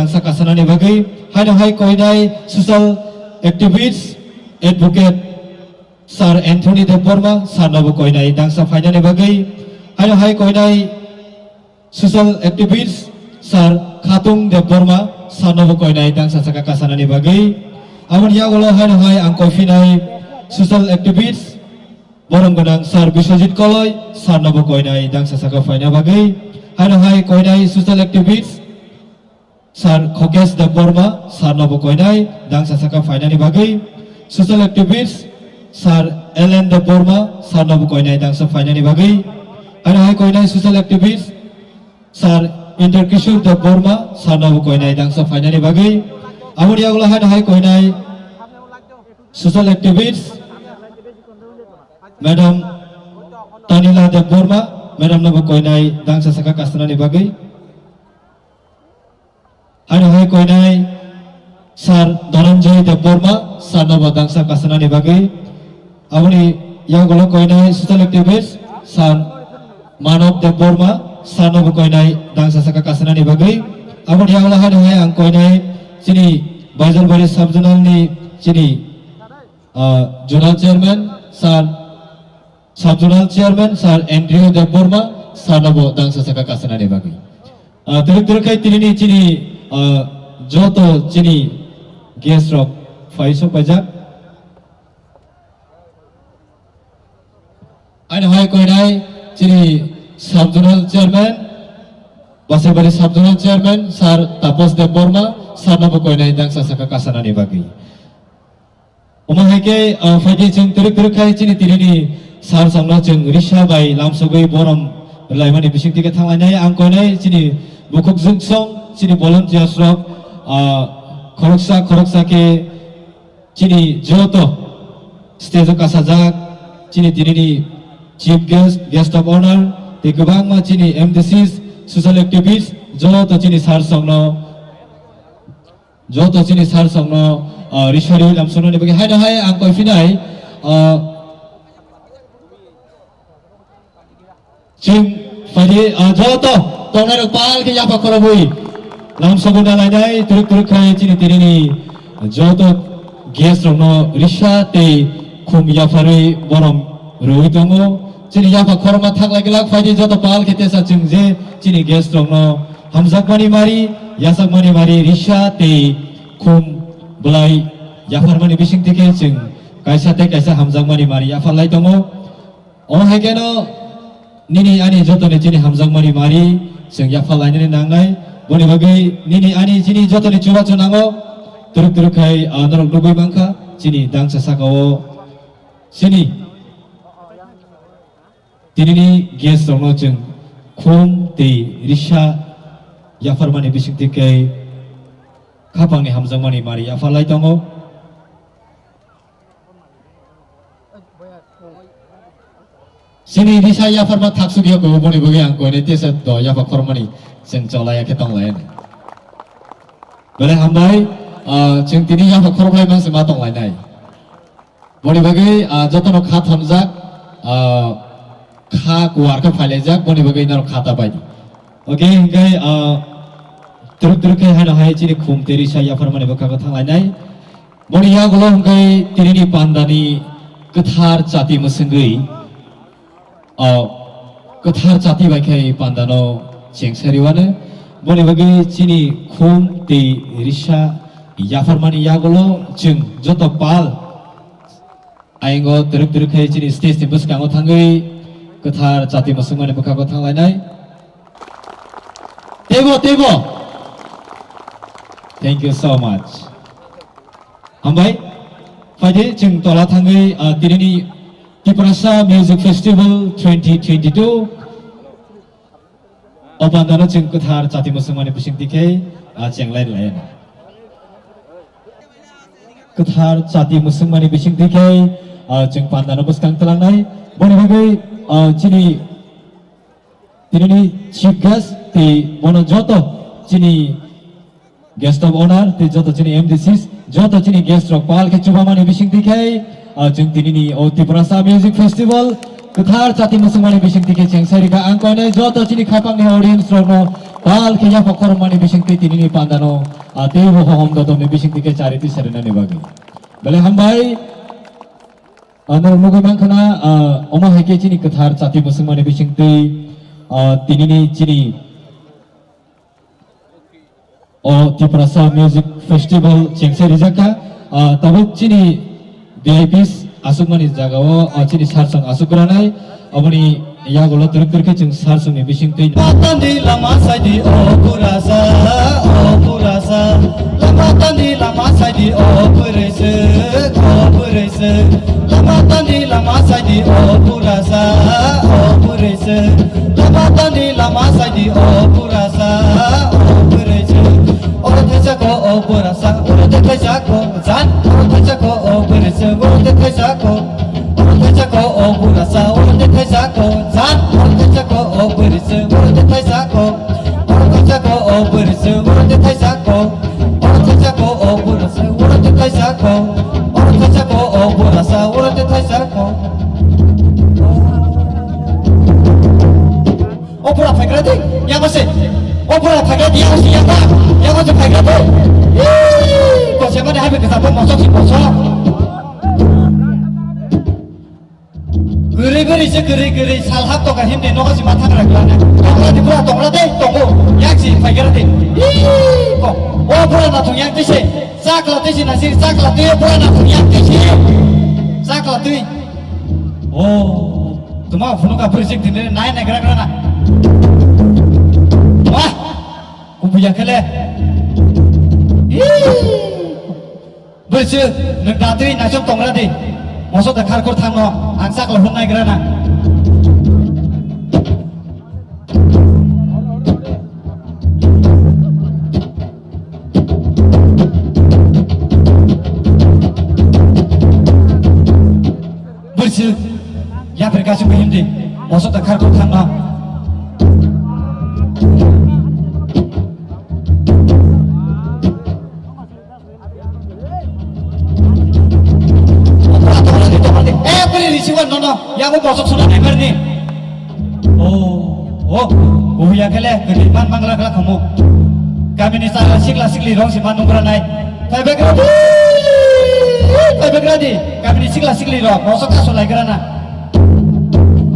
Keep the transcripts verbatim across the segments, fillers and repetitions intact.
Dangsa kasanani bagwi haino hai koinai social activist, advocate Sir Anthony Debbarma sir nobo koinai dangsa phainani bagwi, haino hai koinai social activist Sir Khatung Debbarma sir nobo koinai dangsa saka kasanani bagwi. Aboni yagulo haino hai ang koiphinai social activist borom gwnang Sir Biswajit Koloi sir nobo koinai dangsa saka phaina bagwi. Haino hai koinai social activist Sir Khokesh Debbarma sir nobo koinai dangsa saka phainani bagwi, social activist Sir L N Debbarma sir nobo koinai dangsa phainani bagwi, haino hai koinai social activist Sir Indra Kishore Debbarma sir nobo koinai dangsa phainani bagwi, aboni yagulo haino hai koinai social activist Madam Tanila Debbarma, Madam nobo koinai dangsa saka kasanani bagwi. Haino hai koinai Sir Dhananjay Debbarma sir nobo dangsa kasanani bagwi. Aboni yagulo koinai social activist Sir Manav Debbarma sir nobo koinai dangsa saka kasanani bagwi. Aboni yagulo haino hai ang koinai chini Baijalbari sub-zonal ni chini, ah, zonal chairman Sir Sub-zonal chairman Sir Andrew Debbarma sir nobo dangsa saka kasanani bagwi. Ah, twrwk twrwk khai tinini chini, ah, joto chini guest rok phai sok paijak. Aino hai koinai chini sub-zonal chairman, Basaibari sub-zonal chairman Sir Tapos Debbarma sir nobo koinai dangsa saka kasanani bagwi. Omo hai khe, ah, phaidi chwng twrwk twrwk khai chini tinini sir songno chwng risa bai lamsogwi borom rwlaimani bisingtwi khe thanglainai. Ang koinai chini bukhuk jwngsong, chini volunteers rok, ah, khoroksa khoroksa khe chini joto stage o kasajak, chini tinini chief guest, guest of honor, tei kwbangma chini M D Cs, social activists, joto chini sir songno Joto chini sir songno, ah, risari lamsonani bagwi haino hai ang koiphinai, ah, chwng phaidi, ah, joto tongnairok pal khe yapha khorobwi lamsogwi nalainai twrwk twrwk khai chini tinini joto guest rokno risa tei khum yapharwi borom rwui tongo. Chini yapha khorokma thaklai glak phaidi joto pal khe tesa chwng je chini guest rokno hamjakmani mari, yachakmani mari, risa tei khum bwlai yapharmani bisingtwi khe chwng kaisa tei kaisa hamjakmani mari yapharlai tongo. Omo hai kheno nini ani jotoni chini hamjakmani mari chwng yapharlainani nangnai. Boni bagwi nini ani chini jotoni chubachu nango. Twrwk twrwk khai, ah, norok nugwi mankha chini dangsa sakao chini Tinini guest rokno chwng khum tei risa yapharmani bisingtwi khe khapangni hamjakmani mari yapharlai tongo. Chini risa yapharma thaksuk ya kho, boni bagwi ang koine tesa do yapha khormani chwng cholai ya khe tong lai. Belai hambai, ah, chwng tini yapha khorok lai ma se ma tong lai nai. Boni bagwi, ah, jotono kha thamjak, ah, kha kuar khe phailaijak, boni bagwi norok kha ta bai di. Okay, hingkhe, ah, twrwk twrwk khe haino hai chini khum tei risa yapharmani bwkha khe thanglainai. Boni yagulo hingkhe tinini pandani kwthar chati mwswngwi, ah, kwthar chati bai khe pandano chengsariwano. Boni bagwi chini khum tei risa yapharmani yagulo chwng joto pal ayingo twrwk twrwk khe chini stage ni bwskango thangwi kwthar chati mwswngmani bwkhago thanglainai. Teibo, teibo. Thank you so much. Hambai. Phaidi chwng tola thangwi, ah, tinini Tiprasa Music Festival twenty twenty-two. O pandano chwng kwthar chati mwswngmani bisingtwi khe, ah, chenglai rwlai. Kwthar chati mwswngmani bisingtwi khe, ah, chwng pandano bwskang twlangnai. Boni bagwi, ah, chini, tinini chief guest tei bono joto chini guest of honor tei joto chini M D Cs, joto chini guest rok pal khe chubamani bisingtwi khe, ah, chwng tinini o Tiprasa Music Festival kwthar chati mwswngmani bisingtwi khe chengsai rikha. Ang koinai joto chini khapangni audience rokno Pal khe yapha khorokmani bisingtwi tinini pandano, ah, teibo hohom dodokni bisingtwi khe chariti serinani bagwi. Belai hambai, ah, norok nugwi mankha na, ah, omo hai khe chini kwthar chati mwswkmani bisingtwi, ah, tinini chini o Tiprasa Music Festival chengse rijakha, ah, tabuk chini V I Ps aswkmani jagao, ah, chini sarsong aswk granai, aboni yagulo twrwk twrwk khe chwng sarsongni bisingtwi. Patani lama saidi o purasa, o purasa. Lama tani lama saidi o purisa, o purisa. Lama tani lama saidi o purasa, o purisa. Lama tani lama saidi o purasa, o purisa. Oro thaisa ko o purasa, oro te thaisa ko. Jan, oro thaisa ko o purisa, oro te thaisa ko. Oro thaisa ko o purasa, oro te thaisa ko. Jan, oro thaisa ko o purisa, oro te thaisa ko. Oro thaisa ko o purisa, oro te thaisa ko. Oro thaisa ko o purasa, oro te thaisa ko. Oro thaisa ko o purasa, oro te thaisa ko. O pura phaikra di, ya mase. O pura phaikra di, ya mase, ya ba. Ya mase phaikra di. Ih, ko se mane habe kesa bo mosok si mosok. Guri guri se guri guri sal hap toka himni nogo si matha kra kla na. Tokra di pura tokra de, tongo. Yak si phaikra di. Ih, ko. O pura na thung yak di se. Chakla twi si na si, chakla twi o pura na thung yak di se. Chakla twi. Oh, tuma phunuk a phurisik tini nai nai gra gra na. Wah, kubuya khele. Ih. Bwswk, nwng datwi naichom tongra di. Moso da khar khor thangno, ang chakla phunuk nai gra na. Bwswk, yapri kasu bihim di, moso da khar khor thangno. Tokra, tokra di, tokra di. Eh, bwrwi risi wan nono. Yago bosok suna naibar ni. Oh, oh, oh, ya kele, gede man mangla kala kamu. Kami ni sara sikla sikli rong si man nungkra nai. Phaibagra di, phaibagra di. Kami ni sikla sikli rong, bosok kaso laigra na.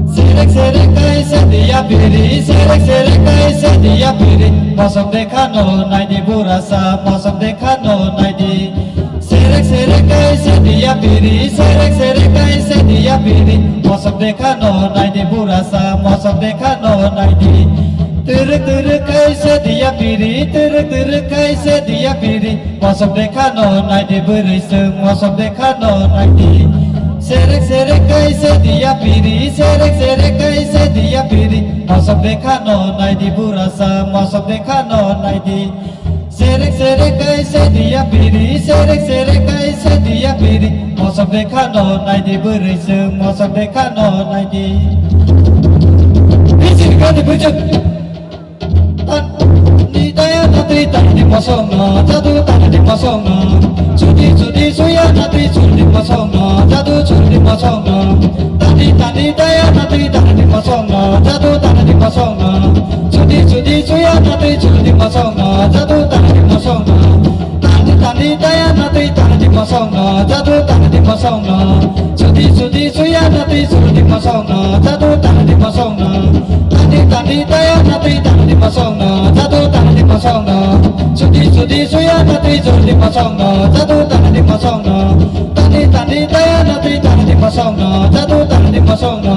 Serek serek kaisa diya piri, serek serek kaisa diya piri. Mosok dekha no naidi burasa, mosok dekha no naidi. Serek serek kaisa diya piri, serek serek kaisa diya piri. Mosok dekha no naidi burasa, mosok dekha no naidi. Turuk turuk kaisa diya piri, turuk turuk kaisa diya piri. Mosok dekha no naidi bwrwi chwng, mosok dekha no naidi. Serek serek kaisa diya piri, serek serek kaisa diya piri. Mosok dekha no naidi burasa, mosok dekha no naidi. Serek serek kaisa diya piri, serek serek kaisa diya piri. Mosok dekha no naidi bwrwi chwng, mosok dekha no naidi. Bisir gadi bujung. Tani daya natwi tani mosong no, jadu tani mosong no. Chudi chudi suya natwi chudi mosong no, jadu chudi mosong no. Tani tani daya natwi tani mosong no, jadu tani mosong no. Chudi chudi suya natwi chudi mosong no, jadu tani mosong no. Tani tani daya natwi tani mosong no, jadu tani mosong no. Chudi chudi suya natwi chudi mosong no, jadu tani mosong no. Tani tani daya natwi tani mosong no, jadu tani mosong no. Chudi chudi suya natwi chudi mosong no, jadu tani mosong no. Tani tani daya natwi tani mosong no, jadu tani mosong no.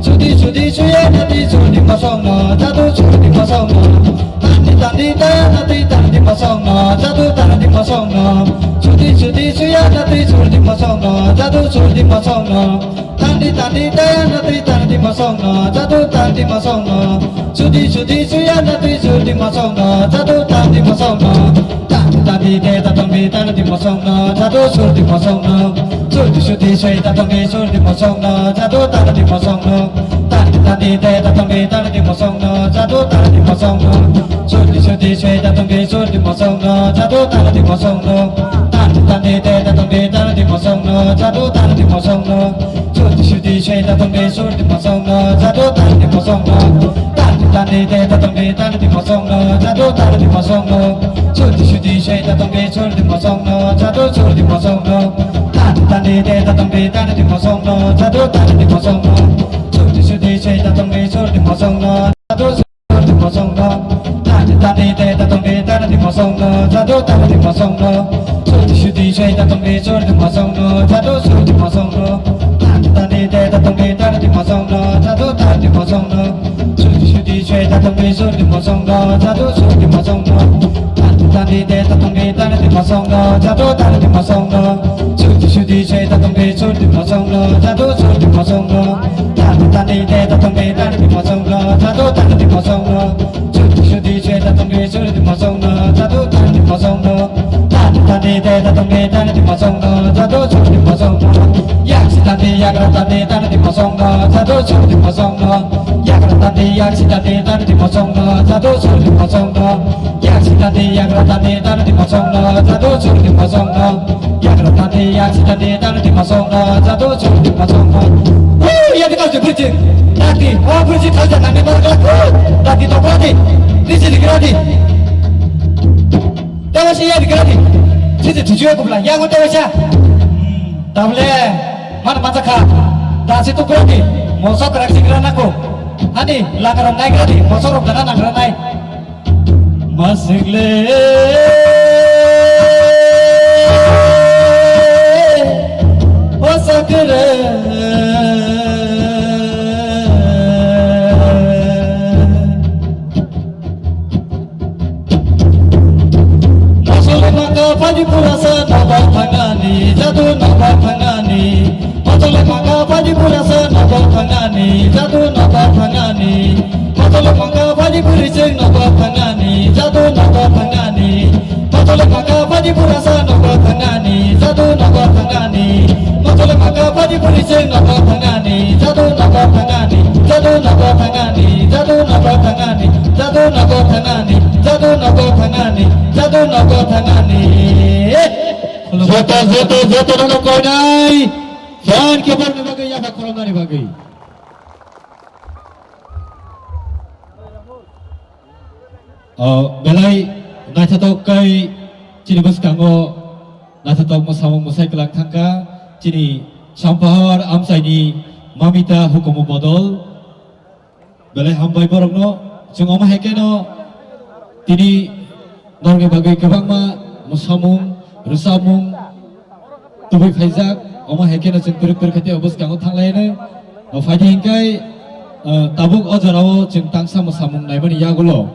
Chudi chudi suya natwi chudi mosong no, jadu chudi mosong no. Tani tani daya natwi tani mosong no, jadu tani mosong no. Chudi chudi suya natwi chudi mosong no, jadu chudi mosong no. Tani tani daya natwi tani mosong no, jadu tani mosong no. Chudi chudi suya natwi chudi mosong no, jadu tani mosong no. Tani tani de tatong de tani mosong no, jadu chudi mosong no. Chudi chudi suya tatong de chudi mosong no, jadu tani mosong no. Tani tani de tatong de tani mosong no, jadu tani mosong no. Chudi chudi suya tatong de chudi mosong no, jadu tani mosong no. Tani tani de tatong de tani mosong no, jadu tani mosong no. Chudi chudi suya tatong de chudi mosong no, jadu tani mosong no. Tani tani Tani de tatong de tani di mosong no, jadu tani di mosong no. Surdi surdi shwe tatong de surdi mosong no, jadu surdi mosong no. Tani tani de tatong de tani di mosong no, jadu tani di mosong no. Surdi surdi shwe tatong de surdi mosong no, jadu surdi mosong no. Tani tani de tatong de tani di mosong no, jadu tani di mosong no. Surdi surdi shwe tatong de surdi mosong no, jadu surdi mosong no. Tani tani de tatong de tani di mosong no, jadu tani di mosong no. Surdi surdi shwe tatong de surdi mosong no, jadu surdi mosong no. Tani tani de tatong de tani di mosong no, jadu tani di mosong no. Surdi surdi shwe tatong de surdi mosong no, jadu surdi mosong no. Tani tani de tatong de tani di mosong no, jadu tani di mosong no. Surdi surdi shwe tatong de surdi mosong no, jadu tani di mosong no. Tani tani de tatong de tani di mosong no, jadu surdi mosong no. Yak sitani yak ratani tani di mosong no, jadu surdi mosong no. Yak ratani yak sitani tani di mosong no, jadu surdi mosong no. Yak sitani yak ratani tani di mosong no, jadu surdi mosong no. Yak ratani yak sitani tani di mosong no, jadu surdi mosong no. Hei, ya dikau je bridging. Dati, oh bridging thal jana ni mar kala. Dati to bradi. Nisi digradi. Tawa si ya digradi. Sisi tujuh aku bilang, ya aku tawa sa. Tabule, mana maca kha. Dasi tu bradi. Mosok raksi grana ko. Ani, langaram naik gradi. Mosok rok dana nang granai. Masikle, o sakre. Mosole maka pani purasa naba thangani, jadu naba thangani. Mosole maka pani purasa naba thangani, jadu naba thangani. Motole maka pani puri sing nogo thangani, jadu nogo thangani. Motole maka pani purasa nogo thangani, jadu nogo thangani. Motole maka pani puri sing nogo thangani, jadu nogo thangani, jadu nogo thangani, jadu nogo thangani, jadu nogo thangani, jadu nogo thangani, jadu nogo thangani. Joto, joto, joto nono koinai. Fan kebor ni bagwi, yaba khoroknani bagwi. O, belai naithatok kai chini bwskango naithatok mwsamung mwsai kwlak thangkha chini Sampahor amchaini Mamita hukumu bodol. Belai hambai borokno, chwng omo hai kheno tini norokni bagwi kwbangma mwsamung, rwchapmung, tubui phaijak, omo hai kheno chwng kwrwk kwrwk khaitwi o bwskango thanglaino. O phaidi hinkhai, o, tabuk o jorao chwng tangsa mwsamung naimani yagulo.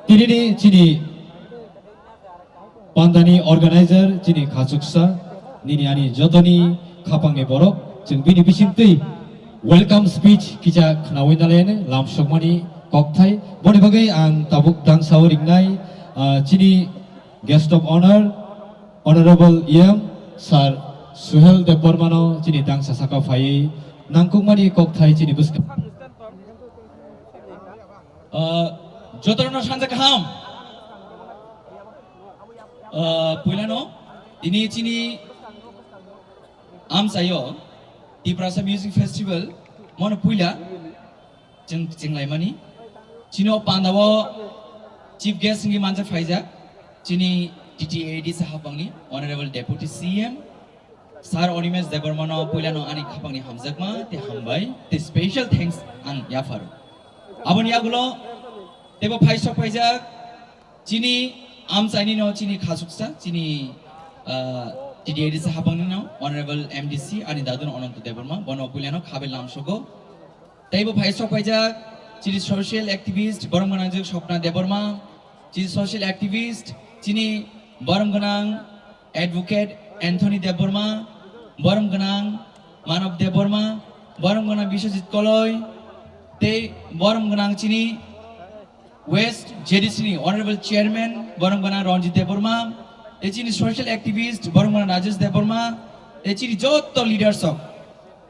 Tinini chini pandani organizer chini khachuksa, nini ani jotoni khapangni borok, chwng bini bisingtwi welcome speech kisa khnaui nalaino lamsokmani kokthai. Boni bagwi ang tabuk dangsao ringnai, ah, chini Guest of Honor, Honorable E M Sir Suhel Debbarmano chini dangsa saka phaiwi nangkukmani kokthai chini bwskang. Ah, jotono sanja kaham. Ah, puilano tini chini amchaio Tiprasa Music Festival mono puila. Chwng chinglaimani. Chini o pandao chief guest wngwi manjak phaijak chini T T A D C hapangni Honorable Deputy C M Sir Animesh Debbarmano puilano ani khapangni hamjakma tei hambai tei special thanks ang yapharo. Aboni yagulo teibo phai sok phaijak chini amchaini no chini khasuksa chini, ah, T T A D C hapangni no Honorable M D C ani dadun Ananto Debbarma bono puilano khabe lamsogo. Teibo phai sok phaijak chini social activist borom gwnang jwk Swapna Debbarma, chini social activist chini borom gwnang advocate Anthony Debbarma, borom gwnang Manav Debbarma, borom gwnang Biswajit Koloi, tei borom gwnang chini West J D C ni Honorable Chairman borom gwnang Ranjit Debbarma, tei chini social activist borom gwnang Rajesh Debbarma, tei chini jotto leaders rok,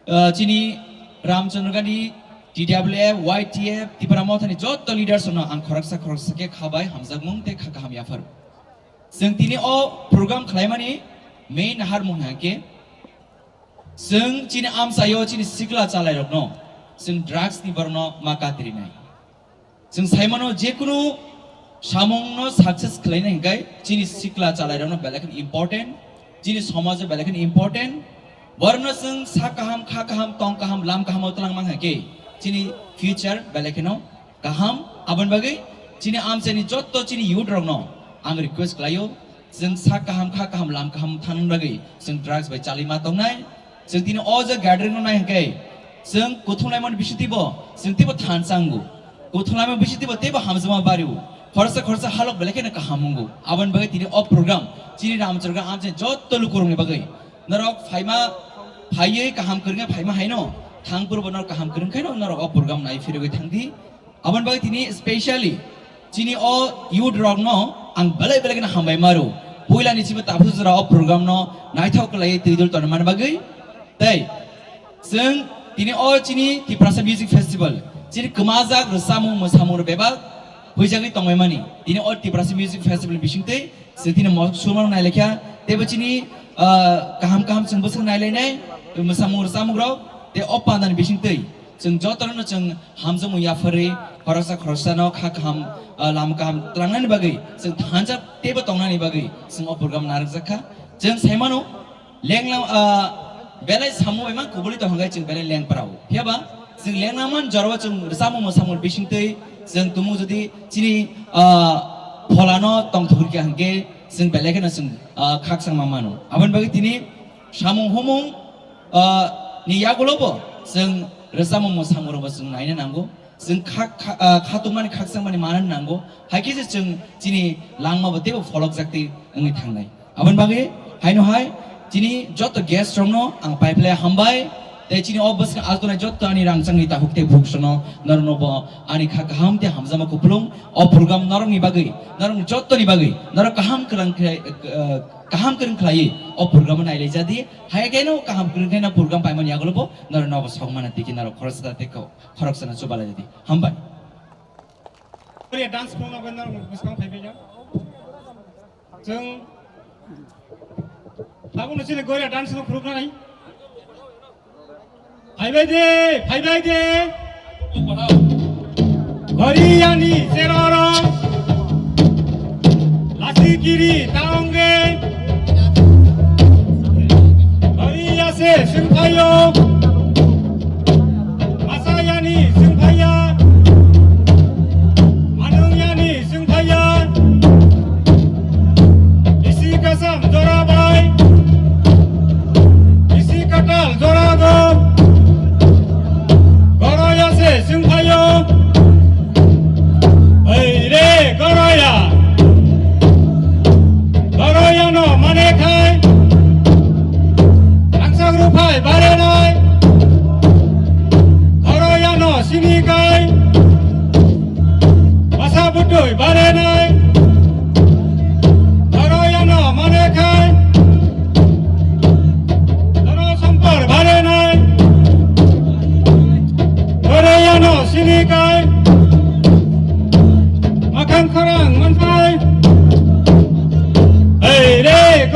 ah, chini Ramchandra Gandhi, T W F, Y T F, Tipra Mothani jotto leaders rokno ang khoroksa khoroksa khe khabai hamjakmung tei kha kaham yapharo. Chwng tini o program khlaimani main naharmung hwnkhe chwng chini amchaio chini sikla chalairokno chwng drugs ni borokno ma katrinai. Chwng saimano, jekunu samungno success khlaina hinkhe chini sikla chalairokno belai kheno important, chini somajo belai kheno important. Borokno chwng sak kaham, kha kaham, tong kaham, lam kaham o twlangma hinkhe chini future belai kheno kaham. Aboni bagwi chini amchaini jotto chini youth rokno ang request khlaio, chwng sak kaham, kha kaham, lam kaham thangna bagwi chwng drugs bai chalima tongnai. Chwng tini o je gathering no nai hinkhe, chwng kuthumlaimani bisingtwibo, chwng teibo thansa wngo. Kuthumlaimani bisingtwibo teibo hamjakma bario. Khoroksa khoroksa halok belai kheno kaham wngo. Aboni bagwi tini o program, chini Ramchandra amchaini jotto lukurokni bagwi. Norok phaima, phaiwi kaham kwrwngya phaima haino, thang phuru bo norok kaham kwrwng khaino norok o program nai phirogwi thangdi. Aboni bagwi tini specially chini o youth rokno ang belai belai kheno hambai maro. Puilani simi tabuk jora o program no naithok khlaiwi twi dul tongmani bagwi. Tei chwng tini o chini Tiprasa Music Festival, chini kwmajak rwchapmung mwsamung rok bebak huijagwi tongmani. Tini o Tiprasa Music Festival bisingtwi chwng tini mosok surmano nailaikha, teibo chini, ah, kaham kaham chwng bwswk nailainai, mwsamung rwchapmung rok, tei o pandani bisingtwi chwng jotono chwng hamjakmung yapharwi, khoroksa khoroksano kha kaham, ah, lama kaham tlangnani bagwi, chwng thansa teibo tongnani bagwi chwng o program narwkjakha. Chwng saimano, lenglam, ah, belai samung bai mang kubuli tong hwnkhe chwng belai lengprao. Phiyaba chwng lenglaman jorao chwng rwchapmung mwsamung bisingtwi chwng tumung jodi chini, ah, pholano tongthok rikha hinkhe chwng belai kheno chwng, ah, khakchangma mano. Aboni bagwi tini samung humung, ah, ni yagulobo chwng rwchapmung mwsamung rokbo chwng naina nango. Chwng kha-, kha-, ah, khatungmani khakchangmani manani nango. Hai khe se chwng chini langmabo teibo pholokjaktwi wngwi thangnai. Aboni bagwi haino hai chini joto guest rokno ang paiphlai hambai. Tei chini o bwskang altonai joto ani rangchakni takhuk tei bukhuk rokno norokno bo ani kha kaham tei hamjakma kupulung o program norokni bagwi, norokni jottoni bagwi, norok kaham kwrwng khlai, ah, kaham kwrwng khlaiwi o program nailai jadi. Hai khe no kaham kwrwng khe no program paimani yagulo bo norok nogo sokmana tiki norok khoroksa tei kho-, khoroksano chubalai jadi. Hambai. Korea dance program bai norok bwskang phaibai ya. Chwng tabukno chini Korea dance no phuruknai. Phaibai de, phaibai de. Koreani cherorok. Lasikiri taonge. Korea se singphaio. Masayani singphaiya. Manungyani singphaiya. Isi kasam jorabai. Isi katal jorago. Goroya se singphaio. Oi re goroya. Goroyano mane khai. Rangchak ruphai barenai. Goroyano sini khai. Masa butui barenai. Goroyano mane khai. Goro sompor barenai. Goroyano sini khai. Makhang khorang manpai. Hei re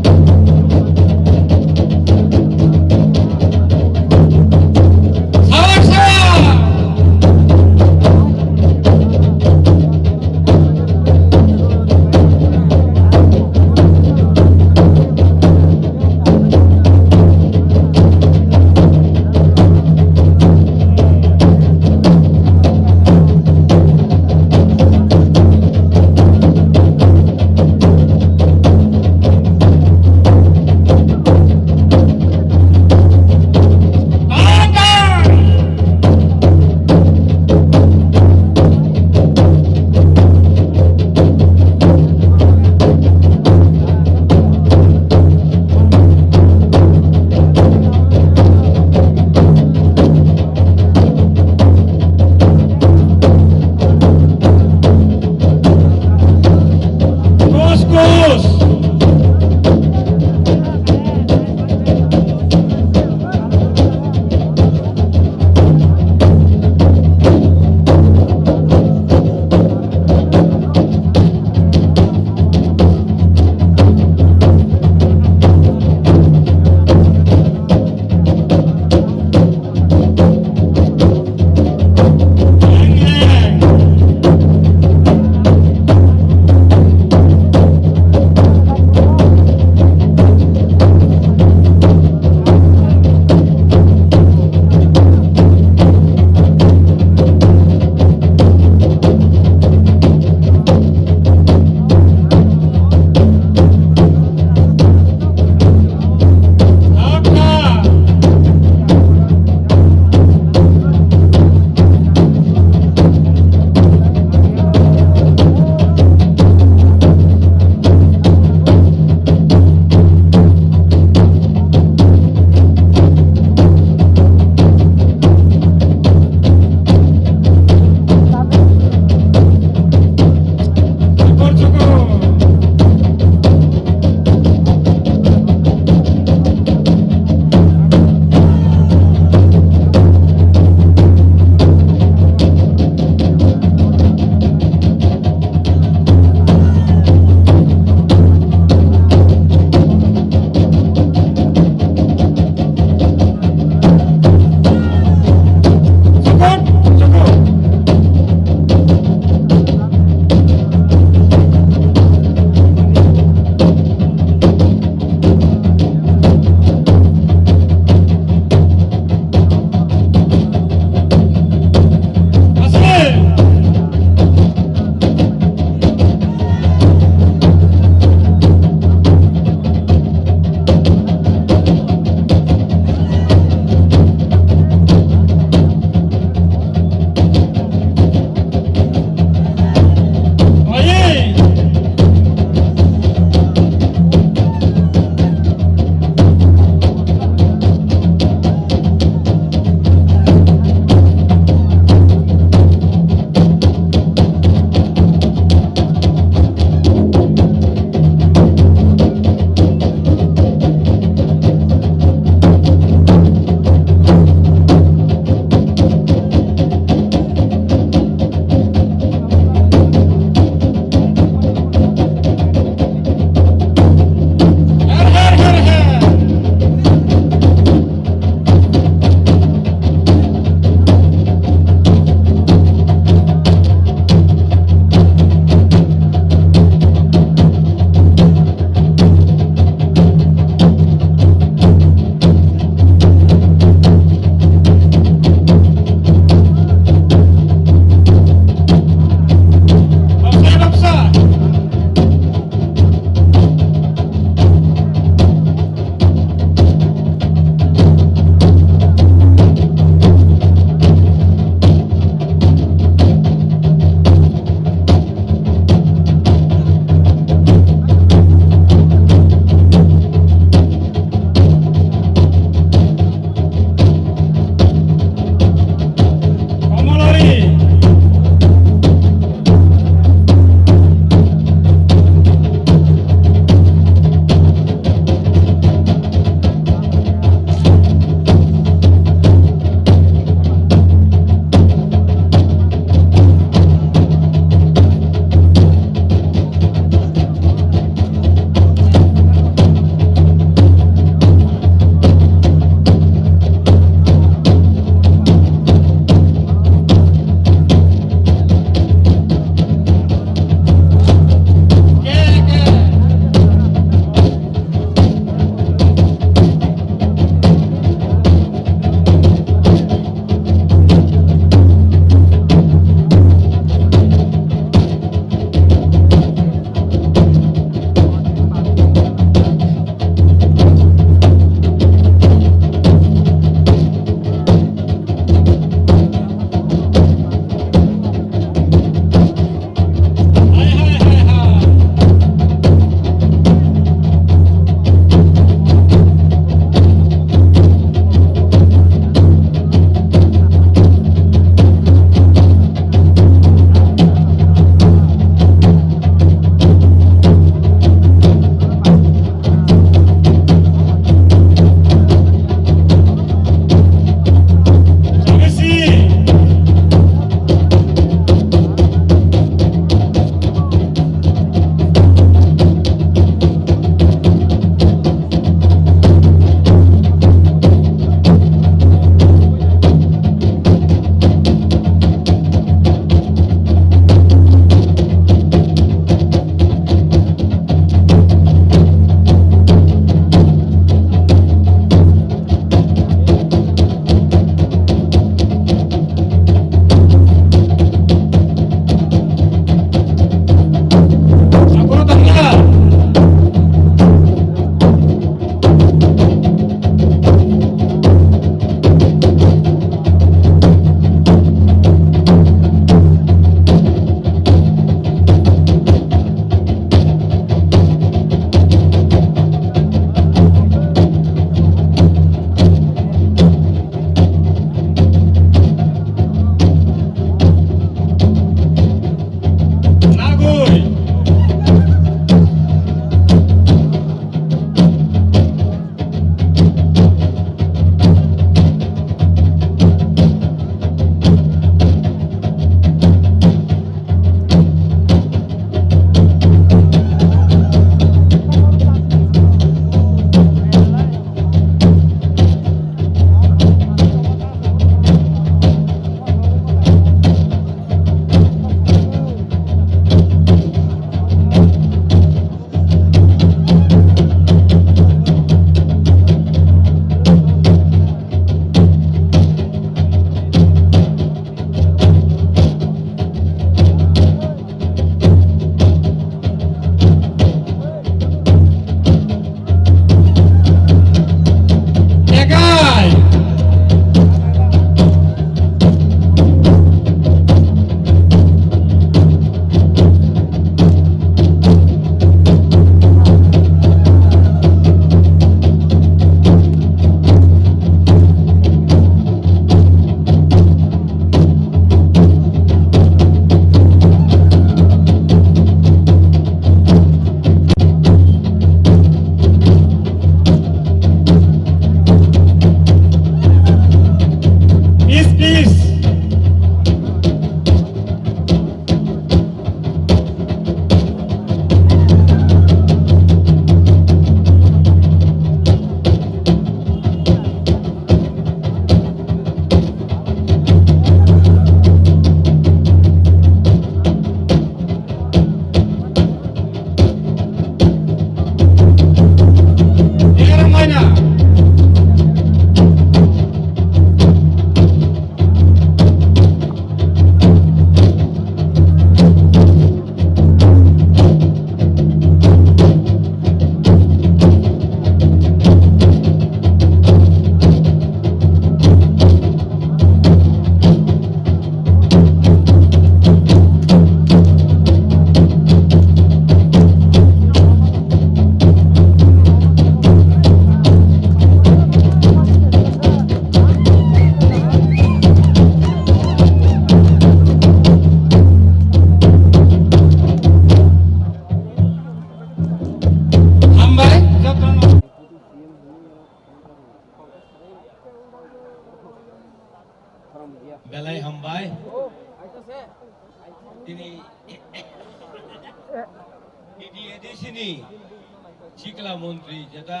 Sikla montri jeta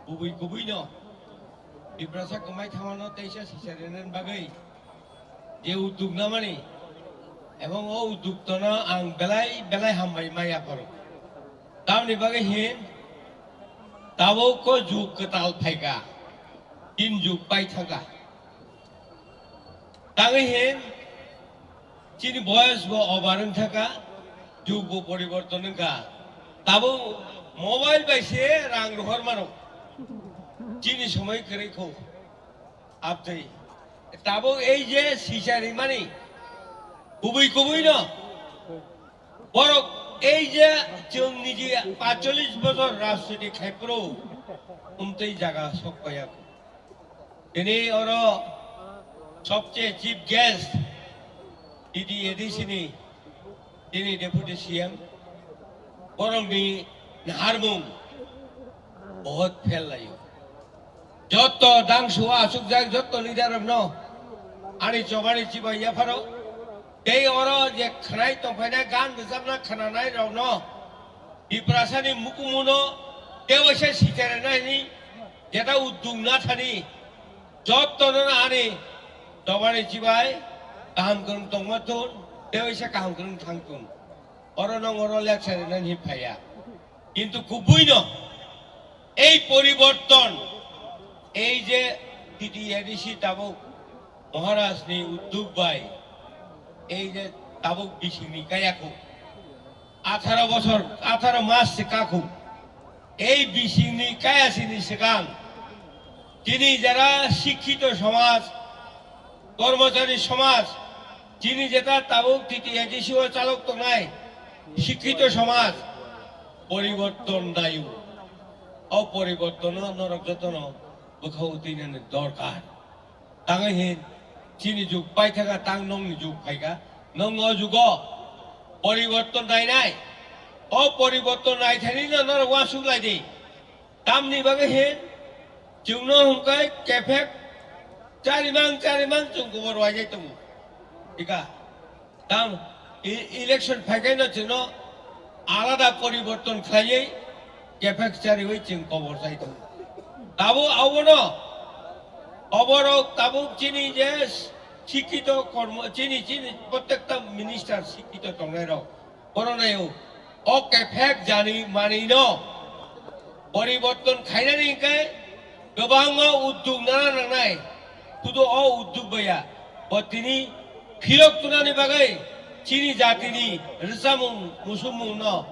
kubui kubui no Tiprasa kwmai thangmano teisa sisa rwna bagwi je udduk namani, ebong o udduk tono ang belai belai hambai maya phoro. Tamni bagwi hin tabuk ko jug kwtal phaika, tin jug pai thangka. Tangwi hin chini boyos bo obar wng thangka, jug bo poriborton wngkha. Tabuk mobile bai se rang rohor mano. Chini somoi kwrwi kho. Abtwi. Tabuk ei je sisa rimani kubui kubui no. Borok ei je chwng niji paitsollis bosor rajniti khai phuru umtwi jaga sok paiya. Tini oro sobche chief guest T T A D C ni tini deputy C M, borokni naharmung bahut phel laio. Jotto dangsu asukjak jotto leader rokno ani chobani chibai yapharo. Tei oro je khwnai tongphainai gan rwchapna khwnanai rokno Tiprasani mukumuno tewaisa siternaini jeta udduk nathani jottono ani chobani chibai kaham kwrwng tongma thun, tewaisa kaham kwrwng thang thun. Oro nong oro lecture nani phaiya. Kintu kubui no ei poriborton, ei je T T A D C tabuk Maharaj ni udduk bai, ei je tabuk bising ni kaya khu, atharo bosor, atharo mas se kakhu, ei bising ni kaya sini sekang, tini jara sikhito somaj, kormochari somaj, chini jeta tabuk T T A D C o chalok tongnai sikhito somaj poriborton dayu. O poribortono norok jotono bwkha utwinani dorkar. Tangwi hin chini jug paithaka tang nongni jug phaika, nong o jugo poriborton nainai. O poriborton naithanino norok uansuk lai di. Tamni bagwi hin chwngno hwnkhe kephek charimang charimang chwng kobor waijai tongo. Ika tam e-, election phaikheno chwngno alada poriborton khlaiwi kephek chariwi chwng kobor chai tongo. Tabuk abono oborok tabuk chini je sikhito kormo chini chini prottekta minister sikhito tongnairok. Bono naio, o kephek jani manwino poriborton khainani hwnkhe kwbangma udduk nana nangnai, sudu o udduk baiya, bo tini philok tunani bagwi chini jatini rwchapmung musukmungno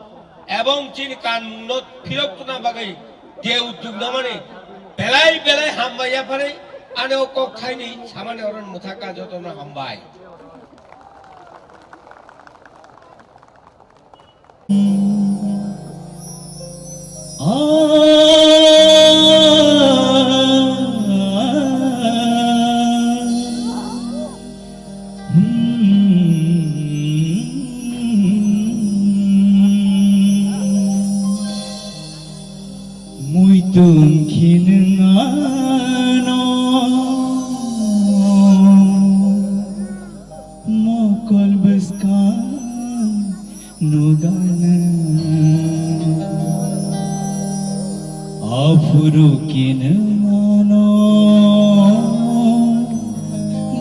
ebong chini kanmungno philok tuna bagwi je udduk namani belai belai hambai yapharwi ani o kok khaini samani oro mwthaka jotono hambai. Muitung khe nwng ano mokol bwskang nugano. Aphuru khe nwng ano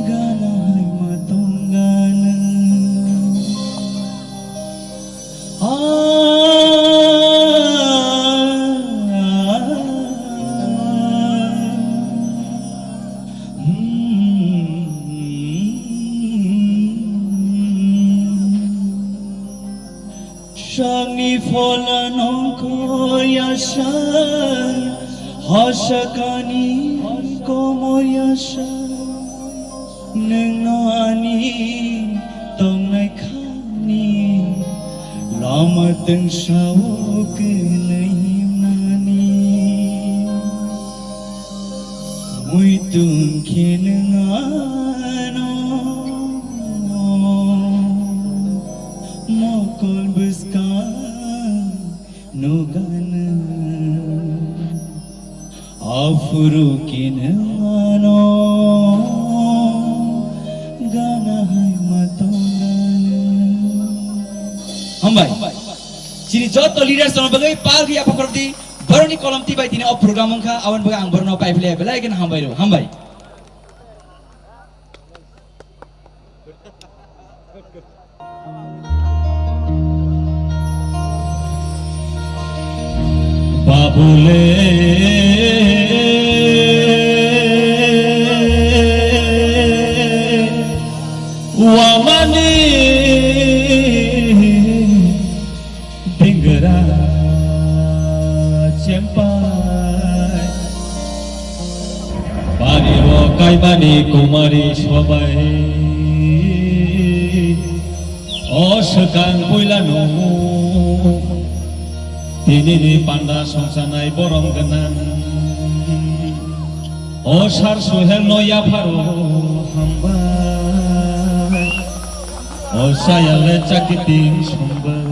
gana hai ma tongano. Sakni phola nongkhor yasa, hasakani komor yasa. Nwngno ani tongnai khani lama tungsao kwnwi mani. Muitung khe nwng ano mokol bwskang nugano. Aphuru khe nwng ano gana hai ma tongano. Hambai. Chini joto leaders rokno bagwi pal khe yapha khorokdi, borokni kolom twi bai tini o program wngkha, aboni bagwi ang borokno pai phle belai kheno hambai rw, hambai. Babule wamani dingra chempai. Bari o kaimani kumari sobai. O swkang puila nung. Tinini panda songsanai borom gwnang. O sar suhel no yapharo hambai. O sayale chakiting songbai.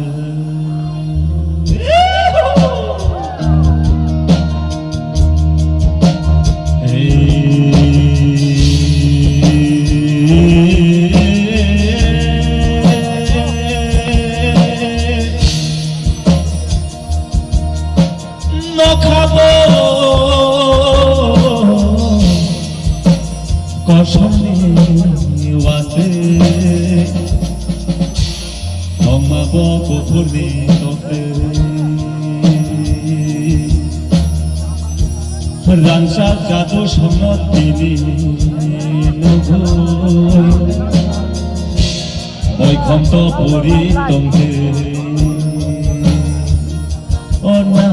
Nokhabo kosoni wate, tongma bo kuphurni tokte. Rangchak jadu songno tini nugui, boikhom to puri tongte. O na,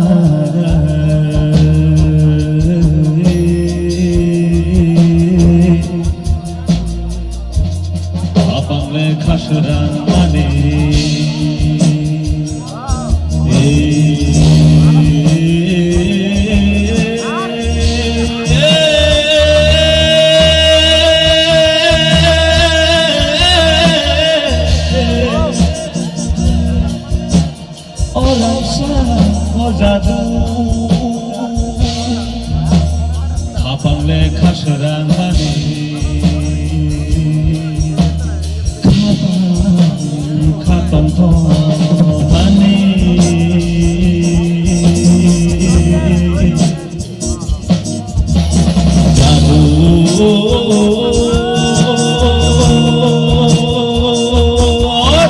apang le khasrang mani. O rangsa, o jadu, khapang le khasrang mani, khapang khatong thong mani. Jadu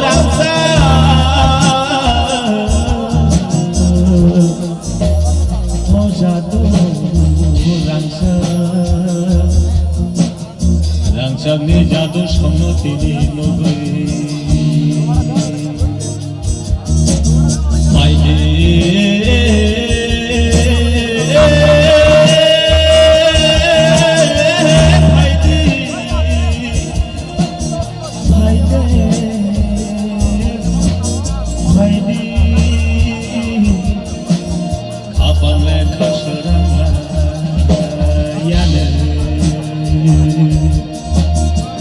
rangsa, o jadu rangsa, rangchakni jadu songno tini nugui. Khapang le khasrang yane.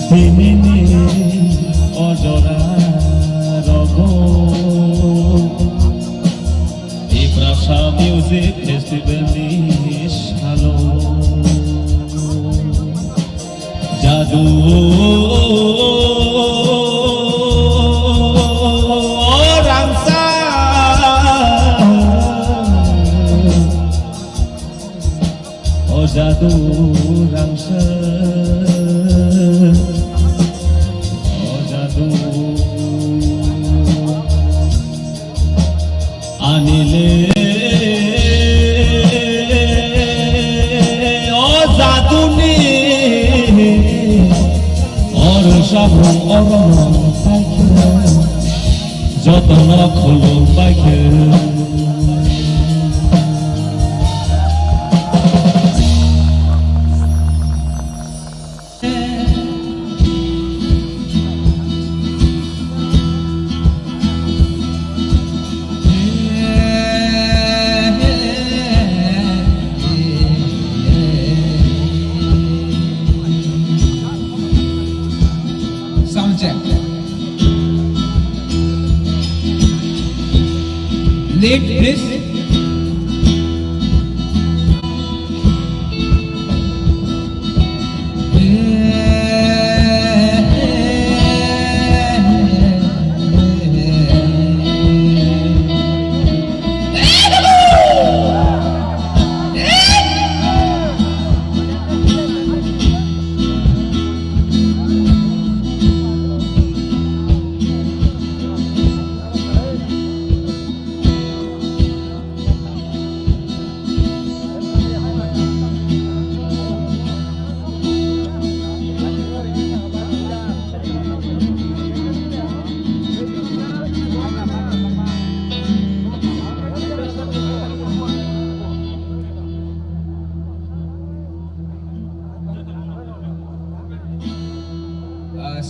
Tinini o jora rogo Tiprasa Music Festival ni salo. Jadu rangsa. O jadu rangsa, o jadu. Ani le, o jaduni, o rwsabung, o romong paikhe. Jotono khulum bai khe. Sound check. Lead, please.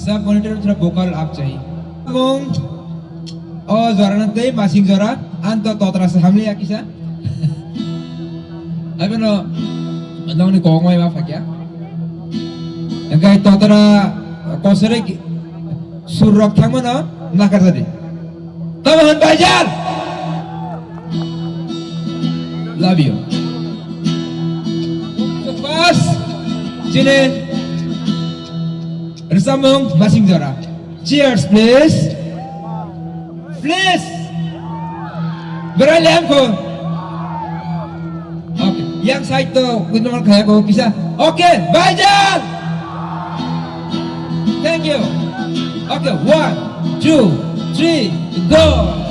Sa monitor thra vocal up chai. Bong o jora na tei masing jora anto totra se hamli akisa. Abeno nongni kok mai ma phakya. Engkai totra kosere ki-, sur rok thangmano nakar jadi. Tamo hwn Baijan. Love you. Pas chini rwchapmung masing jora. Cheers, please. Please. Berai lem ko. Okay. Yang side to witness khaya ko kisa. Okay, Baijan. Thank you. Okay, one, two, three, go.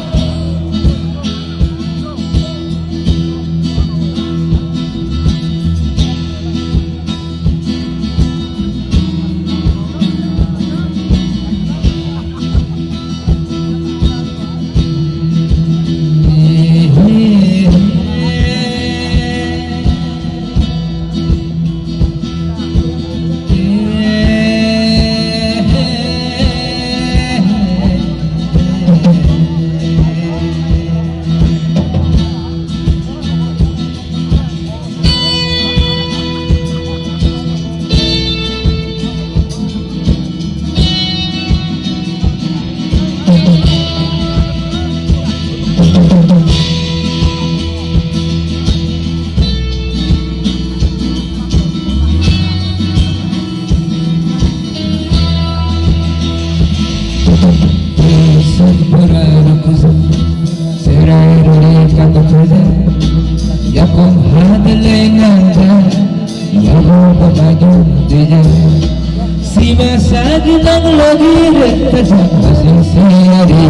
Sima sagi nang lagi rek kajang masing siari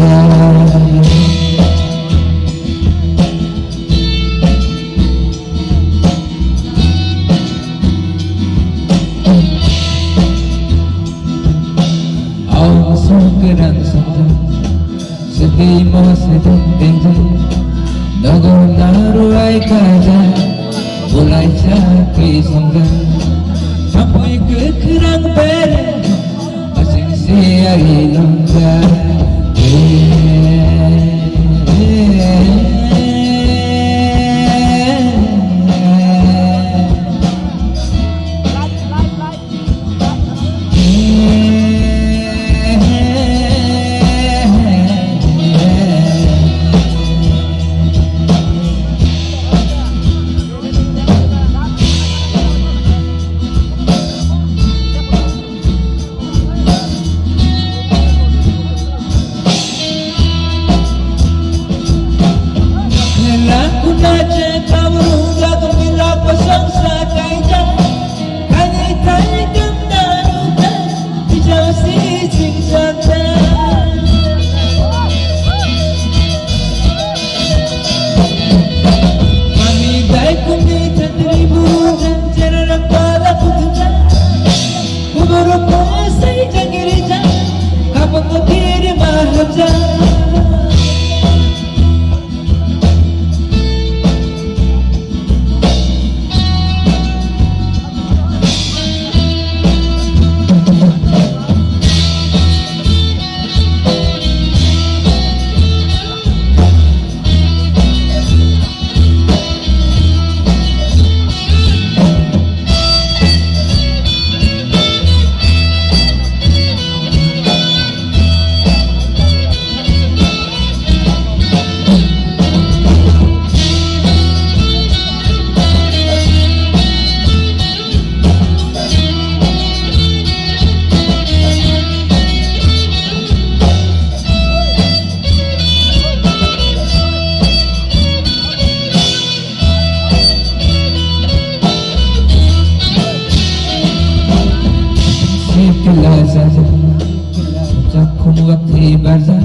nang. Aung songkerang songjak, sedih mo sedih tengjak, nogo naruai kajak, bulai chakri songjak, tapoi kekerang bereng, asing siari longjak. Sikla saja, sakhum wakti barja.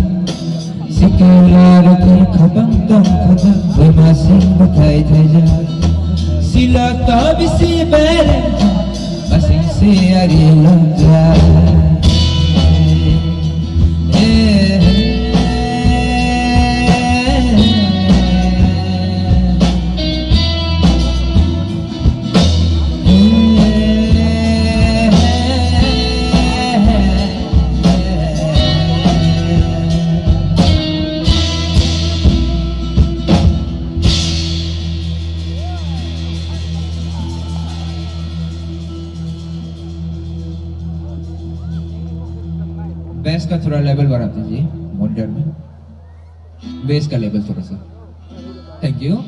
Sikla rati khabang tong khabang, bema sing bathai thaija. Sila tabisi bereng, basing siari lonja. Base का थोड़ा लेवल बढ़ा दीजिए, मॉनिटर में। बेस का लेवल थोड़ा सा। Thank you.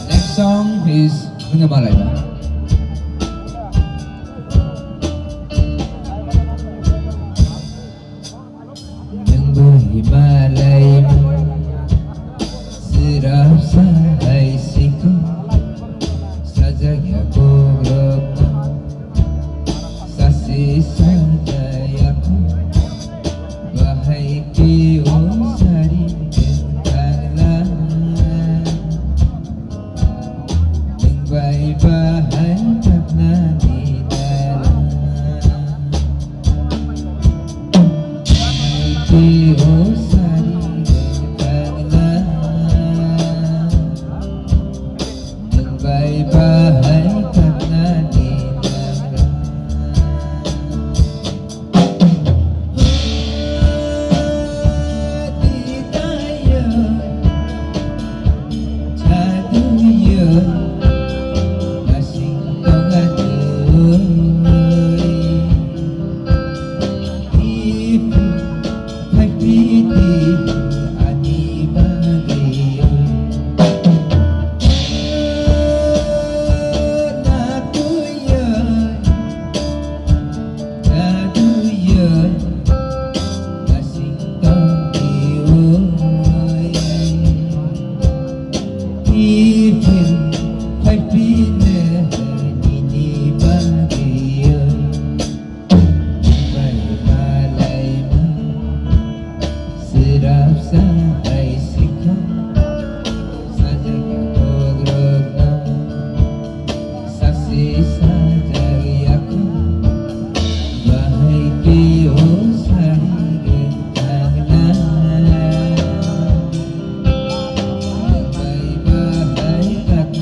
Next song is Hwnwi Malai. Nwng bo Himalai swrapsa hai sikho, sajak ya kokrok sasi sajak ya kho, bahai khe o sari tangla. Nwng bai bahai thaknani dara. Hai khe o sari tangla. Nwng bai bahai thaknani dara. Swrapsa hai sikha, sajak ya kokrokno, sasi sajak ya kho, bahai khe o sari rwngthangna. Nwng bai bahai thak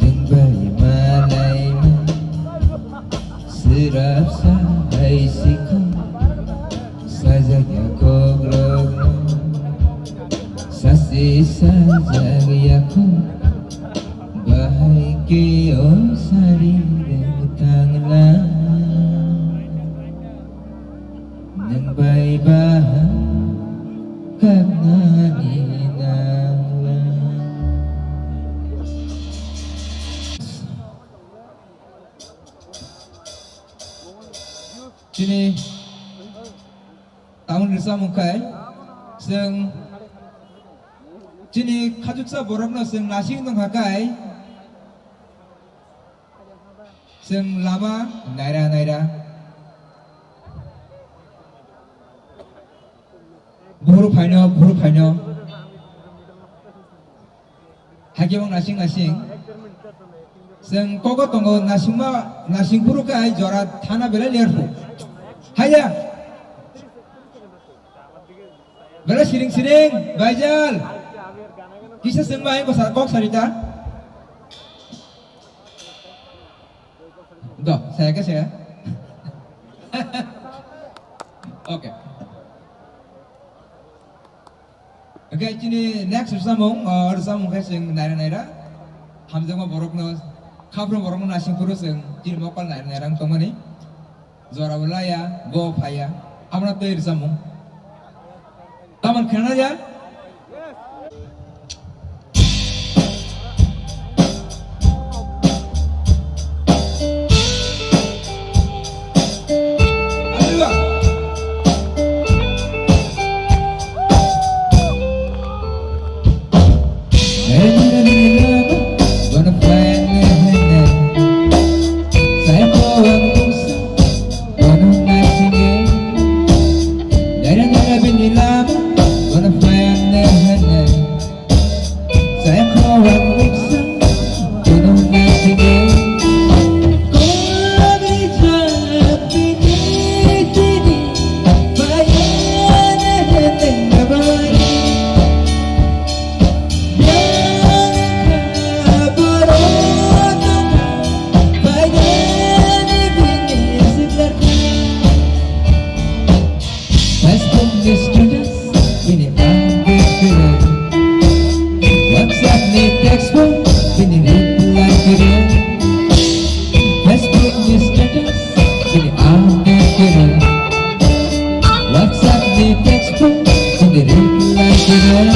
Nwng bai malaima, swrapsa hai sikha, sajak ya kokrokno, sasi sajak ya kho, bahai khe o sari rwng tangla. Nwng bai bahai kaknani nangla. Chini tamoni rwchapmung khai chwng chini khachuksa borokno chwng nasing tongkha khai chwng lama naira naira. Buhuru phaino, buhuru phaino. Hakhe bo nasing nasing. Chwng kogo tongo nasingma, nasing phuru khe ai jora thana belai lerphu. Haiya. Belai siring siring, baijal. Kisa chwngma hai kok sarita. Do, saya ke saya. Oke. Oke, chini next rwchapmung, o, rwchapmung khe chwng naira naira. Hamjakma borokno, khapro borokno nasing phuru chwng chini mokol naira naira wng tongmani. Jora bo laya, bo phaiya. Abono tei rwchapmung. Tamon khwnana ya? Facebook ni status bini update kwrwi. WhatsApp ni text bo bini reply kwrwi. Facebook ni status bini update kwrwi. WhatsApp ni text bo bini reply kwrwi.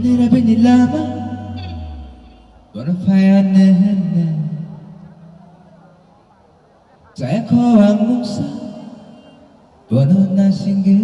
Nira bini lama, bono phaya nene. Chaya kho ang mungsa, bono nasingge.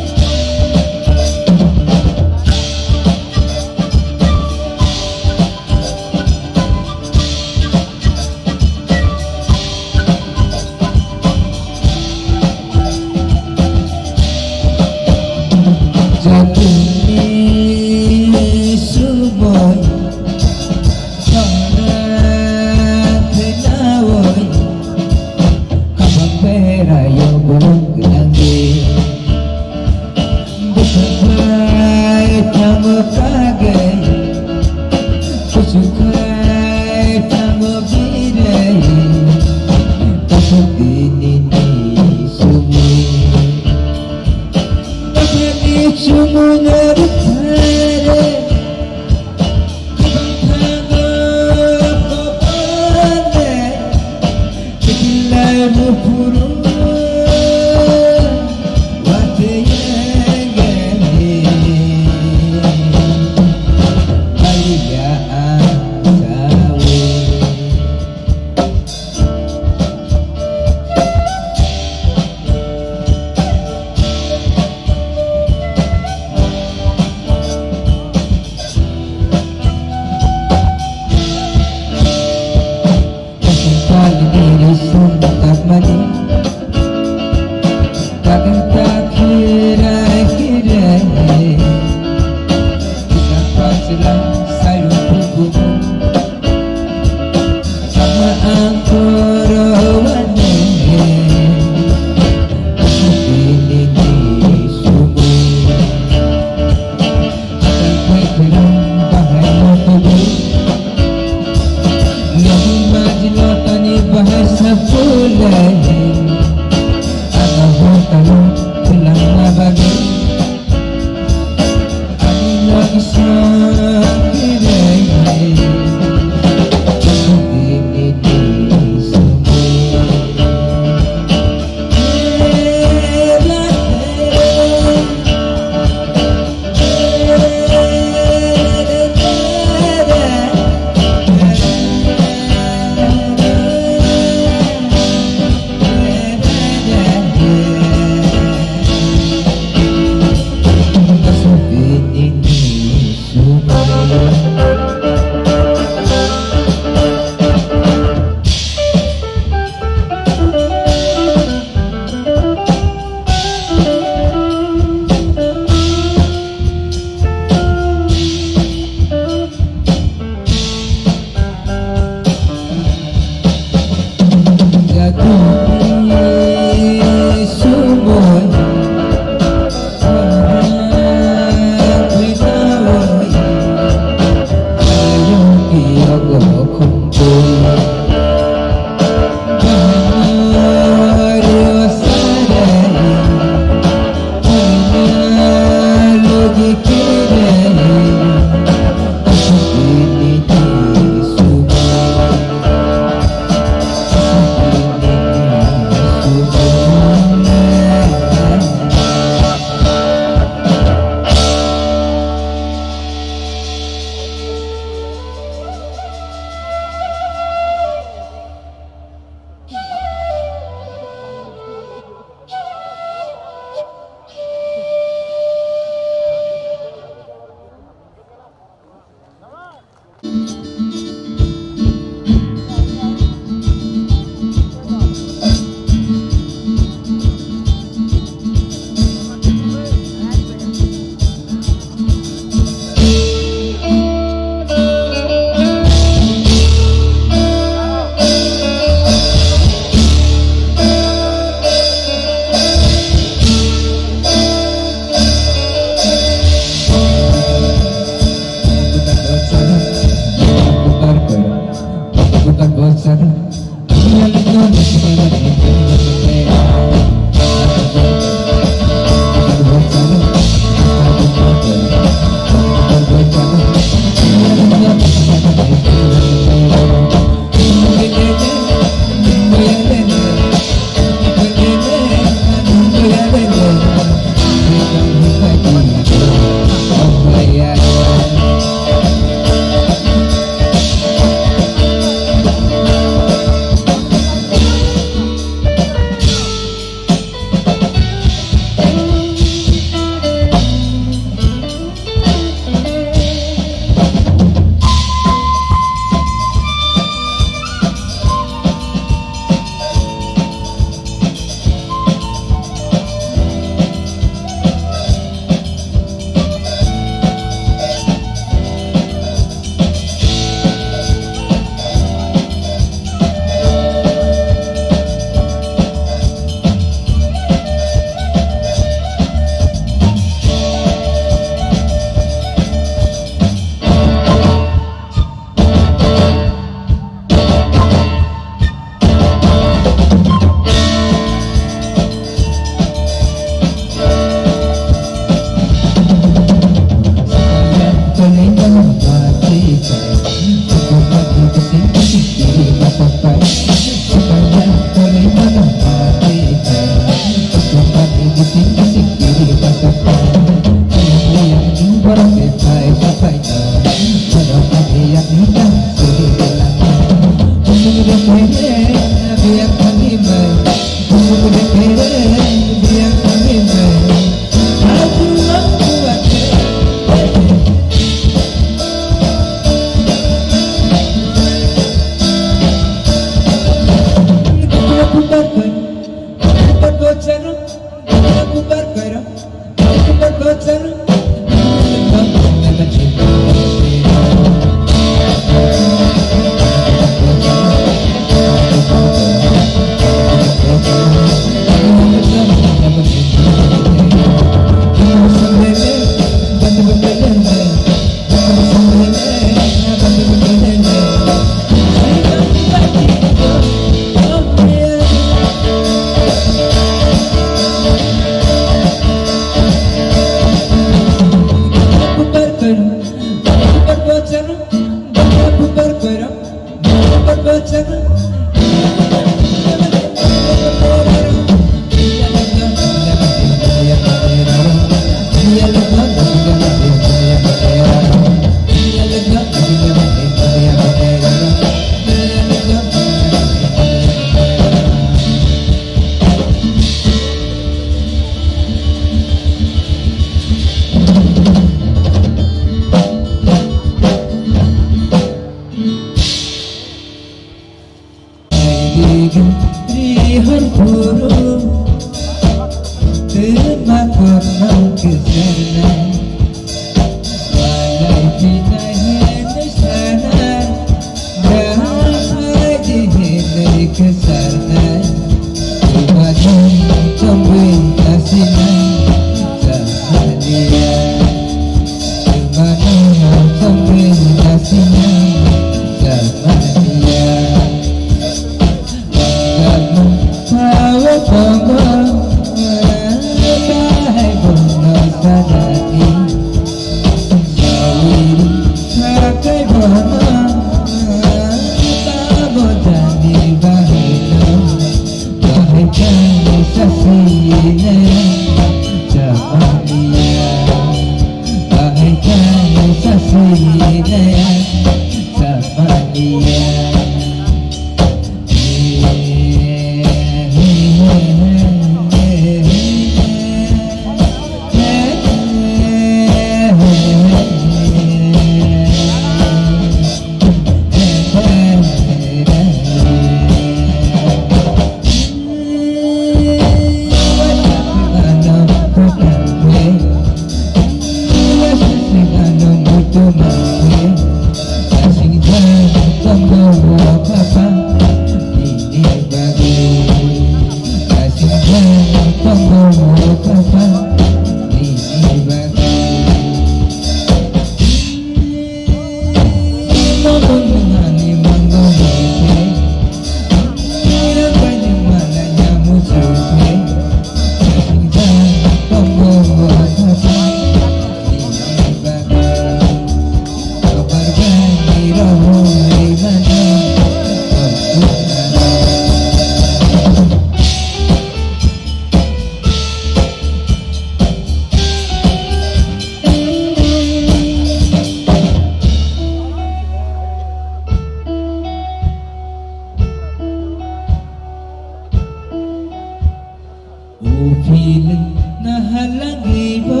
Uphili nahalangwi bo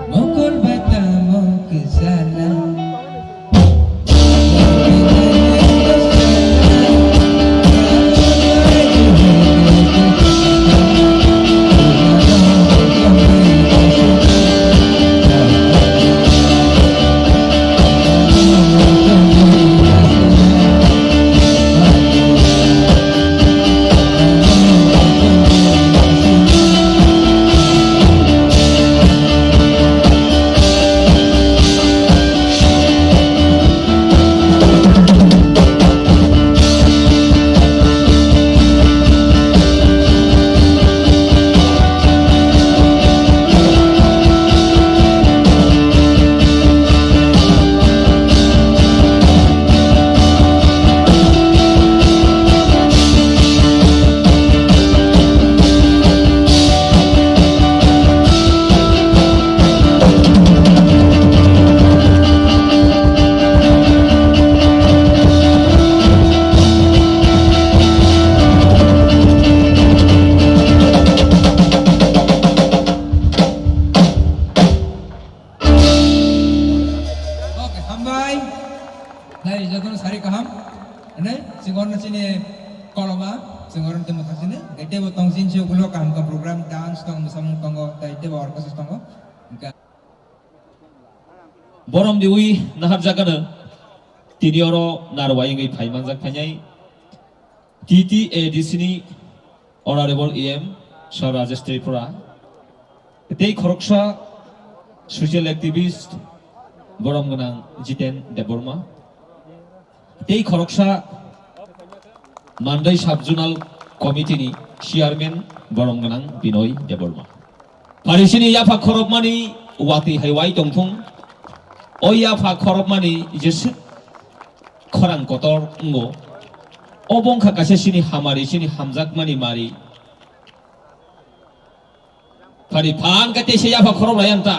mokol bai tamo kwsala. Okay, hambai. Dai, jotono sari kaham. Ene, singorno chini koloma, singorno temo khasini. Ete bo tongsin si ulo kaham ka program, dance tong, musamung tongo, tai ete bo orchestra tongo. Borom diwi naharjakano tini oro narwai wngwi phai manjak phainai T T A D C ni Honorable E M Sir Rajesh Tripura tei khoroksa social activist borom gwnang Jiten Debbarma. Tei khoroksa Mandai Sub Zonal Committee ni Chairman borom gwnang Binoy Debbarma. Pharisini yapha khorokmani watwi hai wai tongthung. O yapha khorokmani jeswk khorang kotor wngo. O bongkha kaisa sini hamari, sini hamjakmani mari. Phari phan kate se yapha khorok lai ang ta.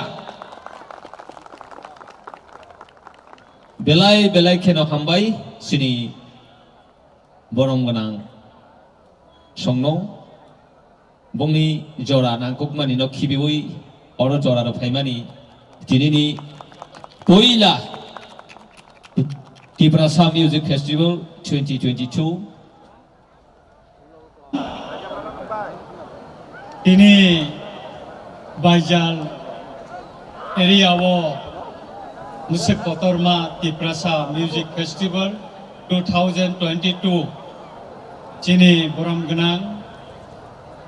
Belai belai kheno hambai sini borom gwnang songno bongni jora nangkukmani no khibiwi oro jora rok phaimani tinini puila Tiprasa Music Festival twenty twenty-two. Tini Baijal area o Mwswk Kotorma Tiprasa Music Festival two thousand twenty-two chini borom gwnang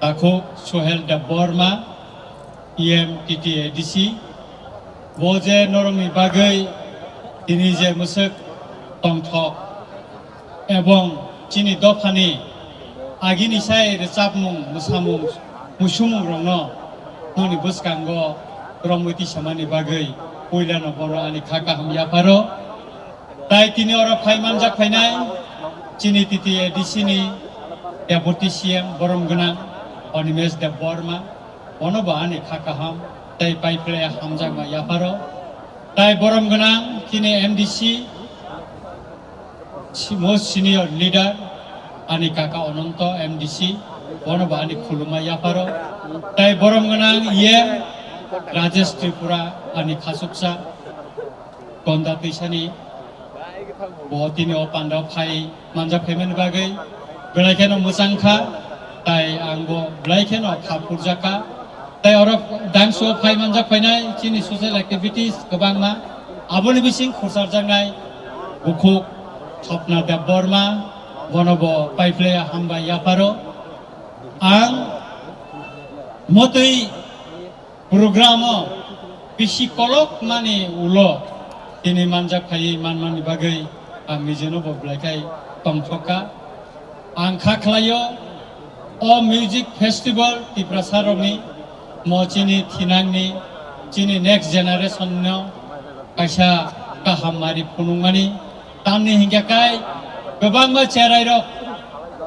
takhuk Sohel Debbarma, E M T T A D C, bo je norokni bagwi tini je mwswk tongthok ebong chini dophani agini sai rwchapmung, mwsamung, muisumung rokno noni bwskango romwi tisamani bagwi puilano bono ani kha kaham yapharo. Tai tini oro phai manjak phainai chini T T A D C ni Deputy C M borom gwnang Animesh Debbarma, bono bo ani kha kaham tei pai phlai hamjakma yapharo. Tai borom gwnang chini M D C Most senior leader, ani kaka Ononto M D C, bono bo ani khuluma yapharo. Tai borom gwnang E M Rajesh Tripura, ani khasuksa, Gonda twisani, bo tini o panda phai manjak phaimani bagwi belai kheno mwchang kha, tai ang bo belai kheno kha phurjak kha. Tai oro dangso phai manjak phainai chini social activities kwbangma, aboni bising khurcharjaknai bukhuk Thopna Debbarma, bono bo paiphlaiya hambai yapharo. Ang motwi program o bisi kolok mani ulo tini manjak phaiwi manmani bagwi ang nijeno bo belai khai tongthok kha. Ang kha khlaio, o music festival Tiprasa rokni, mo chini thinangni, chini next generation no kaisa kaham mari phunukmani. Tamni hinkhe kai kwbangma cherai rok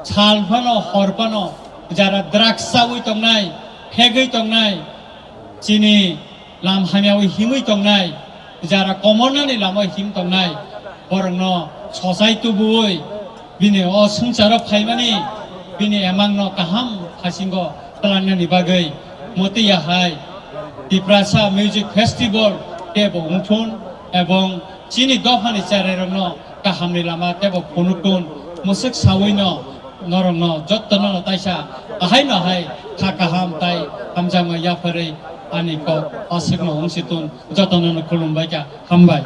sal phano hor phano jara drugs chawi tongnai, phegwi tongnai, chini lam hamyawi himwi tongnai, jara komornani lamao him tongnai, borokno sochai tubuwi bini o swngcharo phaimani, bini emangno kaham hasingo twlangnani bagwi motwi yahai Tiprasa Music Festival tebo wngthun ebong chini dophani cherairokno kahamni lama tebo phunukthun mwswk sawino norokno jottono taisa ahaino hai kha kaham tai hamjakma yapharwi ani kok aswkno wngsi tun. Jotono no khulumbai kha, hambai.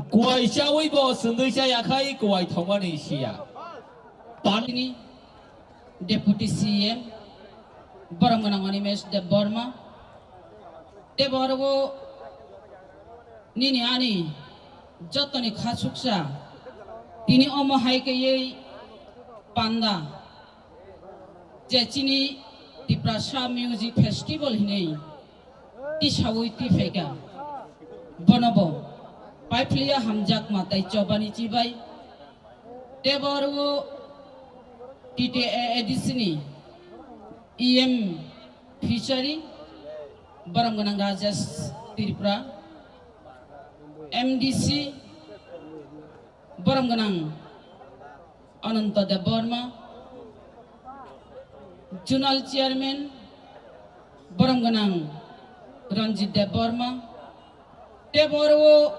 Kuwai chawi bo chwngwi chaya khai kuwai thongmani siya. Panini Deputy C M, borom gwnang Animesh Debbarma, tei bo oro nini ani jotoni kha suksa, tini omo hai kaiwi panda, je chini Tiprasa Music Festival hinwi tisawi twi phaikha, bono bo paiphlaiya hamjakma tei chobani chibai. Tei borok T T A A D C ni E M Fishery, borom gwnang Rajesh Tripura, M D C, borom gwnang Ananta Debbarma, Zonal Chairman, borom gwnang Ranjit Debbarma, tei borok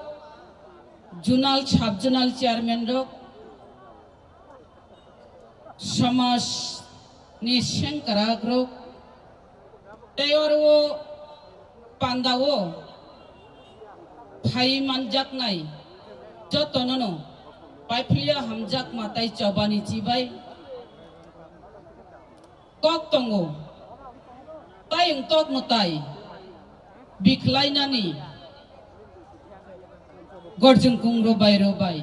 Zonal, Sub Zonal Chairman rok, somaj ni sengkrak rok, tei oro pandao phai manjaknai jotonono paiphilia hamjakma tei chobani chibai kok tongo. Tei wng tok mwtai bikhlainani gorjwng kung rwbai rwbai.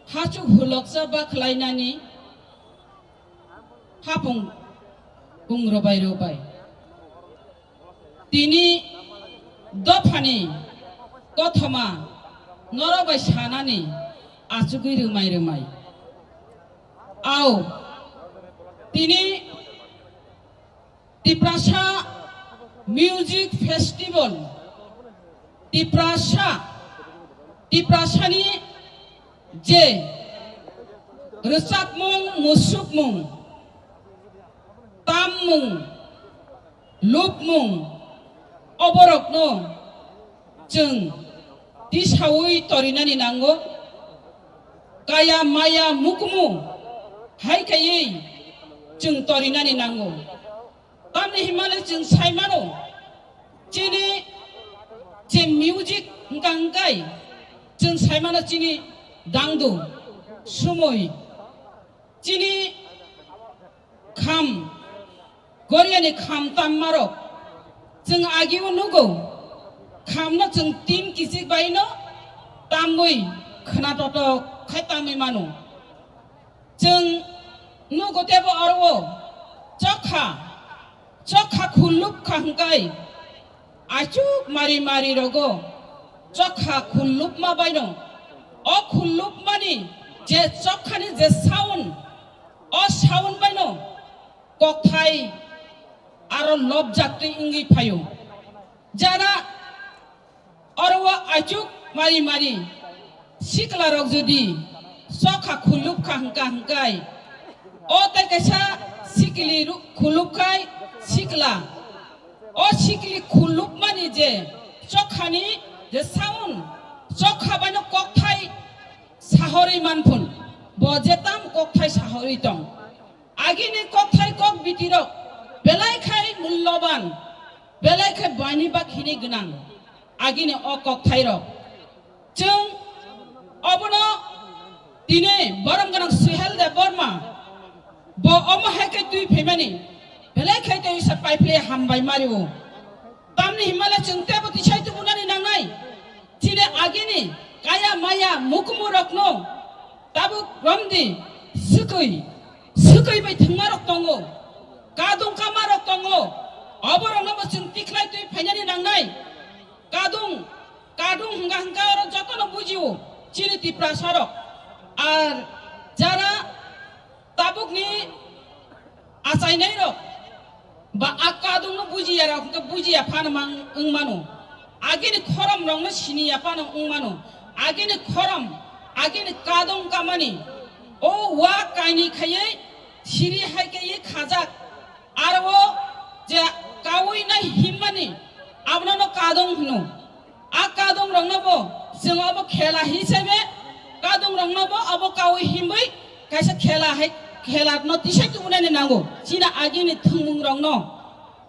Hachuk huloksa ba khlainani hapung kung rwbai rwbai. Tini dophani kothoma norok bai sanani achugwi rwmai rwmai. Ao, tini Tiprasa Music Festival, Tiprasa, Tiprasani je rwchapmung, musukmung, tammung, lupmung, oborokno chwng tisaui torinani nango. Kaya maya mukumu hai khaiwi chwng torinani nango. Tamni himale chwng saimano, chini je music hwnkha hwnkhe chwng saimano chini dangdu sumui, chini kham, goriani kham tammarok chwng agio nugo, khamno chwng tin kichik baino tamwi khwnatotok khai tamwi mano. Chwng nugo tebo oro o chokha, chokha khullup kha hwnkhe, achuk mari mari rogo chokha khullupma baino. O khullupmani je chokhani je sound, o sound baino kokthai aro lobjak twi wngwi phaio. Jara oro o achuk mari mari sikla rok jodi chokha khullup kha hwnkha hwnkhe, o tei kaisa sikli ru-, khullup khai sikla, o sikli khullup mani je chokhani je sound, chokha baino kokthai sahorwi manphun, bo je tam kokthai sahorwi tong. Agini kokthai kok bitirok belai khai mulloban, belai khai bani bakhini gwnang agini o kokthairok. Chwng obono tini borom gwnang Suhel Debbarma bo omo hai khe twi phaimani belai khai twi sa paiphle hambai mario. Tamni himale chwng tebo tisai tubunani nangnai. Chini agini kaya maya mukumu rokno tabuk romdi, swkwi, swkwi bai thwngmarok tongo, kadung kamarok tongo, oborokno bo chwng tikhlai twi phainani nangnai. Kadung, kadung hwnkha hwnkha oro jotono bujio chini Tiprasarok. Ar jara tabukni achainai rok ba a kadung no bujiya rok hwnkhe bujiya phano mang wng mano. Agini khorom rok no siniya phano wng mano. Agini khorom, agini kadung kamani o wa kaini khaiwi siri hai khe khajak. Aro o je kawi nai himmani abono no kadung hino. A kadung rokno bo chwng obo khela hisabe kadung rokno bo obo kawi himwi kaisa khela hai khela no tisai tubunani nango. Chini agini thwngmung rokno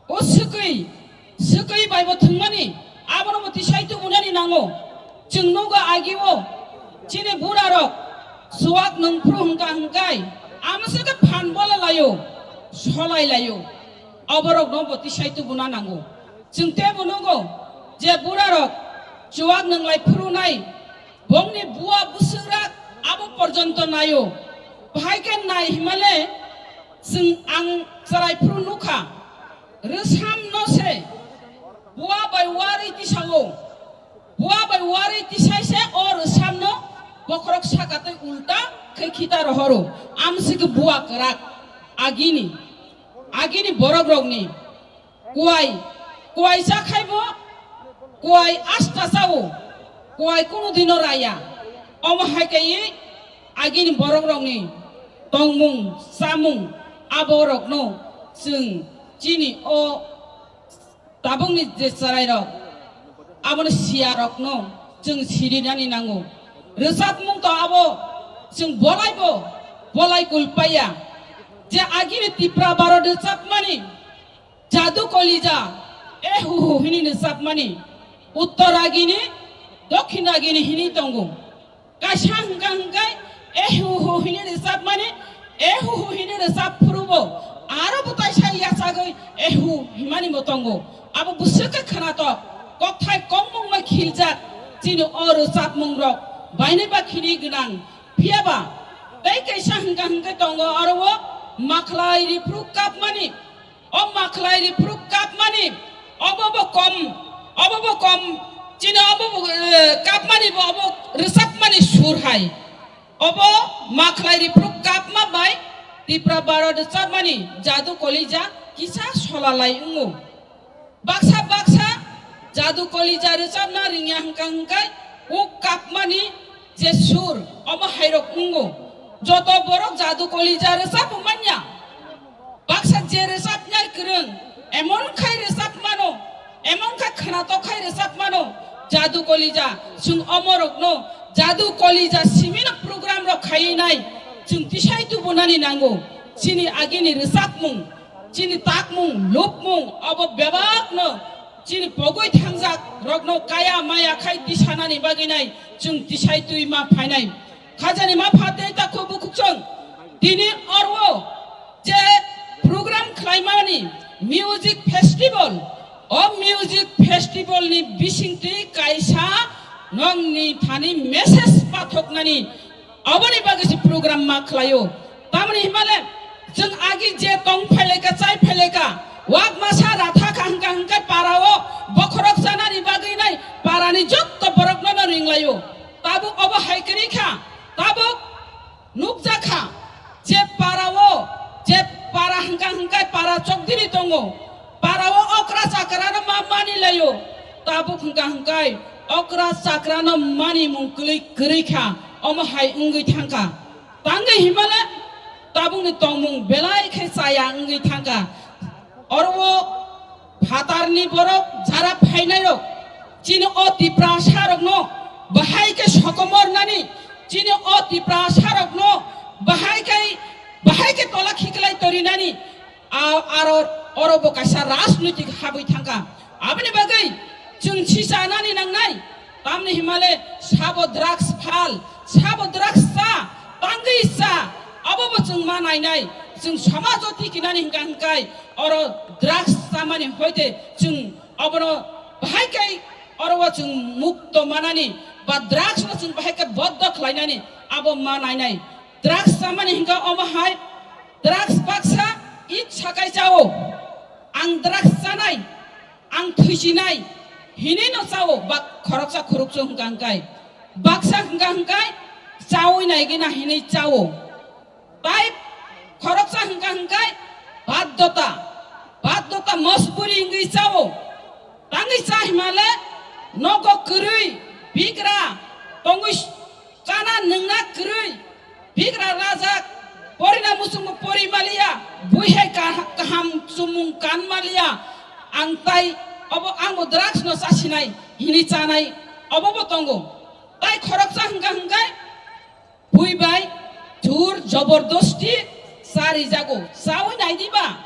o swkwi, swkwi bai bo thwngmani abono bo tisai tubunani nango. Chwng nugo agio chini bura rok chuwak nungphru hwnkha hwnkhe amo se khe phan bola laio, solai laio. Oborokno bo tisai tubuna nango. Chwng tebo nugo je burarok chuwak nwnglai phurunai, bongni bua bwswkrak abo porjonto naio. Bahai khe nai himale chwng ang chwrai phuru nukha, rwsamno se bua bai warwi tisao. Bua bai warwi tisai se o rwsamno bokhorok saka tei ulta khe khita rohoro, amsike bua kwrak, agini, agini borok rokni kuai, kuai chakhaibo, kuai asta chao, kuai kunu dino raya. Omo hai kaiwi agini borok rokni tongmung, chamung, abo rokno chwng chini o tabukni je chwrairok, abono siyarokno chwng sirinani nango. Rwchapmung to abo chwng bolaibo bolai kulpaiya. Je agini Tipra Baro rwchapmani Jadu Kolija, e hu hu hini rwchapmani, Uttor agini, Dokhin agini hini tongo. Kaisa hwnkha hwnkhe, e hu hu hini rwchapmani, e hu hu hini rwchap phurubo, aro bo taisa yachagwi e hu himani bo tongo. Abo bwswk khe khwnatok, kokthai kokmung bai khiljak chini o rwchapmung rok, bainai ba khini gwnang. Phiya ba tei kaisa hwnkha hwnkhe tongo aro o makhlai riphru kapmani. O makhlai riphru kapmani, obo bo kom, obo bo kom, chini obo bo, eh, kapmani bo obo rwchapmani sur hai. Obo makhlai riphru kapma bai Tipra Baro rwchapmani Jadu Kolija kisa solalai wngo. Baksa baksa Jadu Kolija rwchapna ringya hwnkha hwnkhe o kapmani je sur omo hairok wngo. Joto borok Jadu Kolija rwchapmanya. Baksa je rwchapnai kwrwng, emon khai rwchap mano, emon kha khwnatok khai rwchap mano, Jadu Kolija, chwng omorokno Jadu Kolija simino program rok khaiwi nai, chwng tisai tubunani nango, chini agini rwchapmung, chini takmung, lupmung, obo bebakno chini pogwi thangjak rokno kaya maya khai tisanani bagwi nai, chwng tisai twi ma phainai. Khajani ma phatwi ta khubu khukchang. Tini oro je program khlaimani music festival, o music festival ni bisingtwi kaisa nongni thani message pathoknani aboni bagwi se program ma khlaio. Tamoni himale chwng agi je tong phaileka, chai phaileka, wak masa ratha kha hwnkha hwnkhe parao bokhorok chanani bagwi nai parani jotto borokno no ringlaio. Tabuk obo hai kwrwi kha, tabuk nukjakha je parao, je para hwnkha hwnkhe para chokdiri tongo, parao okra chakrano ma mani laio, tabuk hwnkha hwnkhe okra chakrano manimung kwlwi kwrwi kha, omo hai wngwi thangkha. Tangwi himale tabukni tongmung belai khe chaya wngwi thangkha. Oro o phatarni borok jara phainairok chini o Tiprasarokno bahai khe sokomornani, chini o Tiprasarokno bahai khe, bahai khe tola khiklai torinani, a-, aro oro bo kaisa rajnoitik habwi thangkha. Aboni bagwi chwng si chanani nangnai. Tamni himale sabo drugs phal, sabo drugs cha, tangwi cha, abo bo chwng ma nainai. Chwng somajo tikinani hwnkha hwnkhe oro drugs chamani hoite chwng obono bahai khe oro o chwng mukto manani ba drugs no chwng bahai khe boddo khlainani abo ma nainai. Drugs chamani hwnkha omo hai drugs baksa it sakai chao. Ang drugs chanai, ang thwisinai, hinwi no chao, bak khoroksa khoroksa hwnkha hwnkhe, baksa hwnkha hwnkhe, chaui naigwi na hinwi chao. Tai khoroksa hwnkha hwnkhe, baddota, baddota mojburi wngwi chao. Tangwi cha himale, nogo kwrwi, bigra, tongwi Chana nwngna kwrwi, bigra rajak, porina muchungbo pori maliya, buihai ka-, kaham chumung kan maliya, ang tai obo angbo drugs no chasinai, hini chanai, obo bo tongo. Tai khoroksa hwnkha hwnkhe, bui bai, jur, jobordosti, charijago, chaui naidiba.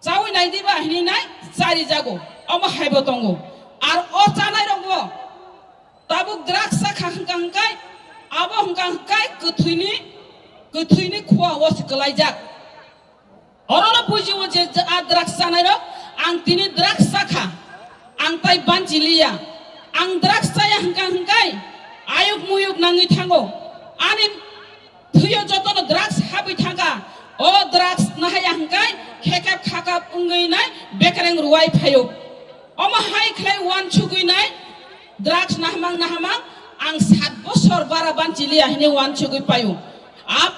Chaui nai diba hinwi nai chari jago. Omo haibo tongo. Ar o chanai rokbo tabuk drugs chakha hwnkha hwnkhe, abo hwnkha hwnkhe kwthwini, kwthwini khua o se kwlaijak. Orono bujio je a drugs chanai rok, ang tini drugs chakha, ang tai banchi liya. Ang drugs chaya hwnkha hwnkhe ayuk muyuk nangwi thango. Ani Thwio jotono drugs habwi thangkha. O drugs nahaya hwnkhe khekep khakap wngwi nai bekereng ruwai phaio. Omo hai khlai uansugwi nai drugs nahamang nahamang ang sat bosor bara banchi liya hinwi uansugwi paio. Ap,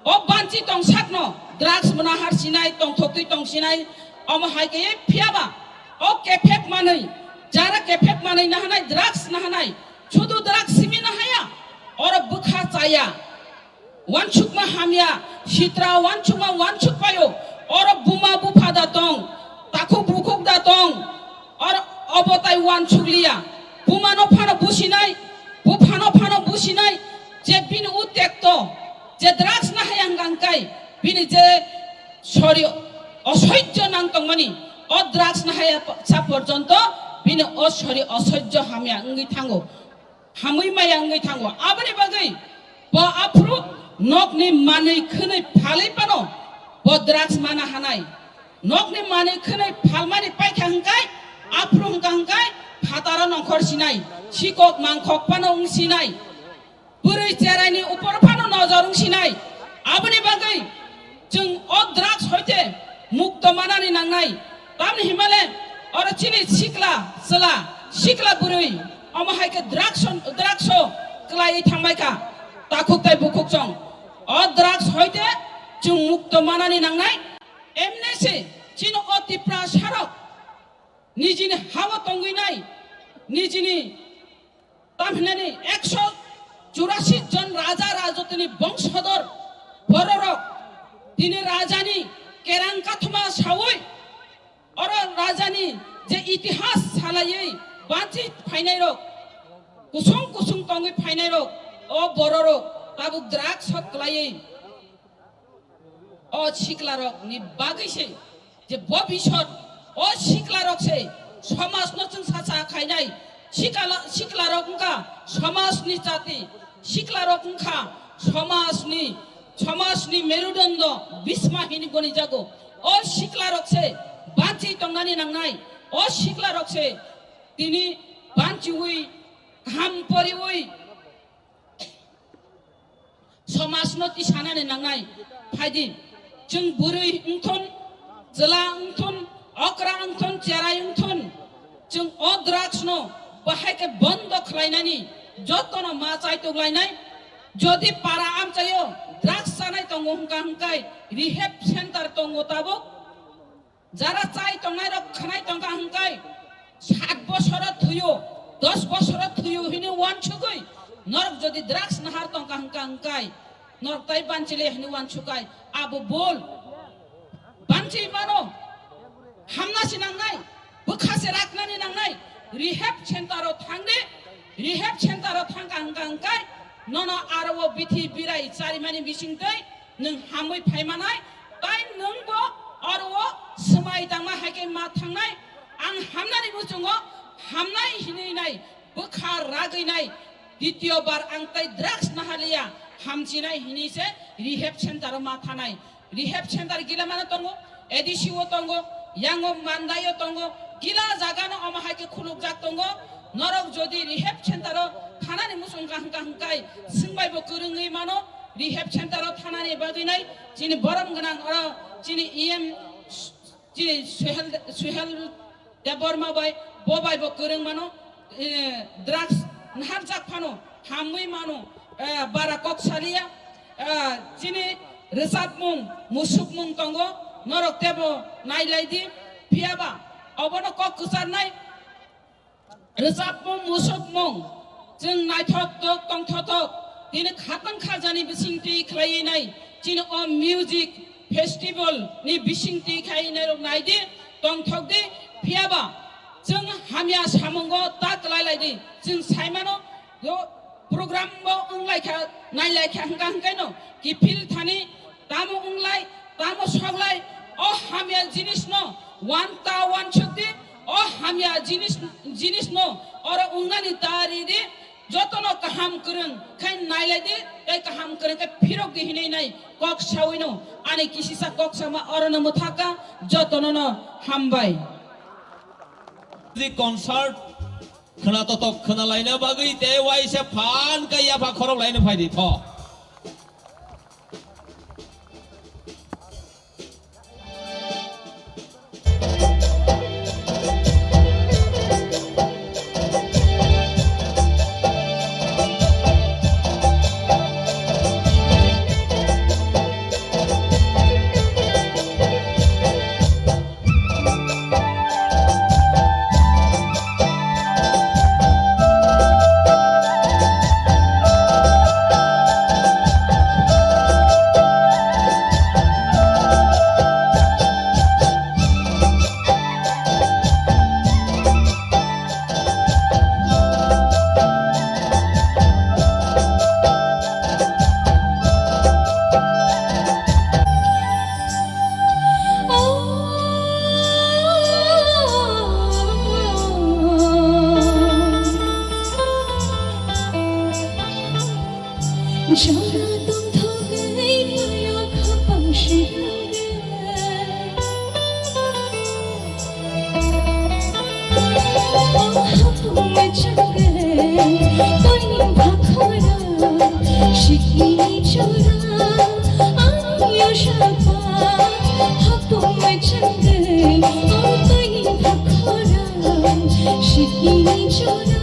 o banchi tong sakno drugs mwnahar sinai, tongthok twi tong sinai, omo hai khe phiyaba o kephek manwi, jara kephek manwi nahanai, drugs nahanai, sudu drugs simi nahaya, oro bwkha chaya. Wansukma hamya, sitra wansukma wansuk payo, oro buma bupha da tong, takhuk bukhuk da tong, oro obo tai wansukliya. Bumano phano businai, buphano phano businai, je bini utekto, je drugs nahaya hwnkha hwnkhe, bini je sori osoijjo nang tongmani, o drugs nahaya sa porjonto, bini o sori osoijjo hamya wngwi thango. Hamwi maya wngwi thango. Aboni bagwi bo aphuru nokni manwi khwnwi phalwi phano bo drugs mana hanai. Nokni manwi khwnwi phalmani paikha hwnkhe aphuru hwnkha hwnkhe phataro nongkhor sinai, sikok mangkhok phano wng sinai, bwrwi cheraini upor phano nojor wng sinai. Aboni bagwi chwng o drugs hoite mukto manani nangnai. Tamni himale oro chini sikla, chwla, sikla bwrwi, omo hai khe drugs, drugs o kwlaiwi thangbai kha, takhuk tai bukhuk chwng. O drugs hoite chwng mukto manani nangnai. Emne se chini o Tiprasa rok nijini hao tongwi nai, nijini Tamhinani ekso churasi jon raja rajotini bongsodor bororok tini rajani kerang kathoma sawi, oro rajani je itihas salaiwi banchi phainairok, kusung kusung tongwi phainairok, o bororok tabuk drugs o kwlaiwi. O siklarokni bagwi se je bobisot, o siklarok se somajno chwng sacha khainai. Sikala-, siklarok wngkha somajni chati, siklarok wngkha somajni, somajni merudondo, bisma hini goni jago. O siklarok se banchi tongnani nangnai, o siklarok se tini banchiwi, kaham poriwi, somajno tisanani nangnai. Phaidi, chwng bwrwi wngthun, chwla wngthun, okra wngthun, cherai wngthun, chwng o drugs no bahai khe bondo khlainani jotono ma chai tonglainai. Jodi para amchaio drugs chanai tongo hwnkha hwnkhe rehab center tongo tabuk. Jara chai tongnai rok khwnai tongkha hwnkhe sat bosoro thwiyo, dos bosoro thwiyo hini wansugwi norok jodi drugs nahar tongkha hwnkha hwnkhe norok tai banchile hini wansukai abo bol. Banchi mano hamna si nangnai, bwkha se raknani nangnai, rehab center o thangdi, rehab center o thangkha hwnkha hwnkhe nono aro o bithi birai charimani bisingtwi nwng hamwi phaimanai, tai nwngbo oro o swmai tangma hai khe ma thangnai. Ang hamnani muchungo hamnai hinwi nai, bwkha ragwi nai, dityo bar ang tai drugs nahaliya, hamchinai hinwi se rehab center o ma thanai. Rehab center gila mano tongo, A D C o tongo, yango Mandai o tongo, gila jaga no omo hai khe khulukjak tongo. Norok jodi rehab center o thanani muchung kaham kaham kai swngbai bo kwrwngwi mano, rehab center o thanani bagwi nai chini borom gwnang oro chini E M chini Suhel, Suhel Debbarma bai, bo bai bo kwrwng mano, eh, drugs naharjak phano, hamwi mano, eh, bara kok saliya, eh, chini rwchapmung, musukmung tongo, norok tebo nailai di, phiyaba obono kok kwcharnai, rwchapmung, musukmung, chwng naithok tok tongthotok, tini khatang khajani bising twi khlaiwi nai, chini o music festival ni bising twi khai nai rok nai di, tongthok di, phiyaba chwng hamya samungo ta kwlai lai di, chwng sai mano, yo program bo wng lai kha, nai lai kha hwnkha hwnkhe no kiphil thani, tamo wng lai, tamo sok lai, o hamya jinis no wan ta wansuk di, o hamya jinis, jinis no oro wngnani ta ri di, jotono kaham kwrwng khai nai lai di, tei kaham kwrwng khe phirok di hinwi nai kok sawi no, ani kisisa kok sama oro no mwthaka, jotono no hambai. Di concert khwna totok khwna laina bagwi tei waisa phan khe yapha khorok laina phai di tho. Jora tongthogwi phaio khapang sirangwi. O hapung mechangwi koining phakhora sikini jora ang yosapa hapung mechangwi o koining phakhora sikini jora.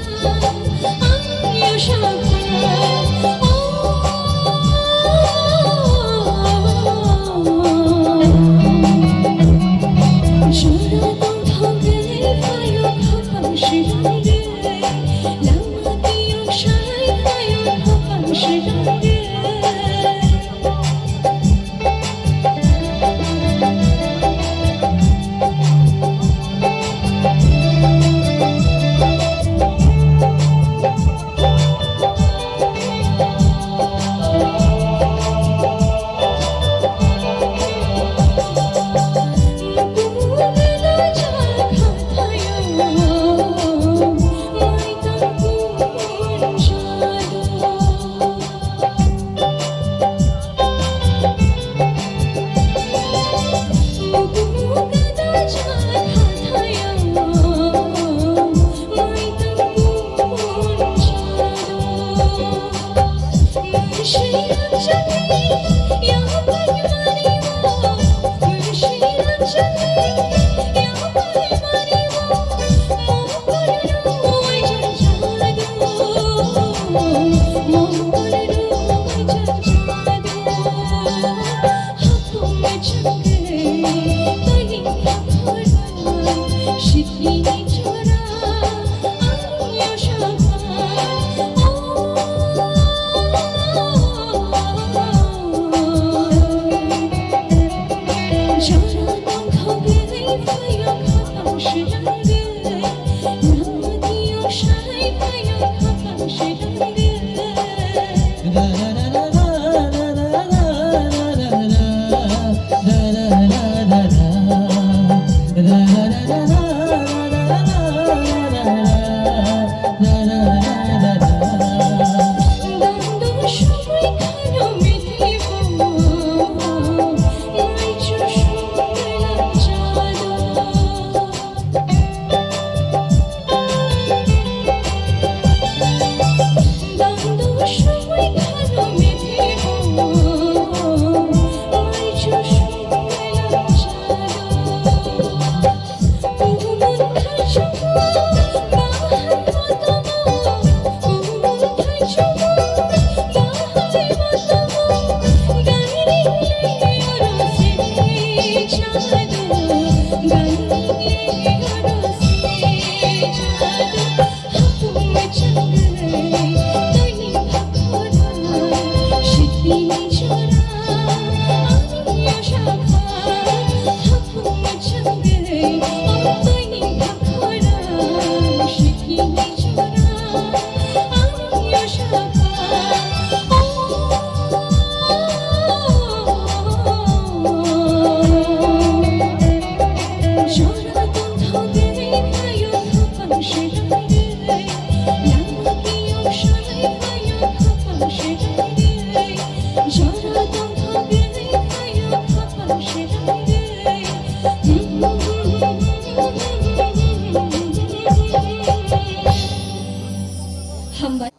Hambai.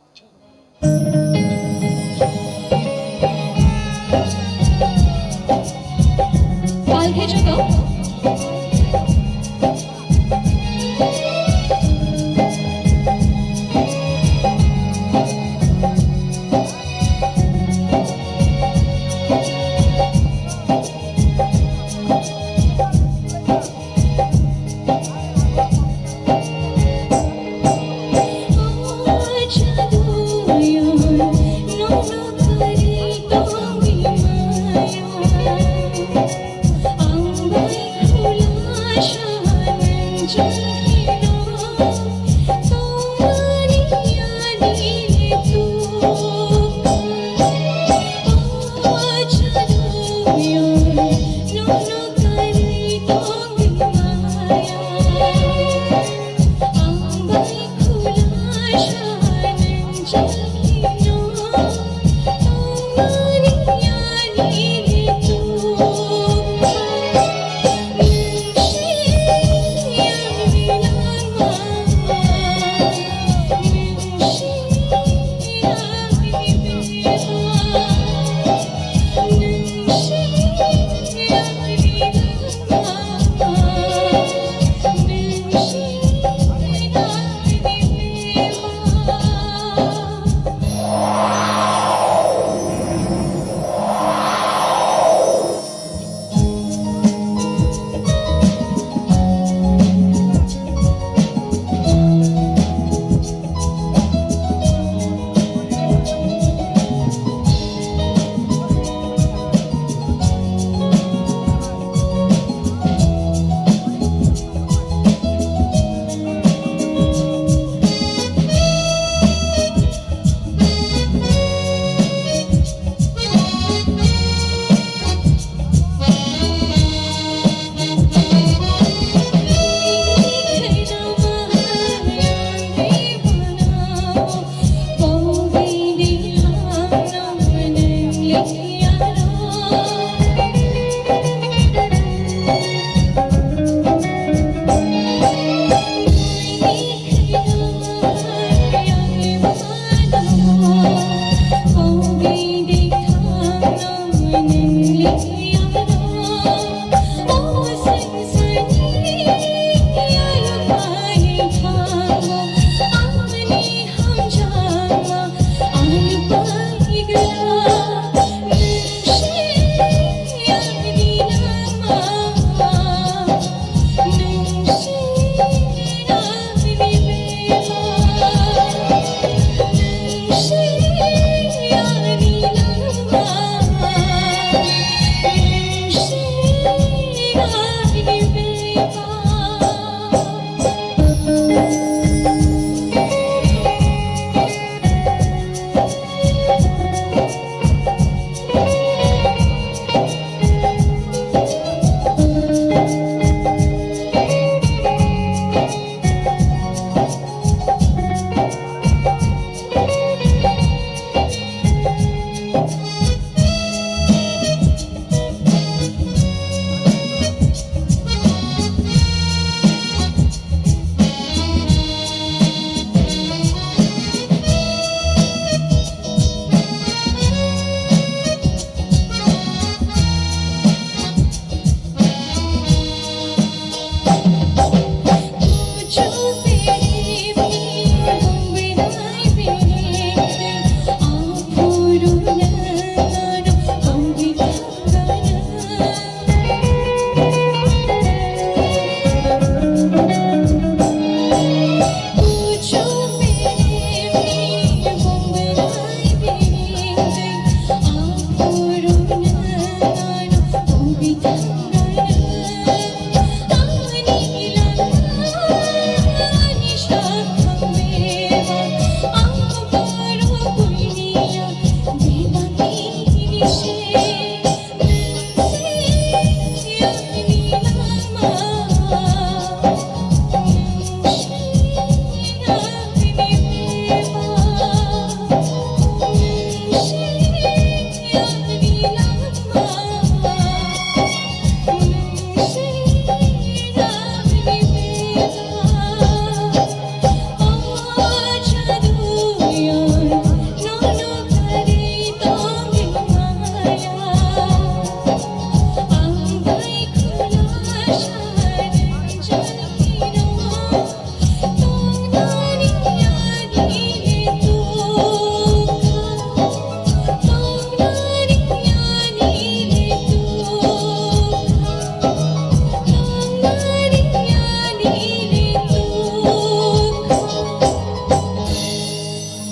Pal khe joto.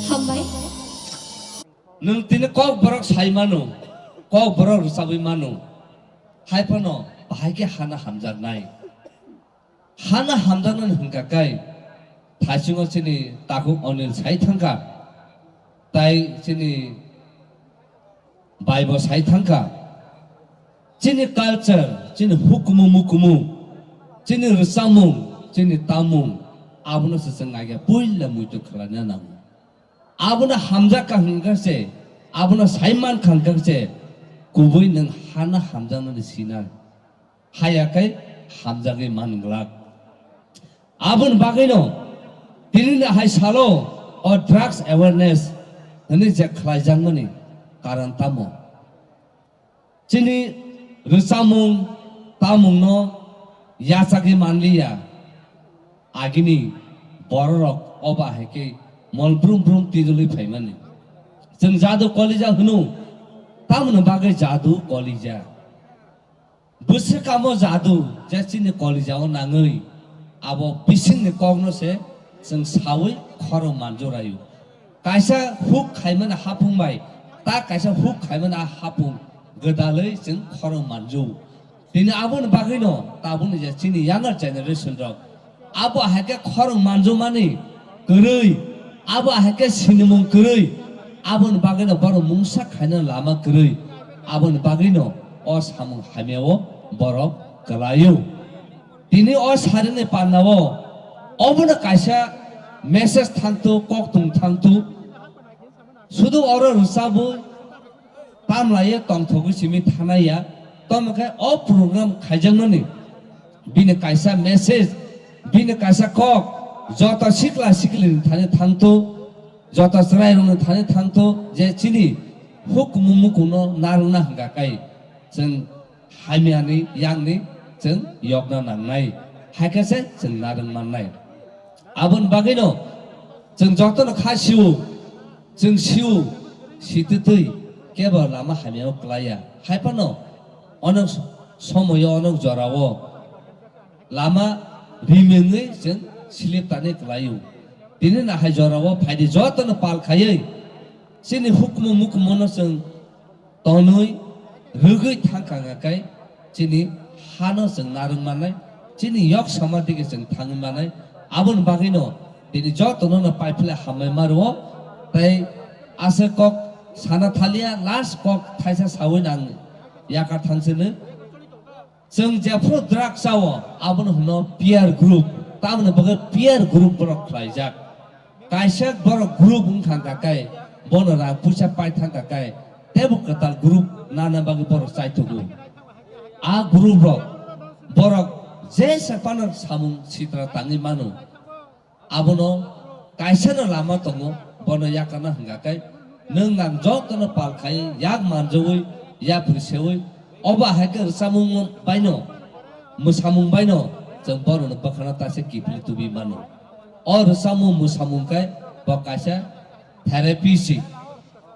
Hambai. Nwng tini kok borok sai mano, kok borok rwchabwi mano, hai phano bahai khe hana hamjaknai. Hana hamjaknani hwnkha khe, thaisingo chini takhuk Anil sai thangkha, tai chini baibo sai thangkha, chini culture, chini hukumu mukumu, chini rwchapmung, chini tamung, abono se chwng naikhe puila muitu khlaina nango. Abono hamjak kha hwnkha se, abono sai man kha hwnkha se, kubui nwng hana hamjaknani sinai. Haya khe hamjagwi man glak. Aboni bagwino tini ni hai salo o drugs awareness hwnwi je khlaijakmani karon tamo? Chini rwchapmung tamungno yachagwi manliya. Agini bororok oba hai khe mol brum brum twijlwi phaimani. Chwng jadu kolija hwno, tamoni bagwi jadu kolija? Bwswkamo jadu je chini kolijao nangwi, abo bisingni kokno se chwng saui khorang manjuraio. Kaisa huk khaimani hapung bai ta kaisa huk khaimani a hapung gwdalwi chwng khorang manjao. Tini aboni bagwino tabukni je chini younger generation rok abo hai khe khorang manjomani kwrwi, abo hai khe sinimung kwrwi, aboni bagwino borok mungsa khaina lama kwrwi, aboni bagwino o samung hamyao borok kwlaio. Tini o sarini pandao obono kaisa message thangto, koktwng thangto, sudu oro rwchabwi tamlaiye tongthogwi simi thanaiya, tamo khe o program khaijakmani bini kaisa message, bini kaisa kok joto sikla siklini thani thangto, joto chwrairokni thani thangto je chini hukumu mukuno narwkna hwnkha khe chwng hamyani yakni chwng yokna nangnai, hai khe se chwng narwk mannai. Aboni bagwino chwng jotono kha sio, chwng sio, sitwtwi kebo lama hamyao kwlaiya. Hai phano onok somoyo onok jorao lama rimengwi chwng slip tanwi kwlaio. Tini nahai jorao phaidi jotono pal khaiwi chini hukumu mukumono chwng tonwi rwgwi thangkha hwnkha khe chini hano chwng narwk mannai, chini yok sama digi chwng thangwi mannai. Aboni bagwino tini jotono no paiphle hambai ma rwo. Tei aswk kok sana thaliya, last kok thaisa sawi nang yakar thangsinwi. Chwng jephru drugs chao, abono hwno peer group, tamoni bagwi peer group borok khlaijak. Kaisa borok group wngkha hwnkha khe, bono rang puisa pai thangkha khe, teibo kwtal group nana bagwi borok chaithogo. A group rok borok jesa phano samung sitra tangwi mano. Abono kaisano lama tongo, bono yakarna hwnkha khe nwng ang jotono pal khai yak manjawi, yapri sewi, obo hai khe rwchapmung baino, mwsamung baino chwng borokno bwkhano taisa kiphilwi tubui mano. O rwchapmung mwsamung khe bo kaisa therapy se.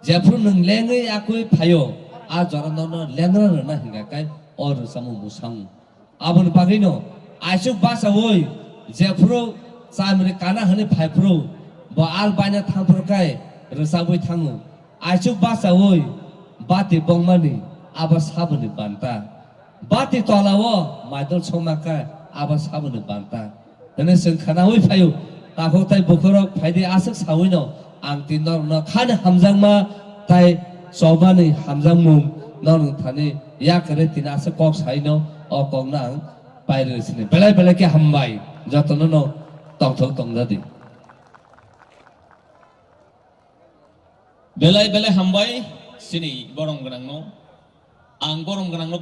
Jephru nwng lengwi yakwi phaio, a jora nono lengra rwna hwnkha khe o rwchapmung mwsamung. Aboni bagwino aisuk bachaui jephru chamri kana hwnwi phaiphru, bo al baina thangphru khe rwchabwi thango. Aisuk bachaui bati bongmani abo saboni banta. Bati tolao maidol songma khe abo saboni banta. Hwnwi chwng khwnaui phaio. Takhuk tai bukhurok phaidi aswk sawino ang tini norokno khani hamjakma tai Chobani hamjakmung no nwng thani yak kwrwi tini aswk kok saino, o kokno ang pairwi sini. Belai belai khe hambai, jotono no tongthok tongjadi. Belai belai hambai sini borom gwnangno. Ang borom gwnangno.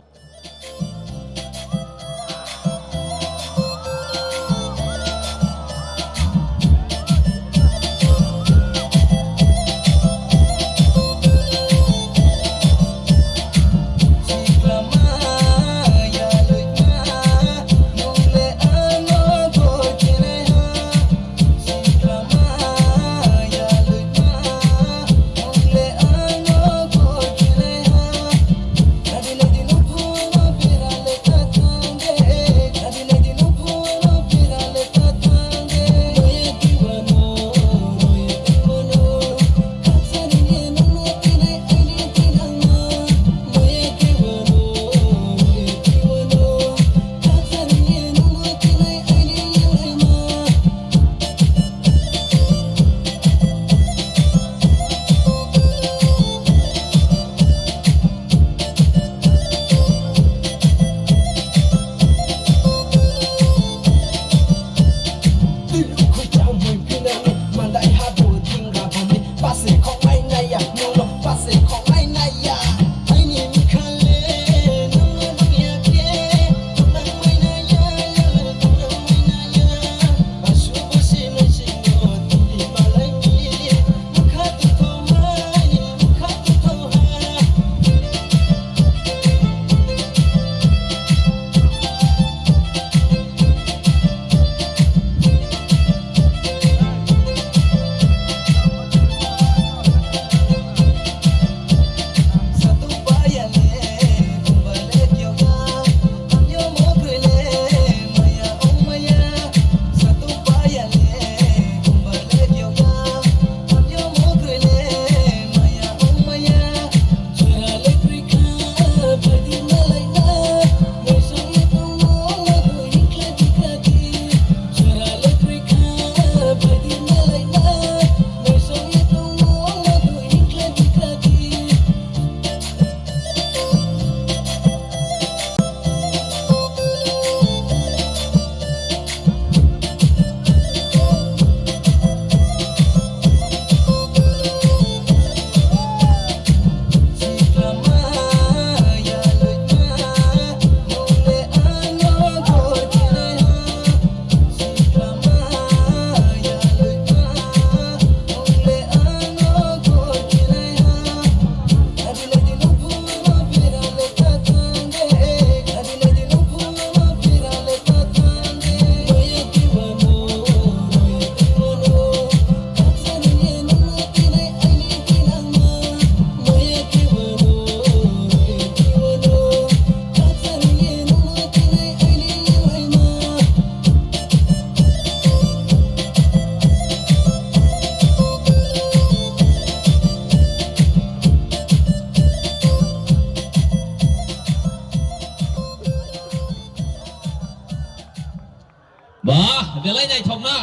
Ba, belai naithokna.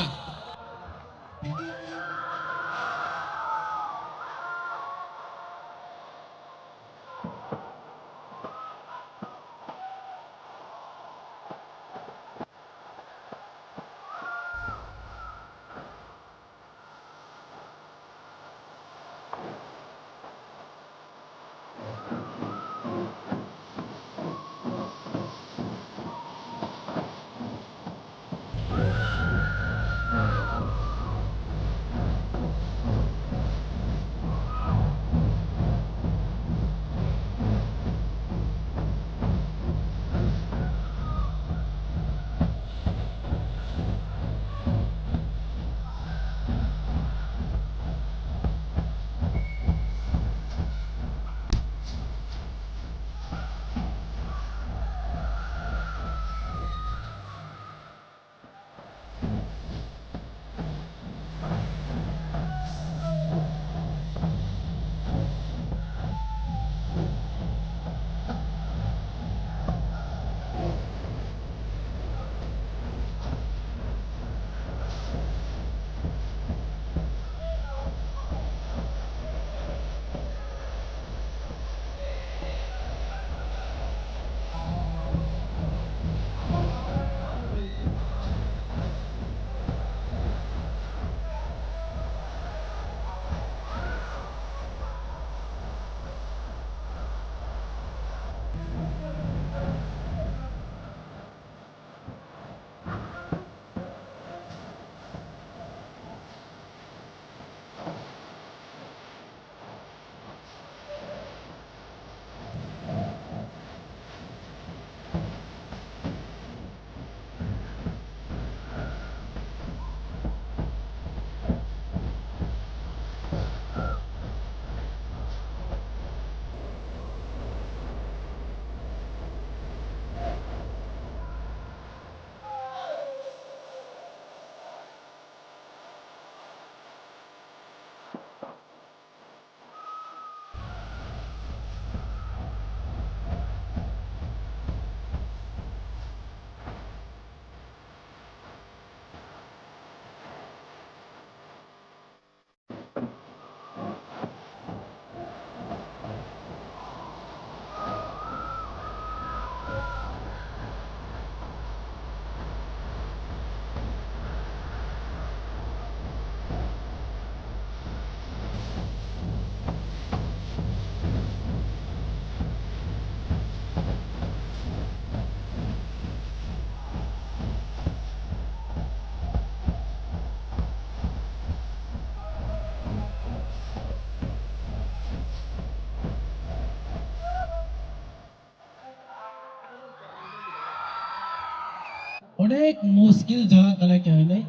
Onek muskil jaga kalai khe hinwi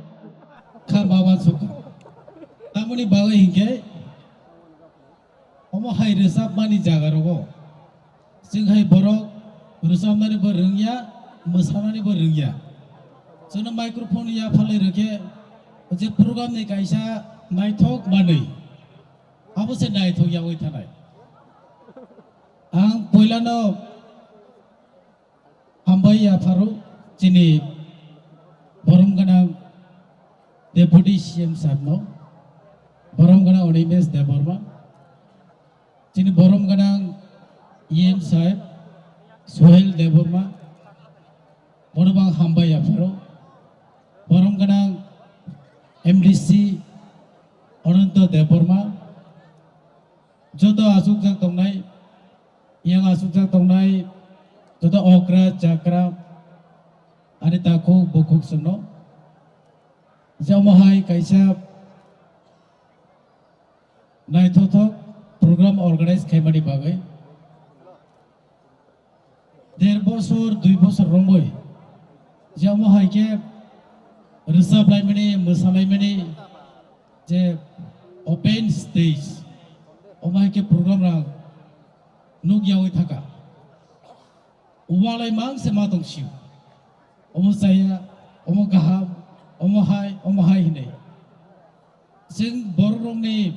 kha baban sukha. Tamoni bagwi hinkhe omo hai rwchapmani jaga rogo chwng hai borok rwchapnani bo rwngya, mwsanani bo rwngya. Chwngno microphone yaphalwi rwkhe je program ni kaisa naithok manwi abo se naithok yawi thanai. Ang puilano hambai yapharo chini borom gwnang Deputy C M sahibno, borom gwnang Animesh Debbarma, chini borom gwnang E M sahib Sohel Debbarma, bono bang hambai yapharo, borom gwnang M D C Ananto Debbarma, joto asukjak tongnai, yang asukjak tongnai, joto okra, chakra, ani takhuk, bukhuk chwngno. Je omo hai kaisa naithothok program organize khaimani bagwi. Der bosor, dui bosor romwi je omo hai khe rwchap laimani, mwsa laimani je open stage, omo hai khe program rang nuk yawi thaka. Walai mang se ma tong sio. Omo chaya, omo kaham, omo hai, omo hai hinwi. Chwng borok rokni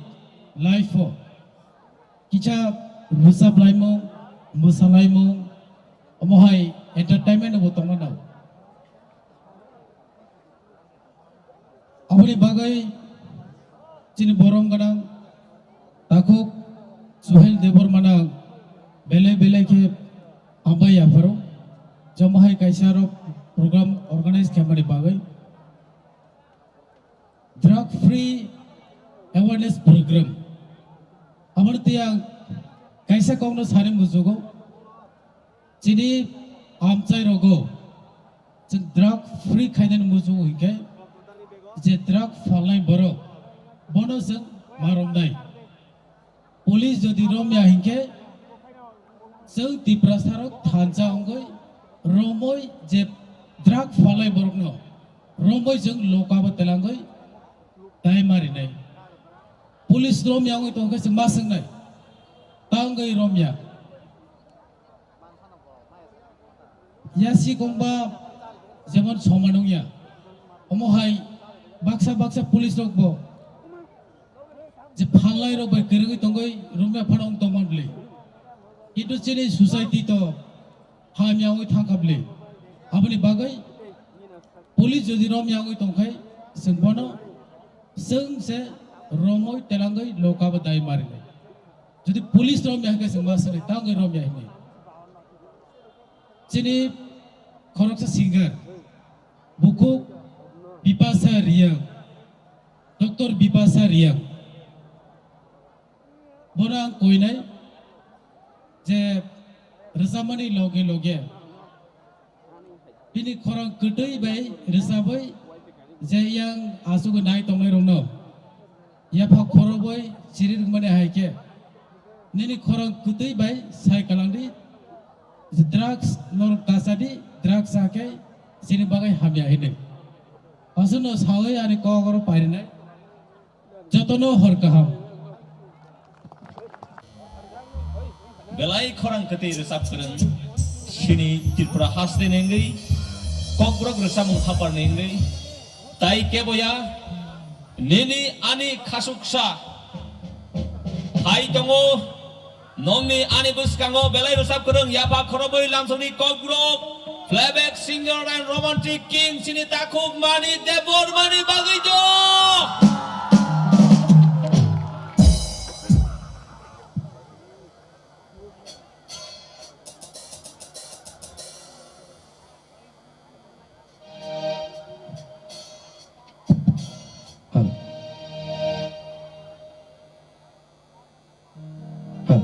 life o kisa rwchap laimung, mwsa laimung, omo hai entertainment bo tongma nang. Aboni bagwi chini borom gwnang takhuk Suhel Debbarmano belai belai khe hambai yapharo. Jomo hai kaisa rok program organize khaimani bagwi. Drug free awareness program. Aboni tei ang kaisa kokno sani mujugo. Chini amchai rogo chwng drug free khainani muchungo hinkhe je drug phalnai borok bono chwng ma romnai. Police jodi romya hinkhe chwng Tiprasa rok thansa wngwi romwi je drug phalnai borokno romwi chwng lokabo telangwi dai marinai. Police romya wngwi tongkhe chwng ma swngnai, ta wngwi romya? Yasi kongba jemon soman wngya. Omo hai baksa baksa police rok bo je phalnai rok bai kwrwngwi tongwi romya phano wng tongman bwle. Kintu chini society to hamya wngwi thangkha bwle. Aboni bagwi police jodi romya wngwi tongkhai chwng bono chwng se romwi telangwi lokabo dai marinai. Jodi police romya hinkhe chwng ma swnwi ta wngwi romya hinwi. Chini khoroksa singer, bukhuk Bipasa Riyang, Doctor Bipasa Riyang. Bono ang koinai je rwchapmani loge loge bini khorang kwtwi bai rwchapwi je yang asugwi nai tongnai rokno yapha khorobwi chiri rwmani hai khe nini khorang kwtwi bai sai kwlangdi. Drugs norok ta chadi, drugs cha khe chini bagwi hamya hinwi. Aswkno sawi ani kok oro pairinai. Jotono hor kaham. Belai khorang kwtwi rwchap kwrwng chini Tripura haste nengwi kokborok rwchapmung hapar nengwi tai keboya nini ani khasuksa hai tongo. Nongni ani bwskango belai rwchap kwrwng yapha khorobwi lamsongni kokborok playback singer and romantic king chini takhuk Mani Debbarmani bagwi do. Hal. Hal.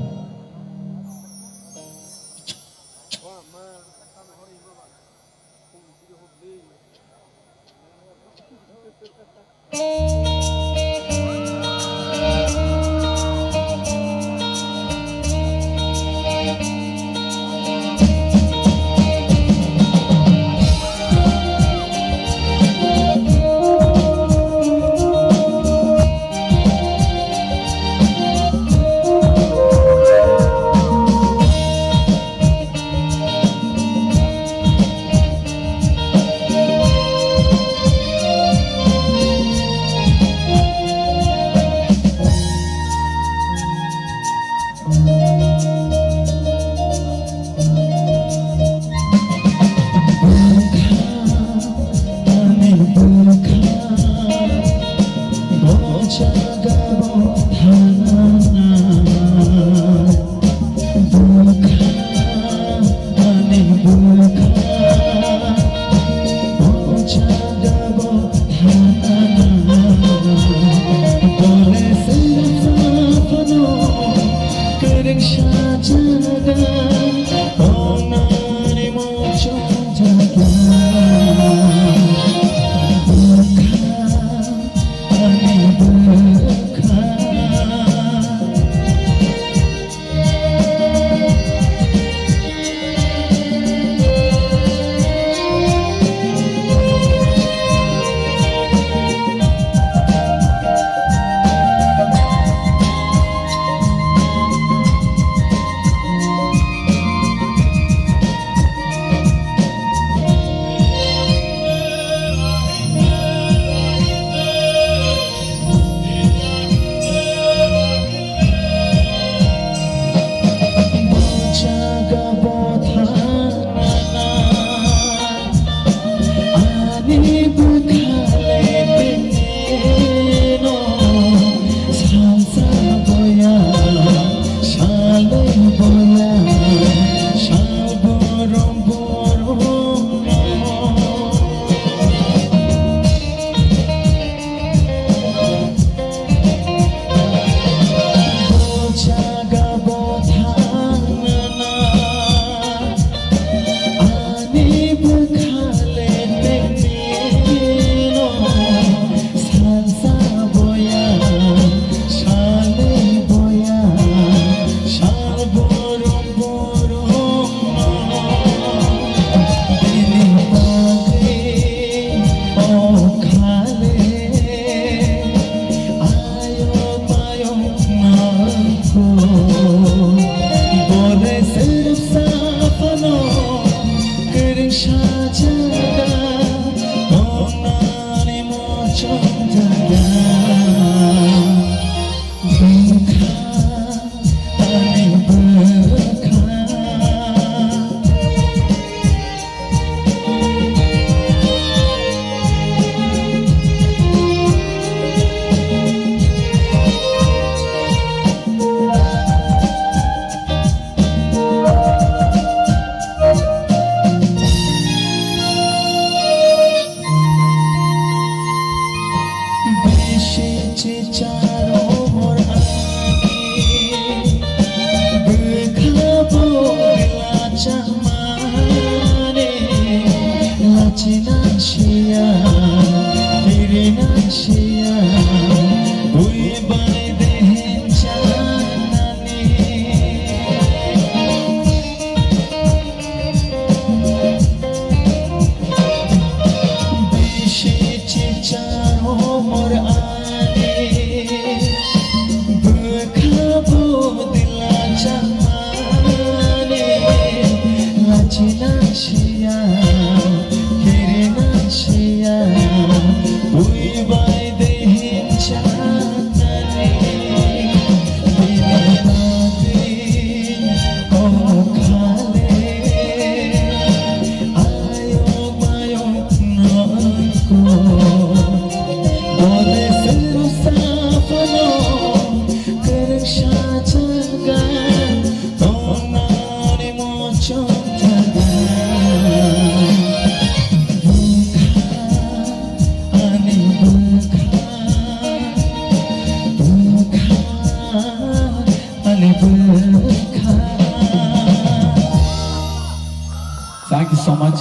Thank you so much.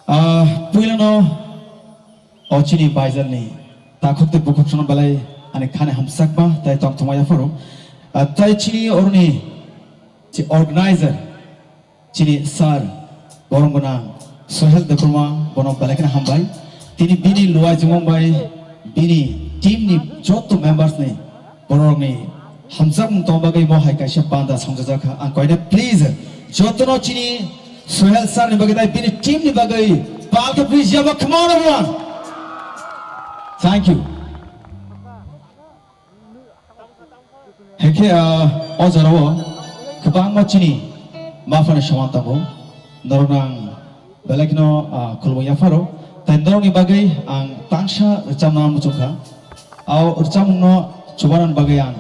Ah, puilano o chini baijalni takhuk tei bukhuk sono belai ani khani hamsakma tei tongthokma yapharo. Ah, tei chini oroni chi organizer, chini sir, borom gwnang Sohel Debbarma, bono belai kheno hambai. Tini bini luai jumung bai, bini team ni joto members ni borokni hamjakmung tong bagwi mo hai kaisa panda songjajak kha. Ang koina please jotono chini Sohel sir ni bagwi tei bini team ni bagwi pal khe please yaba, come on everyone. Thank you. Hekhe, ah, o jorao kwbangma chini maphani soman tongo. Norokno ang belai kheno, ah, khulumung yapharo. Tai norokni bagwi ang tangsa rwchapna muchungkha. O rwchapmungno chubanani bagwi ang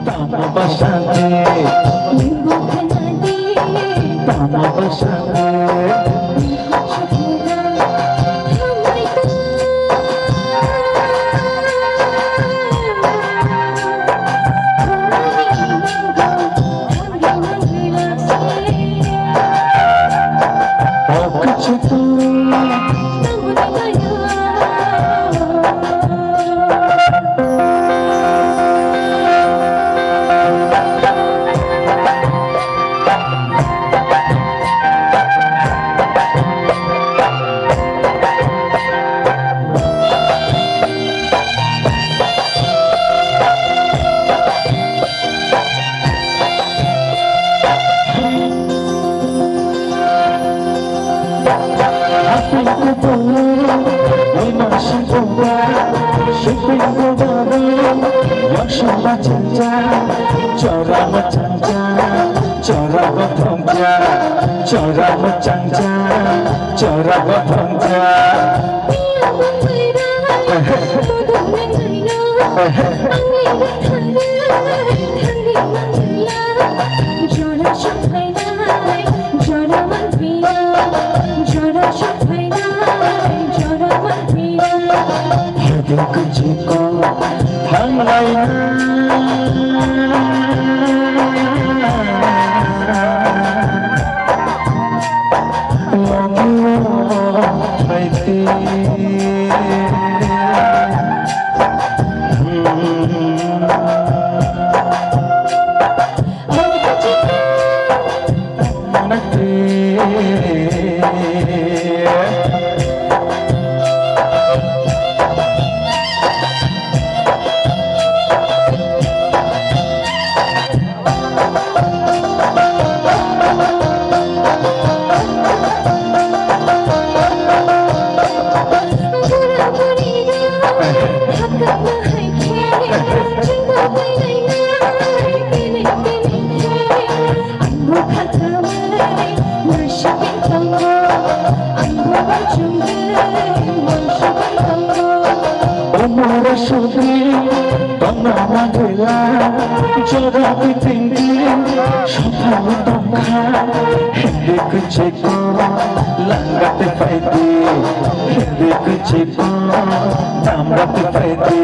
Tamo basante, tamo basante. Chora ma chang chang, chora ma thong chang, chora ma chang chang, chora ma thong chang. Hede kuchiko thanglai na. Longio thaiti. Omora sudri tongna magila, jora bitingdi sophang tongkha. Hindi kuchiko langate paidi, hindi kuchiko tamrate paidi.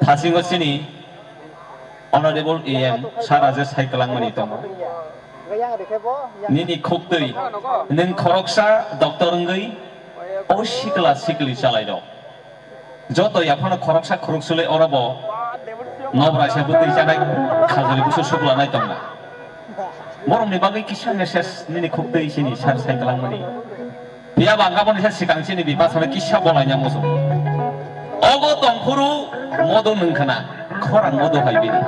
Thasingo chini Honorable A M Sir Rajesh hai kwlangmani tongo. Nini khuktwi nwng khoroksa doctor wngwi o sikla sikli chalairok. Joto yaphano khoroksa khoroksulwi oro bo nobraisa bwtwi chanai khajali busu suklanai tongna. Borokni bagwi kisa message nini khuktwi sini sar sai kwlangmani. Phiya ba ang aboni sa sikang sini bipasano kisa bolaina muchung. Ogo tongphuru modo nwng khna, khorang modo hai bini.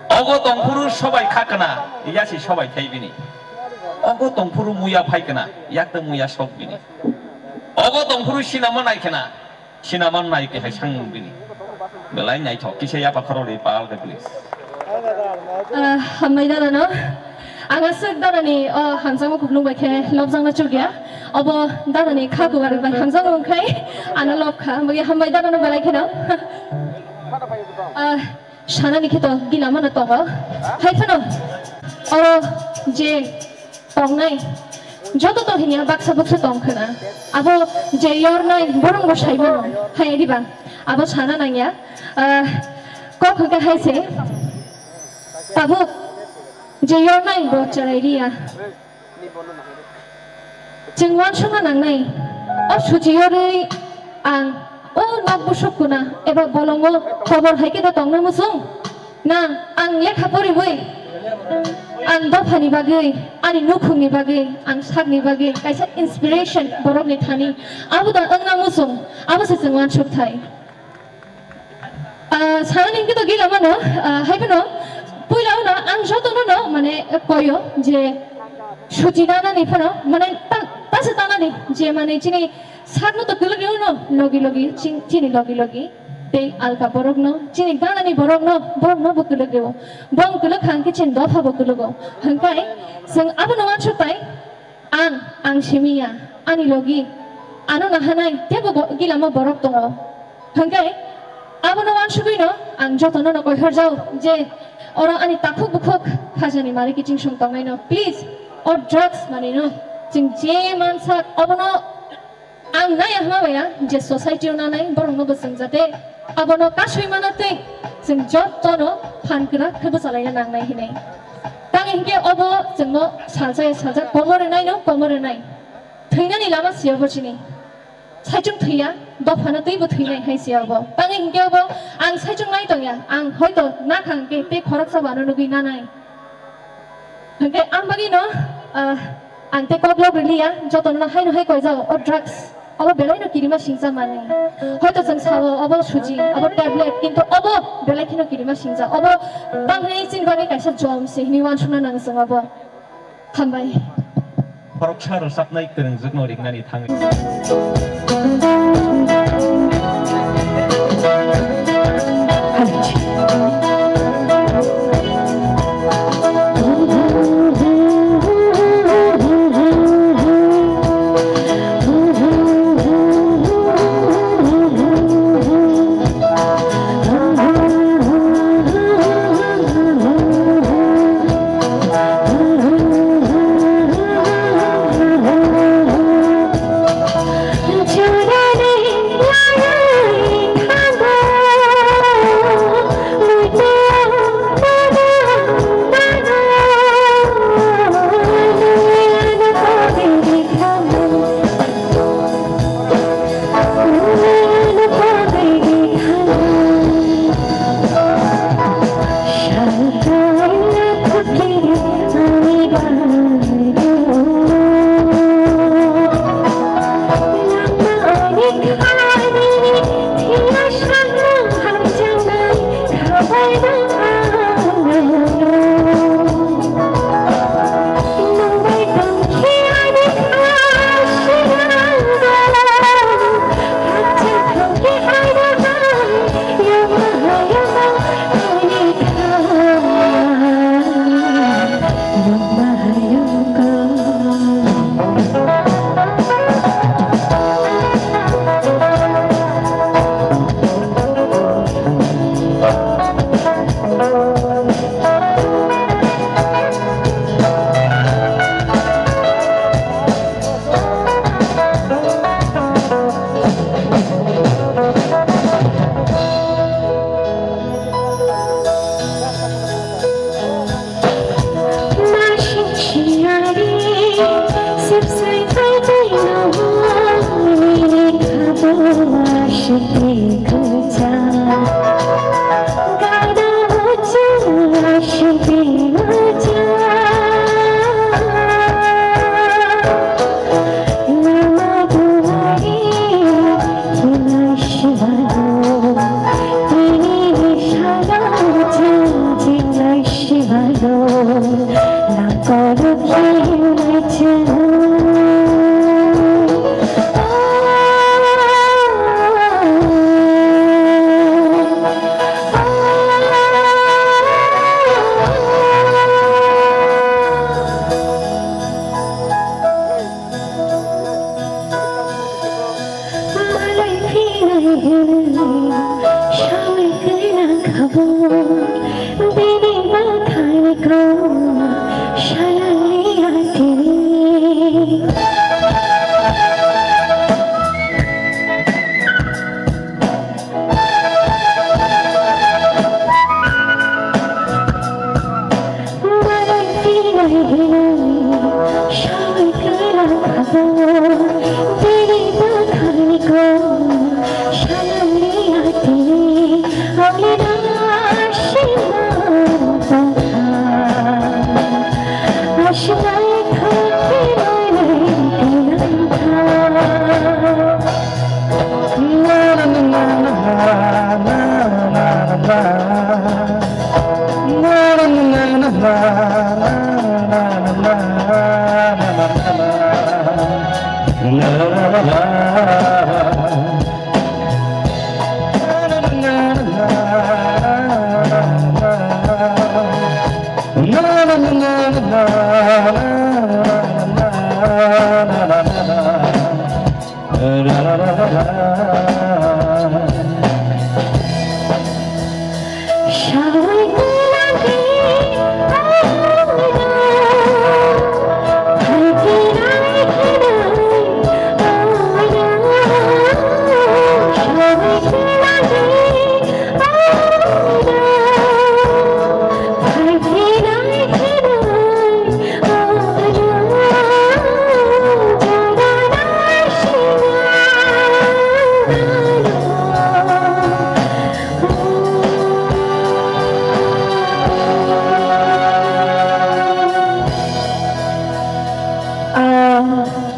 Ogo tongphuru sobai kha khna, yasi sobai thai bini. Ogo tongphuru muya phai khna, yakta muya sok bini. Ogo tongphuru sinama nai khna, sinama nai khe hai sang bini. Belai naithok, kisa yapa khorokri pal de please. Ah, hambai dada no. Ang aswk dada ni o hamjakma kuplung bai khe lobjakna chukya. Obo dada ni kha kubar bai hamjakma wngkhai ano lobkha. Hambai, hambai dada no belai kheno. Ah, Sanani khe to gila mano tongo. Hai phano oro je tongnai joto to hinya baksa buksa tong khna. Abo je yornai borok bo sai mano. Hai diba? Abo sana nangya. Ah, kok hwnkhe hai se. Tabuk je yornai bo charai riya. Chwng uansukna nangnai, o suchi yorwi ang o nok busuk kuna eba bolongo kobor hai khe da tongna muchung? Na ang lekha poriwi ang dophani bagwi, ani nukhungni bagwi, ang sakni bagwi kaisa inspiration borokni thani abo da wngna muchung, abo se chwng uansuk thai. Ah, sanani hwnkhe to gila mano, ah, hai phano puila uno ang jotono no mane koyo je suchi tanani phano mane ta-, tasa tanani je mane chini sakno to kwlwk rw no logi logi chin-, chini logi logi tei alka borokno chini ganani borokno borokno bo kwlwk rw. Bong kwlwk hwnkhe chini dopha bo kwlwgo. Hwnkhe chwng abono uansuk tai. Ang, ang simi ya, ani logi, ano nahanai teibo bo-, gilamo borok tongo. Hwnkhe abono uansugwino ang jotono no koihorjao je oro ani takhuk bukhuk khajani mari kiching song tongnaino. Please, o drugs manino chwng je mansak obono ang naiya hwnma baiya je society-o nanai borokno bo chwng jate abono kasui mana tei chwng jotono phan kwrak khe bwchalaina nangnai hinwi. Tangwi hinkhe obo chwngno salsa ya salsa, komo rwnai no komo rwnai. Thwinani lama siya bo chini. Saichung thwiya, dophano twibo thwinai hai siya obo. Tangwi hinkhe obo ang saichung nai tongya, ang hoito nakha hinkhe tei khoroksa bo ano nugwi nanai. Hinkhe ang bagwino, ah, ang tei koklok rwliya, jotono haino hai koijao o drugs. Obo belaino kirima singcha manwi. Hoito chwng sao obo suji, obo tablet, kintu obo belai kheno kirima singcha. Obo tang hinwi chini bagwi kaisa jom se hinwi uansukna nango chwng obo. Hambai. Khoroksa rwchapnai kwrwngjwkno ringnani thangwi.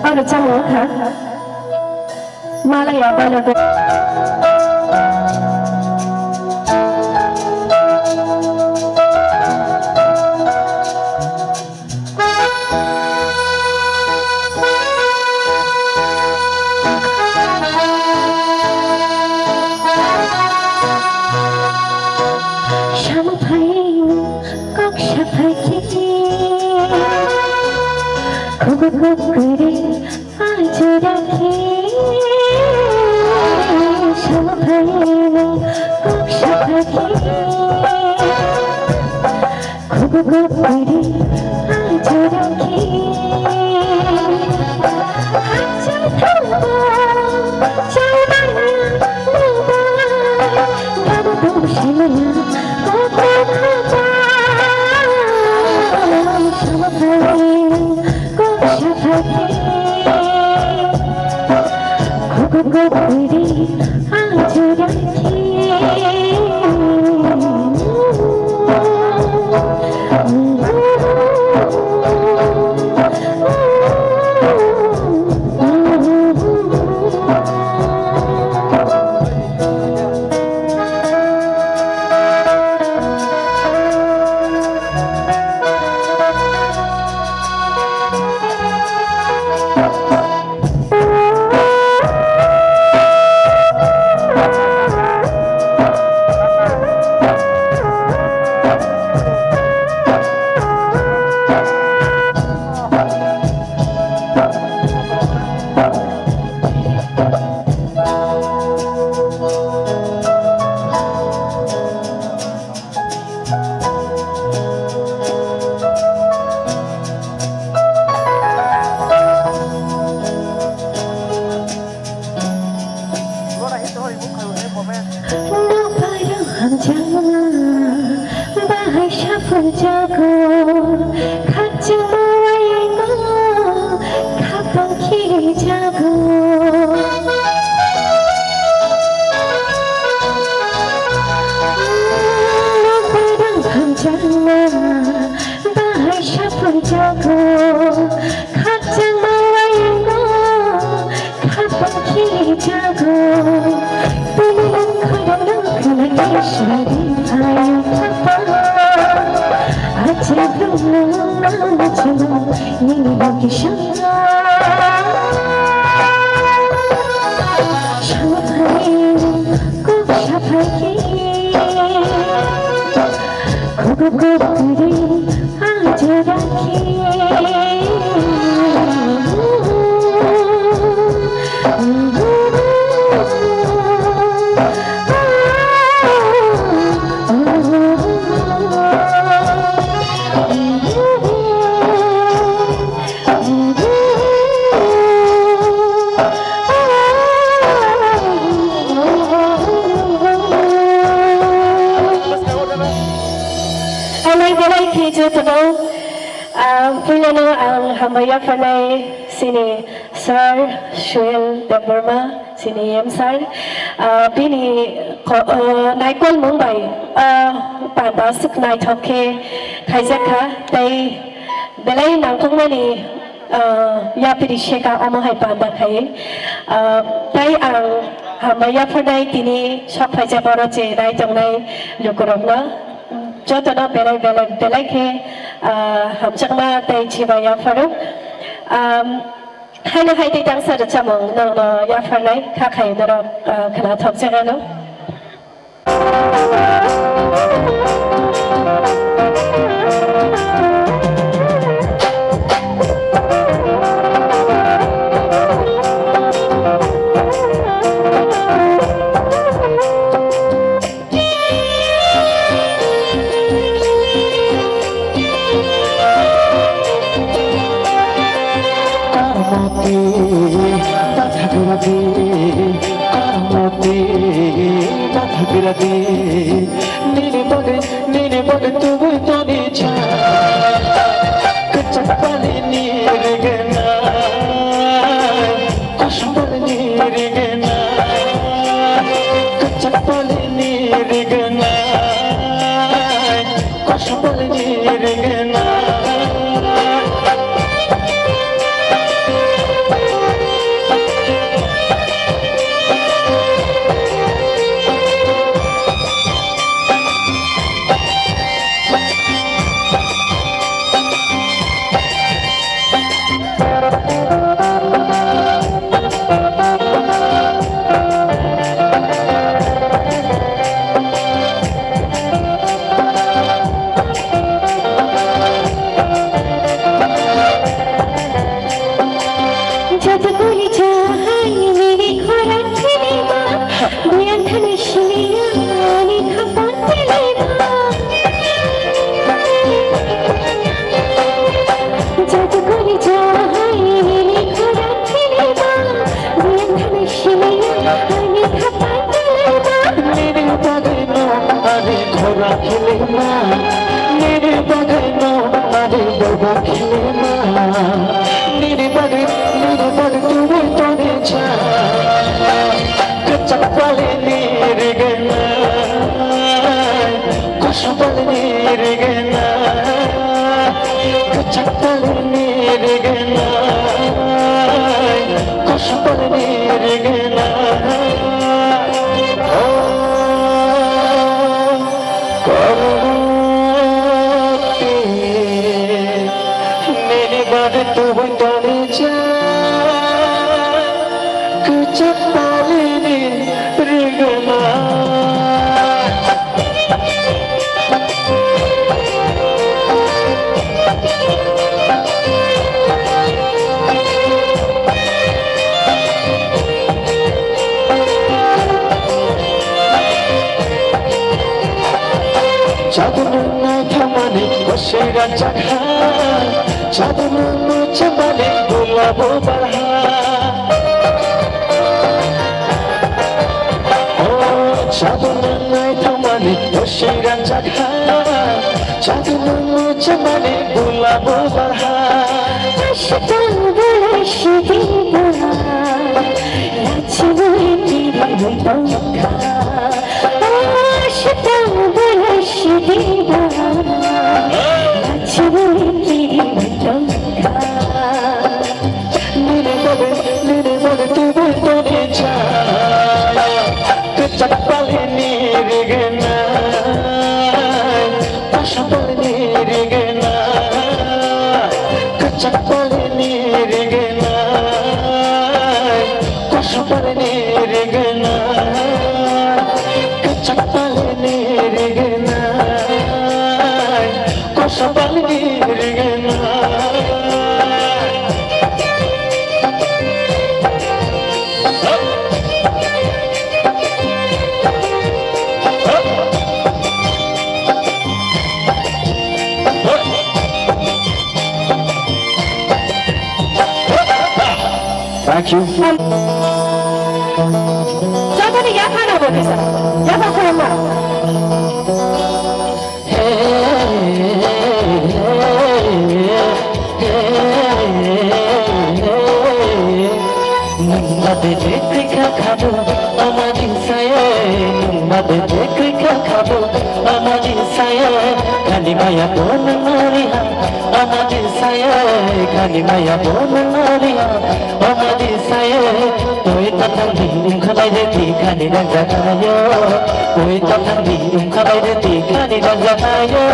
Ano chamo kha. Malaya balo do. Samphai kok saphai khe, khubu kuk kwrwi. Ajorakhe, sophai, kok saphakhe, khubu kok kwrwi, ajorakhe. Hachal thangbo, chalmanya, nubai, babo tongsimanya, kok kok khabai, sophai. Kok saphakhe, kok kok kwrwi, ajorakhe. Nokbairok hamjakma, bahai saphurjago, khakchangma waingo, khapang khirijago. Nokbairok hamjakma, bahai saphurjago, khakchangma waingo, khapang khirijago. Tini nang khorang nang khwlai khe sari phaio khapang. Ache brum nang nang chino nini location. Saphai kok saphai khe. Khubu kuk kwrwi ajorakhe. Amai belai khe jotono, ah, puilano ang hambai yapharnai. Chini Sir Suel Debbarma, chini M Sir, ah, bini ko-, ah, naikol mung bai, ah, panda swk naithok khe khaijak kha, tei belai nangkukmani, ah, yapri seka omo hai panda khai. Ah, tei ang hambai yapharnai tini sok phaijak oro chenai tongnai lukurokno. Jotono belai belai belai khe, ah, hamjakma tei chibai yapharo. Am, Haino hai tei tangsa rwchapmung nokno yapharnai kha khai norok, ah, khwnathok jagano. Karmoti, tatha biradi, karmoti, tatha biradi. Nini bagwi, nini bagwi tubui toni cha. Kwchak palini rigena. Kosom palini rigena, kwchak palini rigena, kosom palini rigena. Jaduguri jahai mere khora kheleba, buyan thane shiliya ani khapa teleba. Jaduguri jahai mere khora kheleba, buyan thane shiliya ani khapa teleba. Nini bagwi no ani khora khelema, nini bagwi no ani doba khelema, nini bagwi, nini bagwi tubui toni cha. Kwchak palini rigena, kosom palini rigena, kwchak palini rigena, kosom palini rigena. Oh, Karmoti, nini bagwi tubui toni cha. Kwchak palini rigena. Chador nwngnai thangmani bwswira chakha. Chador nwngnai chwmani bulabo barha. O chador nwngnai thangmani bwswira chakha. Chador nwngnai chwmani bulabo barha. Ashitang bulai shidi bulai. Lachimui kiri tongkha. Ashitang bulai shidi bulai. Lachimui kiri tongkha. Nini bagwi, nini bagwi tubui toni cha. Kwchak palini rigena, kosom palini rigena. Kwchak palini rigena, kosom palini rigena. Kwchak palini rigena. Kosom palini rigena. Thank you. Jotoni yaphano bo kisa, yapha khorokma. Bede kwikha khabo, ama din saye, nungma bede kwikha khabo, ama din saye, khani maya bo nungma riha, ama din saye, khani maya bo nungma riha, ama din saye, toi tathang di ungkha bai de di khani nang jagayo, toi tathang di ungkha bai de di khani nang jagayo,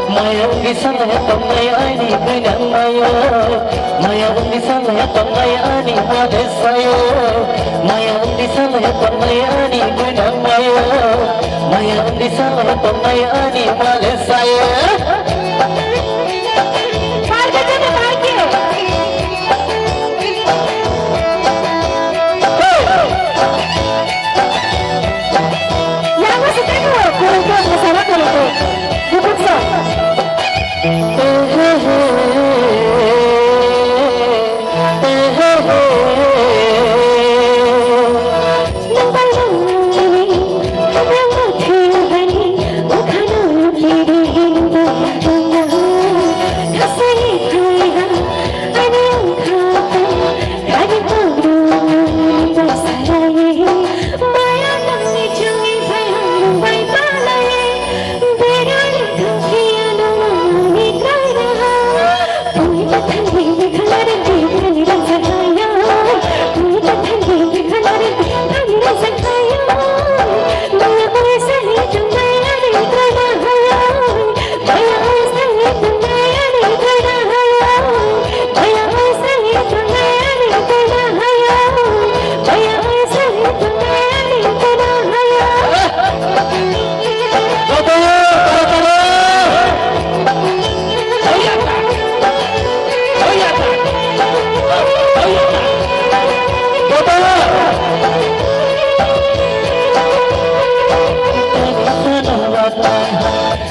maya ungwi sana ya tong maya aini gwi nang mayo. Maya wngwi sanlaiya tongnai ani malesayo. Maya wngwi sanlaiya tongnai ani gwnang mayo. Maya wngwi sanlaiya tongnai ani malesayo. Parke jene parke. Hey! Yang masih tengok, kurang kuat, masalah kurang kuat. Duduk, sok.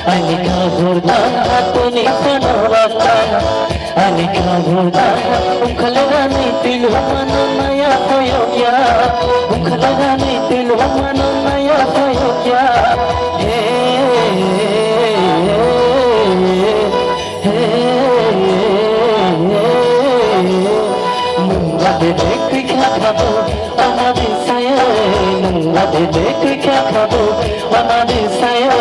Ani kabur dan hatuni panawatan. Ani kabur dan ungkalagani pilu mano maya koyokya. Ungkalagani pilu mano maya koyokya. Hey, hey, hey, hey. Mungga bebek pikha khabo, ama din saye. Mungga bebek pikha khabo, ama din saye.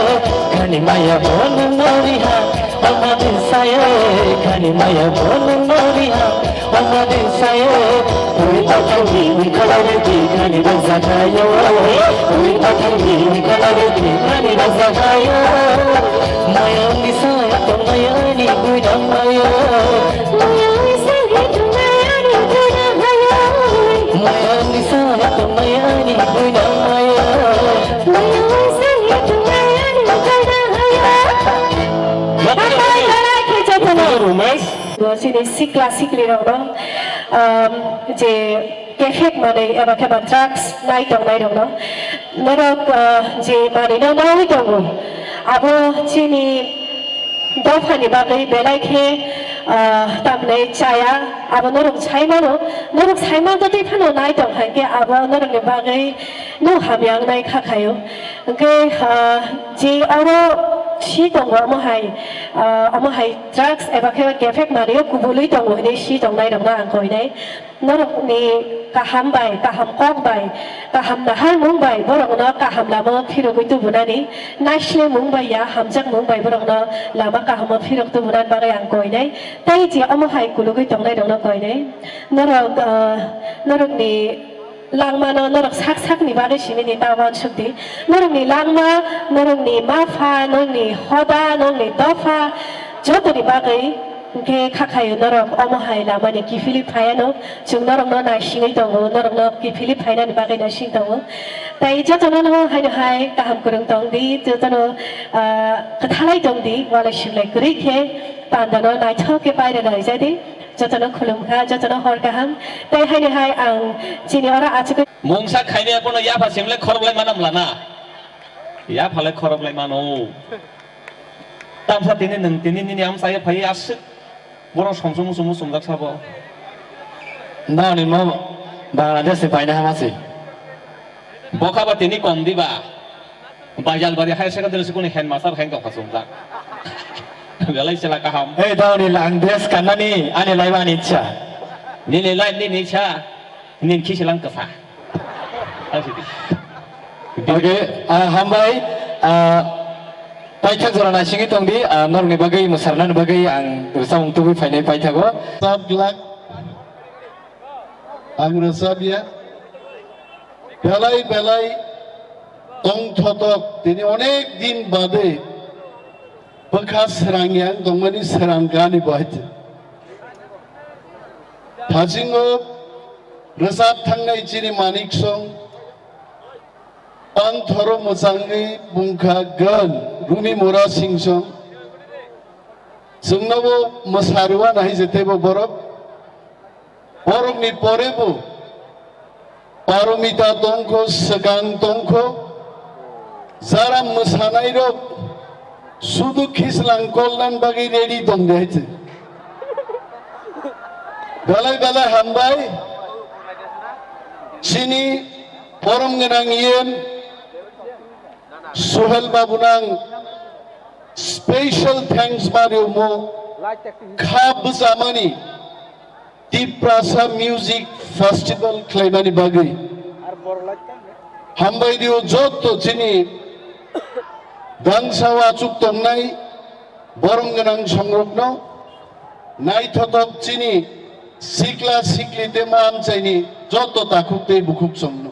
Khani maya bo nungno riha. Ama din saye, khani maya bo nungno riha. Ama din saye, ui tathangni ui khalare di khani rajakayo. Ui tathangni ui khalare di khani rajakayo. Maya ni saya tongnai ani buidang mayo. Maya ni saya tongnai ani buidang mayo. Maya ni saya tongnai ani buidang mayo. Maya ni saya tongnai ani buidang mayo. Batai, batai, khe jotono. Romesh. Bo chini sikla siklirokno, um, je kephek manwi eba khe ba drugs nai tongnairokno, norok, uh, je manwino naui tongo, abo chini dophani bagwi belai khe, uh, tamni chaya, abo norok sai mano, norok sai manto tei phano nai tong hai khe abo norokni bagwi no hamya wngnai kha khaio. Hwnkhe, ah, je oro si tongo, omo hai, ah, omo hai drugs eba khe kephek manwi o kubulwi tongo hinwi si tongnairokno ang koinai. Norokni kaham bai, kaham kok bai, kaham naharmung bai borokno kaham lama o phirogwi tubunani, naislemung bai ya hamjakmung bai borokno lama kaham o phirok tubunani bagwi ang koinai. Tei je omo hai kulugwi tongnairokno koinai. Norok, ah, norokni langmano norok sak sakni bagwi simi di ta uansuk di. Norokni langma, norokni mapha, norokni hoda, norokni dopha, jotoni bagwi hwnkhe kha khaio norok omo hai lamani kiphilwi phaiano. Chwng norokno naisingwi tongo, norokno kiphilwi phainani bagwi naising tongo. Tei jotono no haino hai kaham kwrwng tong di, jotono, ah, kwthalai tong di, walai swlai kwrwi khe pandano naithok khe paira laijadi. Jotono khulumkha, jotono hor kaham. Tei haini hai ang chini oro achugwi. Mungsa khaimya bono yapha simle khoroklai manam lana. Yaphalai khoroklai mano. Tamsa tini nwng tini nini amsaya phai aswk. Borok somsum muchung muchungjak sabo. Nani mo Bangladesh ni paina hamasi. Bokha ba tini kom diba. Baijalbari Higher Secondary School ni headmaster hai tongkha chumjak. Belai chela kaham. Ei, dauni lang dress kannani ani laiba ani ichha. Nini lai nini ichha. Nin khiselang kwsa. Ang sidi. Okay, ah, hambai, ah, paithak jora naisingwi tongdi, ah, norokni bagwi, mwsarnani bagwi ang rwchapmung tubui phainai paithago. Rwchap glak, ang rwchapya. Belai belai tongthotok, tini onek din bade bwkha srangya wng tongmani srang gani bo hai. Thasingo rwchap thangnai chini Manik Song, tang thoro mwchangwi bungkha gan Rumi Mura Sing Song. Chwngnobo mwsarwna hai je teibo borok. Borokni pore bo Paromita tongkho, swkang tongkho, jara mwsanairok sudu khislang kolnan bagwi ready tong de hai se. Belai belai hambai. Chini borom gwnang yen Suhel babu nang special thanks ma rwmo kha bwchamani Tiprasa Music Festival khlaimani bagwi. Hambai rio jotto chini gangsa achuk tongnai borom gwnang songrokno, naithotok chini sikla sikli tei ma amchaini jotto takhuk tei bukhuk chongno.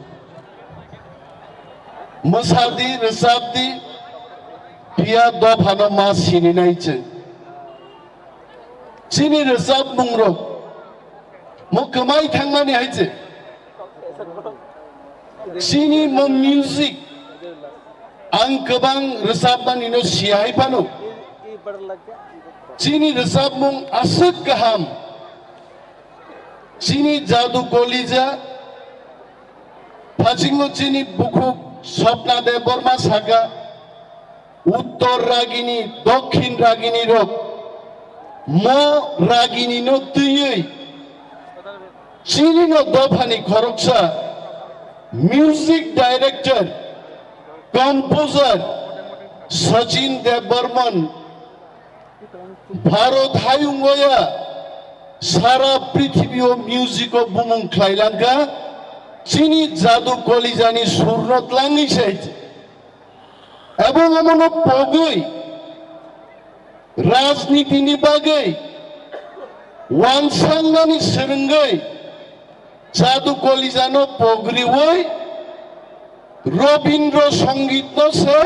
Mwsadi, rwchapdi, phiya dophano ma sininai chwng. Chini rwchapmungrok mo kwmai thangmani hai se. Chini mo music ang kwbang rwchapmani no siya hai phano. Chini rwchapmung aswk kaham. Chini Jadu Kolija, phasingo chini bukhuk Swapna Debbarma saka, Uttor Ragini, Dokhin Ragini rok, mo Ragini no twiwi, chini no dophani khoroksa, music director, composer, Sachin Debbarman, Bharat hayung o ya sara prithibio music o bumung khlai langkha, chini Jadu Kolijani surno tlangwi se. Abo omono pogwi rajniti ni bagwi wansangnani swrwngwi Jadu Kolijano pogriwi Robindra Songit no se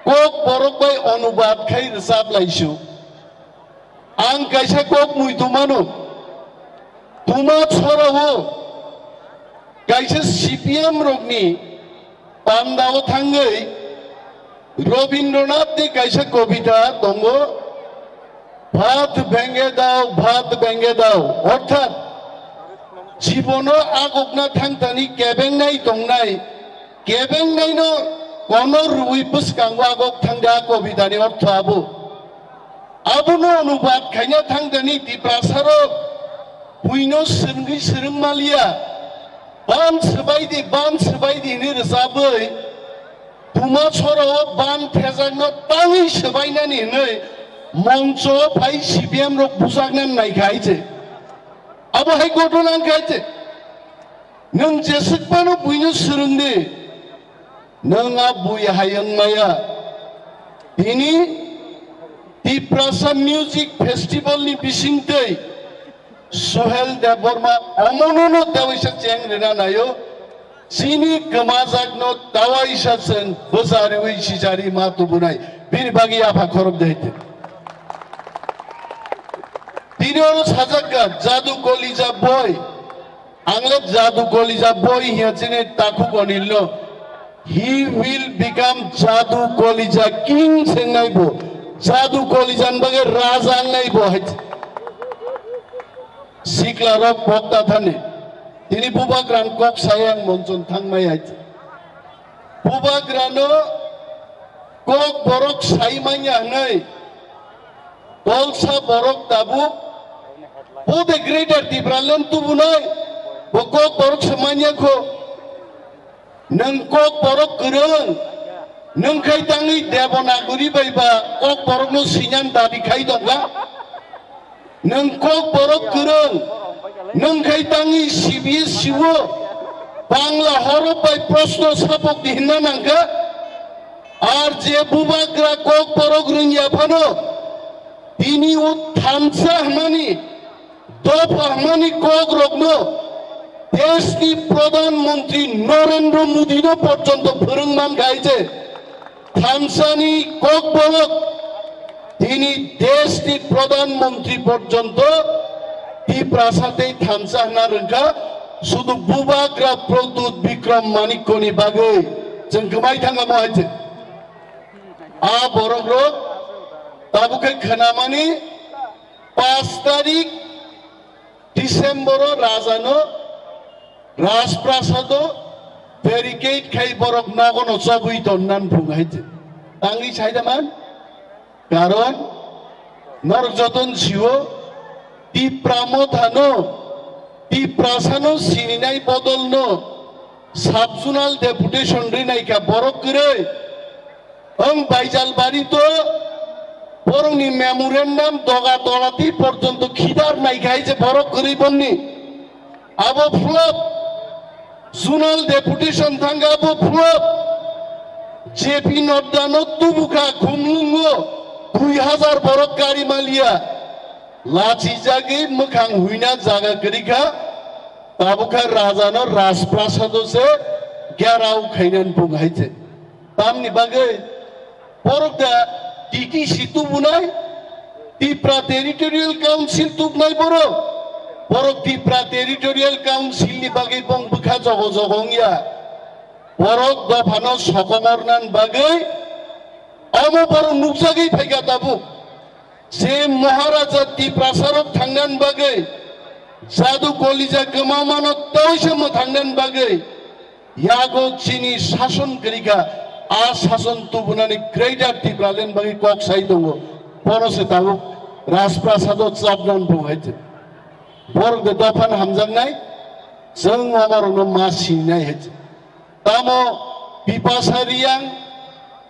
kok borok bai onubad khai rwchap laisu. Ang kaisa kok mui tumano, tuma chorao kaisa C P M rokni pandao thangwi Robindranath ni kaisa kobita tongo, "Bhat bhenge dao, bhat bhenge dao," orthat jibono agokna thangtani kebengnai tongnai, kebengnaino kono rwui bwskango agok thangde a kobitani ortho abo. Abono onubad khaina thangtani Tiprasarok buino swrwngwi swrwng maliya, "Ban swbai di, ban swbai di," hinwi rwchabwi, tuma chorao ban thejakno tangwi swbainani hinwi mongcho phai C P M rok bujaknani naikha hai se. Abo hai ghotona wngkha hai se. Nwng jeswk phano buino swrwng di, nwng a bui hai wng maya. Tini Tiprasa Music Festival ni bisingtwi Suhel Debbarma omono no tewaisa cheng rina naio. Chini kwmajakno tewaisa chwng bwchariwi sichari ma tubunai. Bini bagwi yapha khorok de hai te. Tini oro sajak kha, Jadu Kolija boy. Ang le Jadu Kolija boy hiya chini takhuk Onil no. He will become Jadu Kolija king se wngnai bo. Jadu Kolija ni bagwi raja wngnai bo hai. Sikla rok bokta thani. Tini bubagra ni kok saya ang monchon thangmai hai. Bubagra no kok borok sai manya hwnwi tolsa borok tabuk bo de Greater Tipraland tubunai bo kok borok se manya kho. Nwng kok borok kwrwng, nwng khai tangwi Devanagari bai ba kok borokno sinan dabi khai tongkha. Nwng kok borok kwrwng, nwng khai tangwi sibiye siwo, Bangla horop bai proshno sapok di hinna nangkha. Ar je bubagra kok borok rwngya phano, tini o thansa hwnmani, dopha hwnmani kok rokno deshni Pradhan Mantri Narendra Modi no porjonto phwrwng man khai je, thansani kok borok tini deshni Pradhan Mantri porjonto Tiprasa tei thansa hwnna rwngkha, sudu bubagra Pradyut Bikram Manikyani bagwi chwng kwmai thangamo hai se. A borok rok tabuk khe khwnamani, pash tarik December o rajano Rajprasado barricade khai borok nogono chobwi tonnan phung hai se. Tangwi saida man? Karon norok joton sio, Tipra Mothano, Tiprasano sininai bodolno sub-zonal deputation rinai kha borok kwrwi. Ang Baijalbari to borokni memorandum doga tolati porjonto khidar nai khai je borok kwrwi bonni. Abo flop. Zonal deputation thangkha abo flop. J P Nadda no tubukha khumlungo dui hazar borok gari maliya. Lachi jagwi mwkhang huina jaga kwrwi kha. Tabukha rajano Rajprasado se gherao khainan bung hai je. Tamni bagwi borok da T T C tubunai, Tipra Territorial Council tubnai borok. Borok Tipra Territorial Council ni bagwi bong bwkha jogo jogo wngya. Borok dophano sokomornan bagwi omo borok nukjagwi phaikha tabuk. Je Maharaja Tiprasarok thangnan bagwi, Jadu Kolija kwmamano taisa mwthangnan bagwi, yago chini sason kwrwikha, a sason tubunani Greater Tipraland bagwi kok sai tongo. Bono se tabuk Rajprasado chapnan bung hai se. Borok de dophan hamjaknai, chwng oborokno ma sinai hai se. Tamo Bipasa Riyang,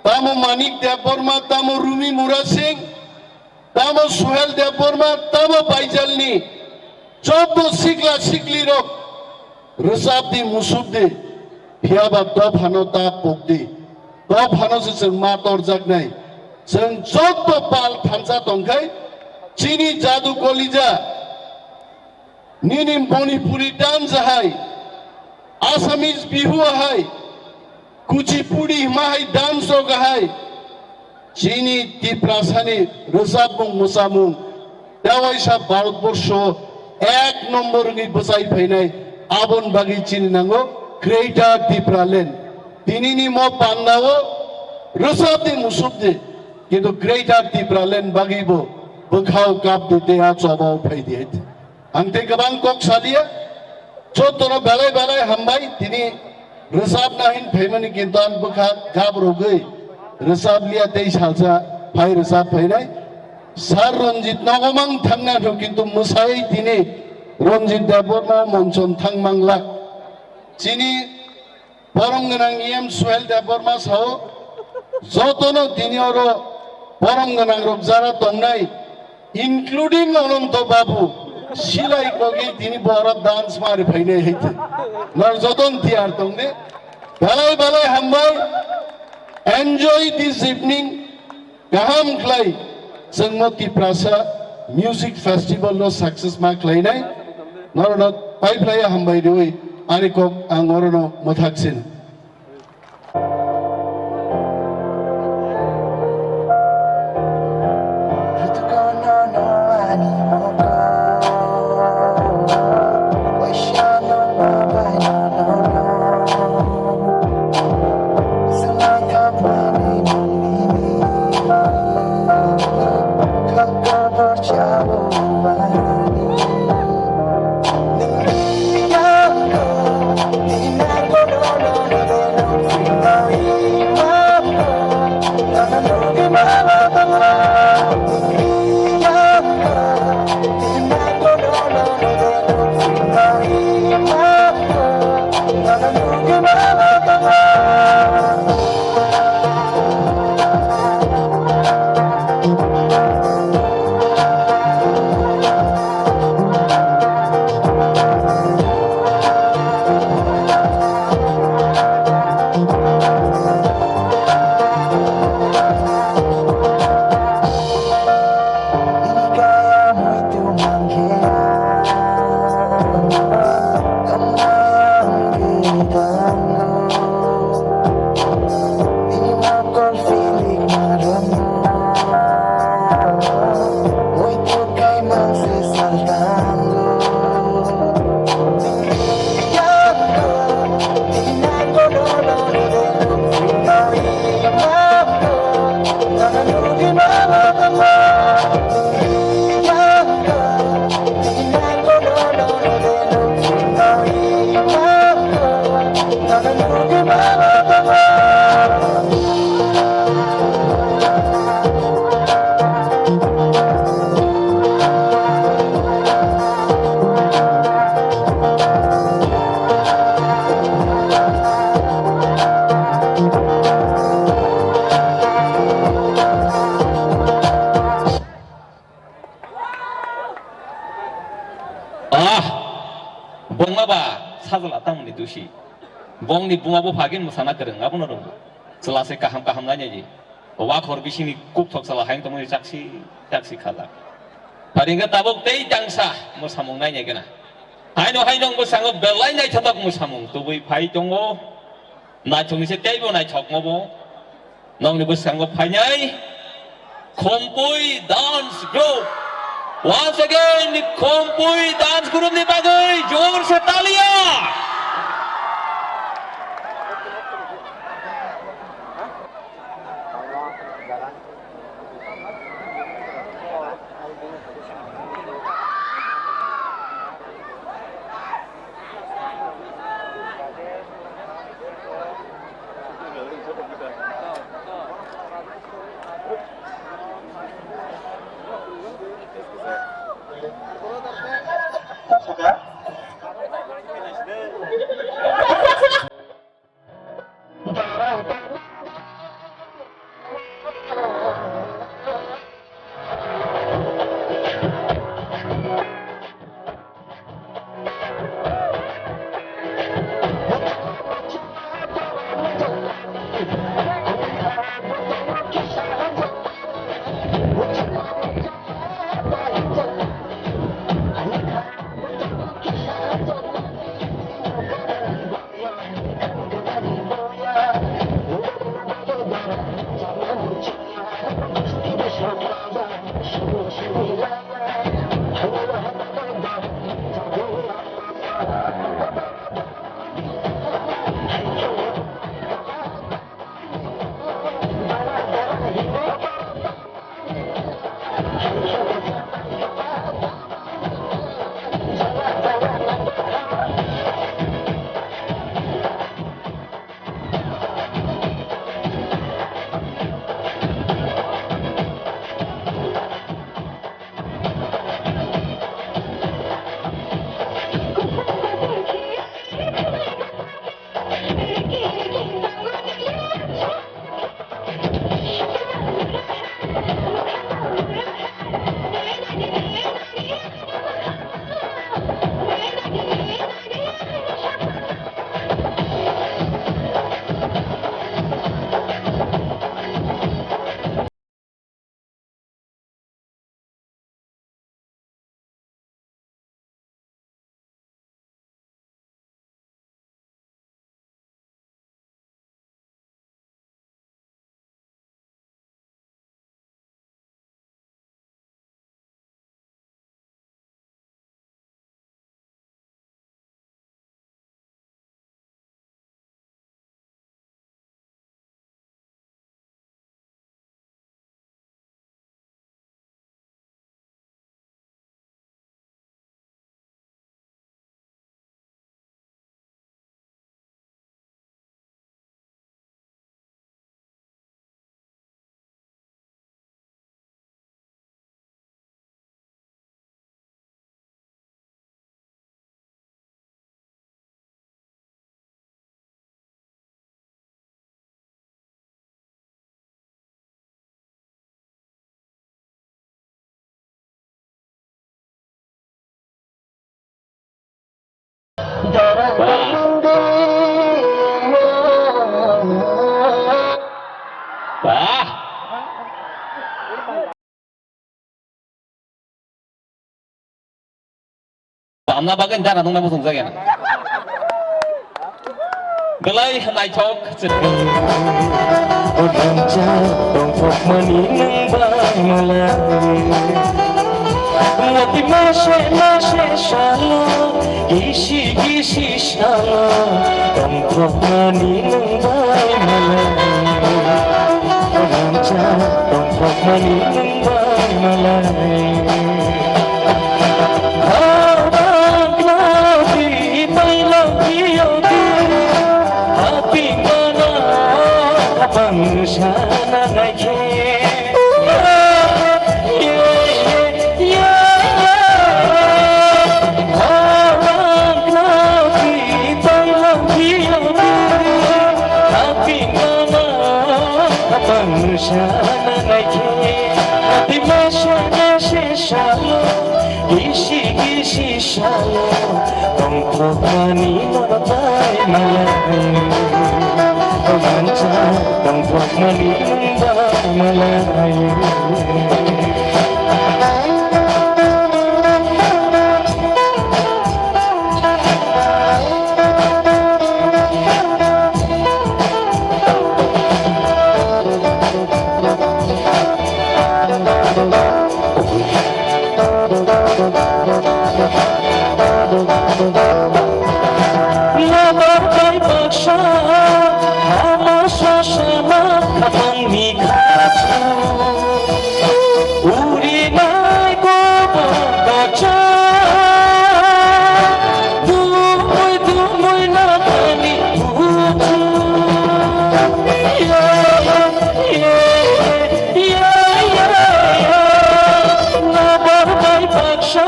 tamo Manik Debbarma, tamo Rumi Murasing, tamo Suhel Debbarma, tamo Baijalni joto sikla siklirok rwchapdi, musupdi, phiyaba dophano ta pokdi. Dophano se chwng ma torjaknai. Chwng joto pal thansa tongkhai, chini Jadu Kolija, nini Manipuri dance hai, Assamese Bihu hai, Kuchipudi hima hai dance rok hai, chini Tiprasani rwchapmung mwsamung tewaisa Bharatborsho ek nombor wngwi bwchai phainai, aboni bagwi chini nango Greater Tipraland. Tinini mo pandao rwchapdi musupdi, kintu Greater Tipraland bagwi bo bwkhao kapdi tei a chobao phaidi hai. Ang tei kwbang kok saliya, jotono belai belai hambai, tini rwchapna hin phaimani kintu ang bwkha gab rogwi rwchapliya tei salsa phai rwchap phainai. Sir Ranjit nogomang thangna thok kintu mwsai tini Ranjit Debbarma monchon thangmangla. Chini Borom gwnang E M Suhel Debbarma sao, jotono tini oro borom gwnang rok jara tongnai, including Ananto Babu, silai kogwi tini bora dance mari phainai hai. Nor joton tiyar tongde, belai belai hambai, enjoy this evening. Kaham khlai chwngno Tiprasa Music Festival no success ma khlainai, norokno paiphlaiya hambai riwi ani kok ang orono mwthaksin. Sajla tamoni dusi. Bongni buma bo phagin mwsana kwrwng, abono rwngo. Chwla se kaham kaham nainai di. Wakhor bisingni kukthok chwla hayung tongmani chaksi, chaksi khajak. Pharingkha tabuk tei tangsa mwsamung nainai gana. Haino haino bwskango belai naithotok mwsamung tubui phai tongo. Naithokni se teibo naithokma bo. Nokni bwskango phainai Khompui Dance Group. Once again, Khompui Dance Group ni bagwi jorse talia. Tamna bagwi dara nungma muchung jagena. Belai naithok. Odamcha tongthokmani nwng bai malai. Wati mase mase salo, gisi gisi salo, tongthokmani nwng bai malai. Odamcha tongthokmani nwng bai malai. Gisi gisi salo tongthokmani nangbai malai. O gancha tongthokmani nangbai malai. Lobar bai baksa hama sasama khatangni khachu. Urinai kobor kacha, dumui dumui namani uchu. Ya, ya, ya, ya, ya, ya. Lobar bai baksa,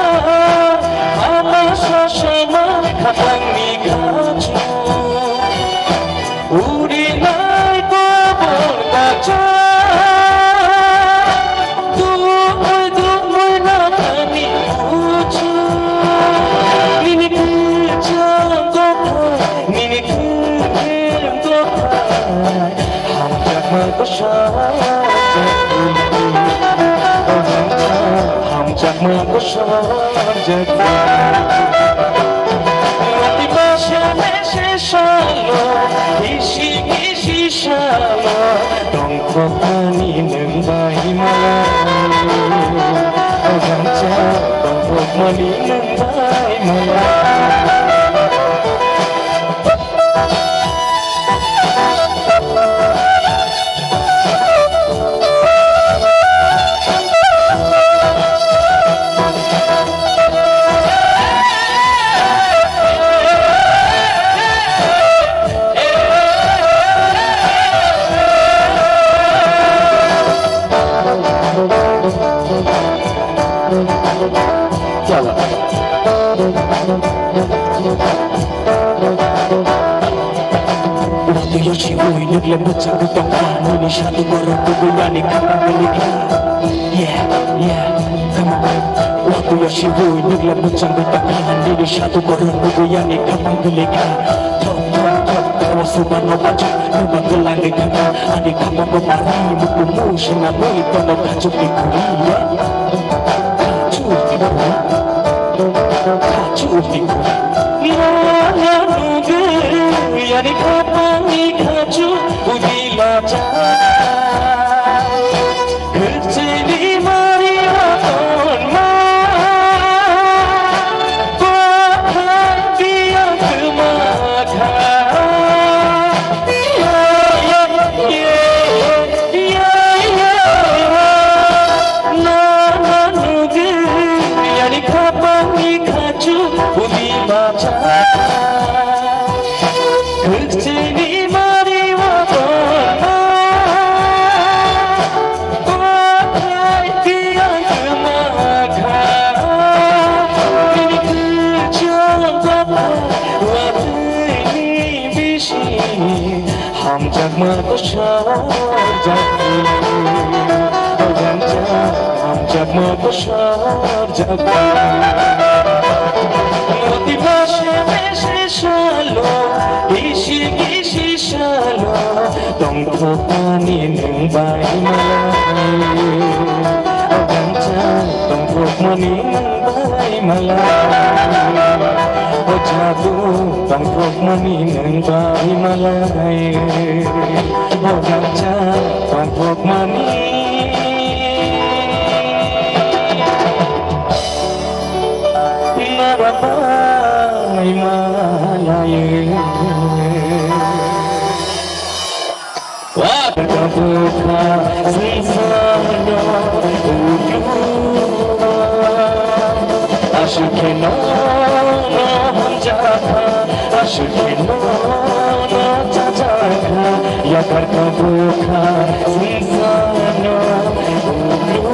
ama sasama khatangni khachu. Urinai kobor kacha, dumui dumui namani uchu. Nini kwchang kophai, nini kwkrem kophai, hamjakma kosor jakli. O hamjakma kosor jakli. Rati basa mese salo, isi isi salo, tongthokmani nwng bai malai. O hamjak tongthokmani nwng bai malai. Watwi o sibui nwk le mwchangwi tongkha, nini sadu borok kubui ani khapang bai likha. Yeah, yeah, come on. Watwi o sibui nwk le mwchangwi tongkha, nini sadu borok kubui ani khapang bai likha. Thok, thok, thok, thok, suba no bacha, nuba kwlangwi thangkha, ani khapango mari, mukumu swnamwi tongo khachukni khuri, yeah. Khachukni khuri. Khachukni khuri. Nana nugwi ani khapangni khachuk udi lacha. Khwchini mari watonma. Kothai biya kwma kha. Ya, ya, ya, ya, ya. Nana nugwi ani khapangni khachuk udi lacha. Khwchini mari watonma. Kothai biya kwma kha. Nini kwchang kophai watwini bisi. Hamjakma kosor jakli, o gancha, hamjakma kosor jakli. Roti basa mese salo, isi isi salo, tongthokmani nwng bai malai. O gancha, tongthokmani nwng bai malai. O jadu, tongthokmani nwng bai malai. O gancha, tongthokmani nwng bai malai. Wah! Bukha sisano uduwa. Aswk khe nono hamjakha, aswk khe nono chajakha. Yakar ka bukha sisano uduwa.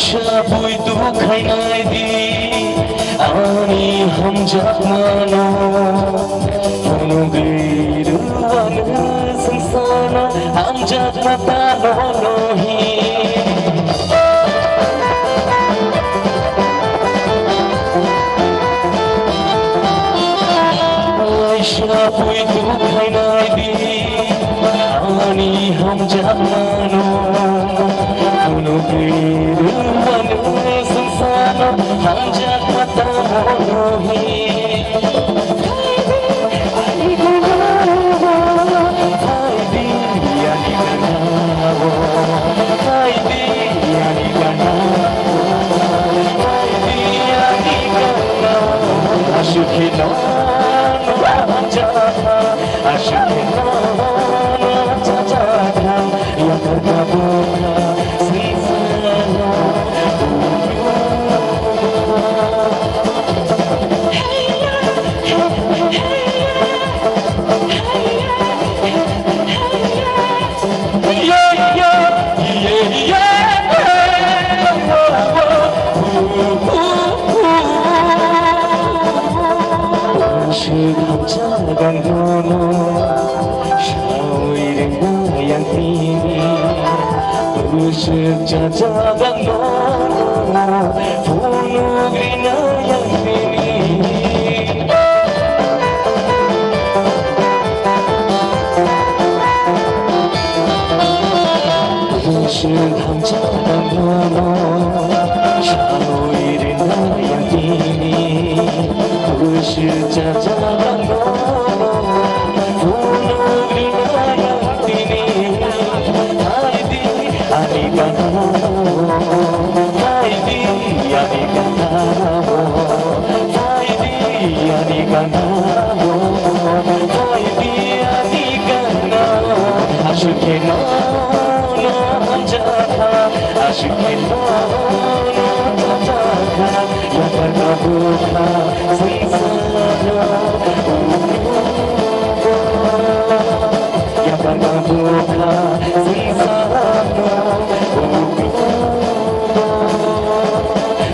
Chabwi tu khainai di ani hamjakmano, phunugwi rwano swngchano hamjakma tano nohi. Chabwi tu khainai di ani hamjakmano, phunugwi rwano swngchano hamjakma tamo nohi. Ashukino, Ashukino, Sik hamjakmano sawi rwna yang tini. Bwswk chajakmano phunugwi rwna yang tini. Bwswk hamjakmano sawi rwna yang tini. Bwswk chajakmano phunugwi rwna yang tini. Phaidi ani gana, phaidi ani gana, phaidi ani gana, phaidi ani gana. Ashukino, no hamjakha, ashukino, no hamjakha, yakarna bukha, swngchano. Yakarna bukha swngchano,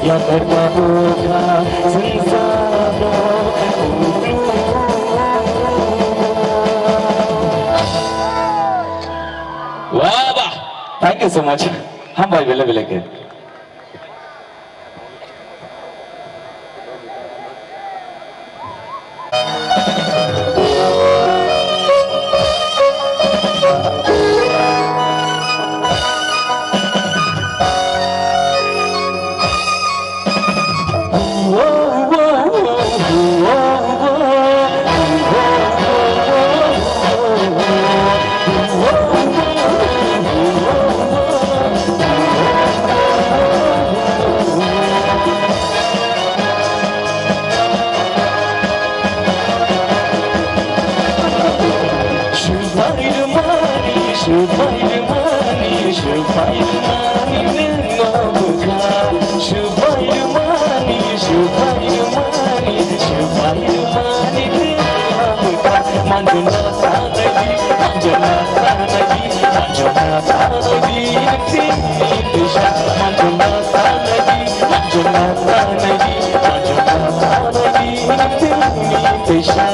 yakarna bukha swngchano. Wah, bah. Thank you so much. Hambai bele bele khe. Swbairwmani, swbairwmani, swbairwmani nwng bwkha. Swbairwmani, swbairwmani, swbairwmani nwng bwkha. Manjuna tanai di, manjuna tanai di, manjuna tanai di, nwng tini twisa. Manjuna tanai di, manjuna tanai di, manjuna tanai di, nwng tini twisa.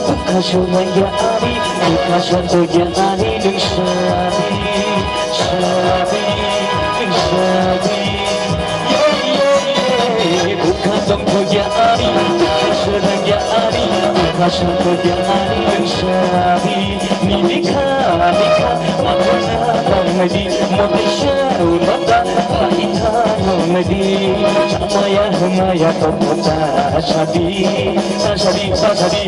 Bwkha swnamya ani, bwkha swnamya ani, nwng sadi, sadi, nwng sadi. Ye, ye, ye. Bwkha tongthokya ani, bwkha swnamya ani, bwkha swnamya ani, nwng sadi. Nini kha, nini kha, ma kha na tong nai di, mo tei sa ru no ta, pha i tha no nai di. Chamaya hwnmaya tongtho ta sadi, ta sadi, ta sadi.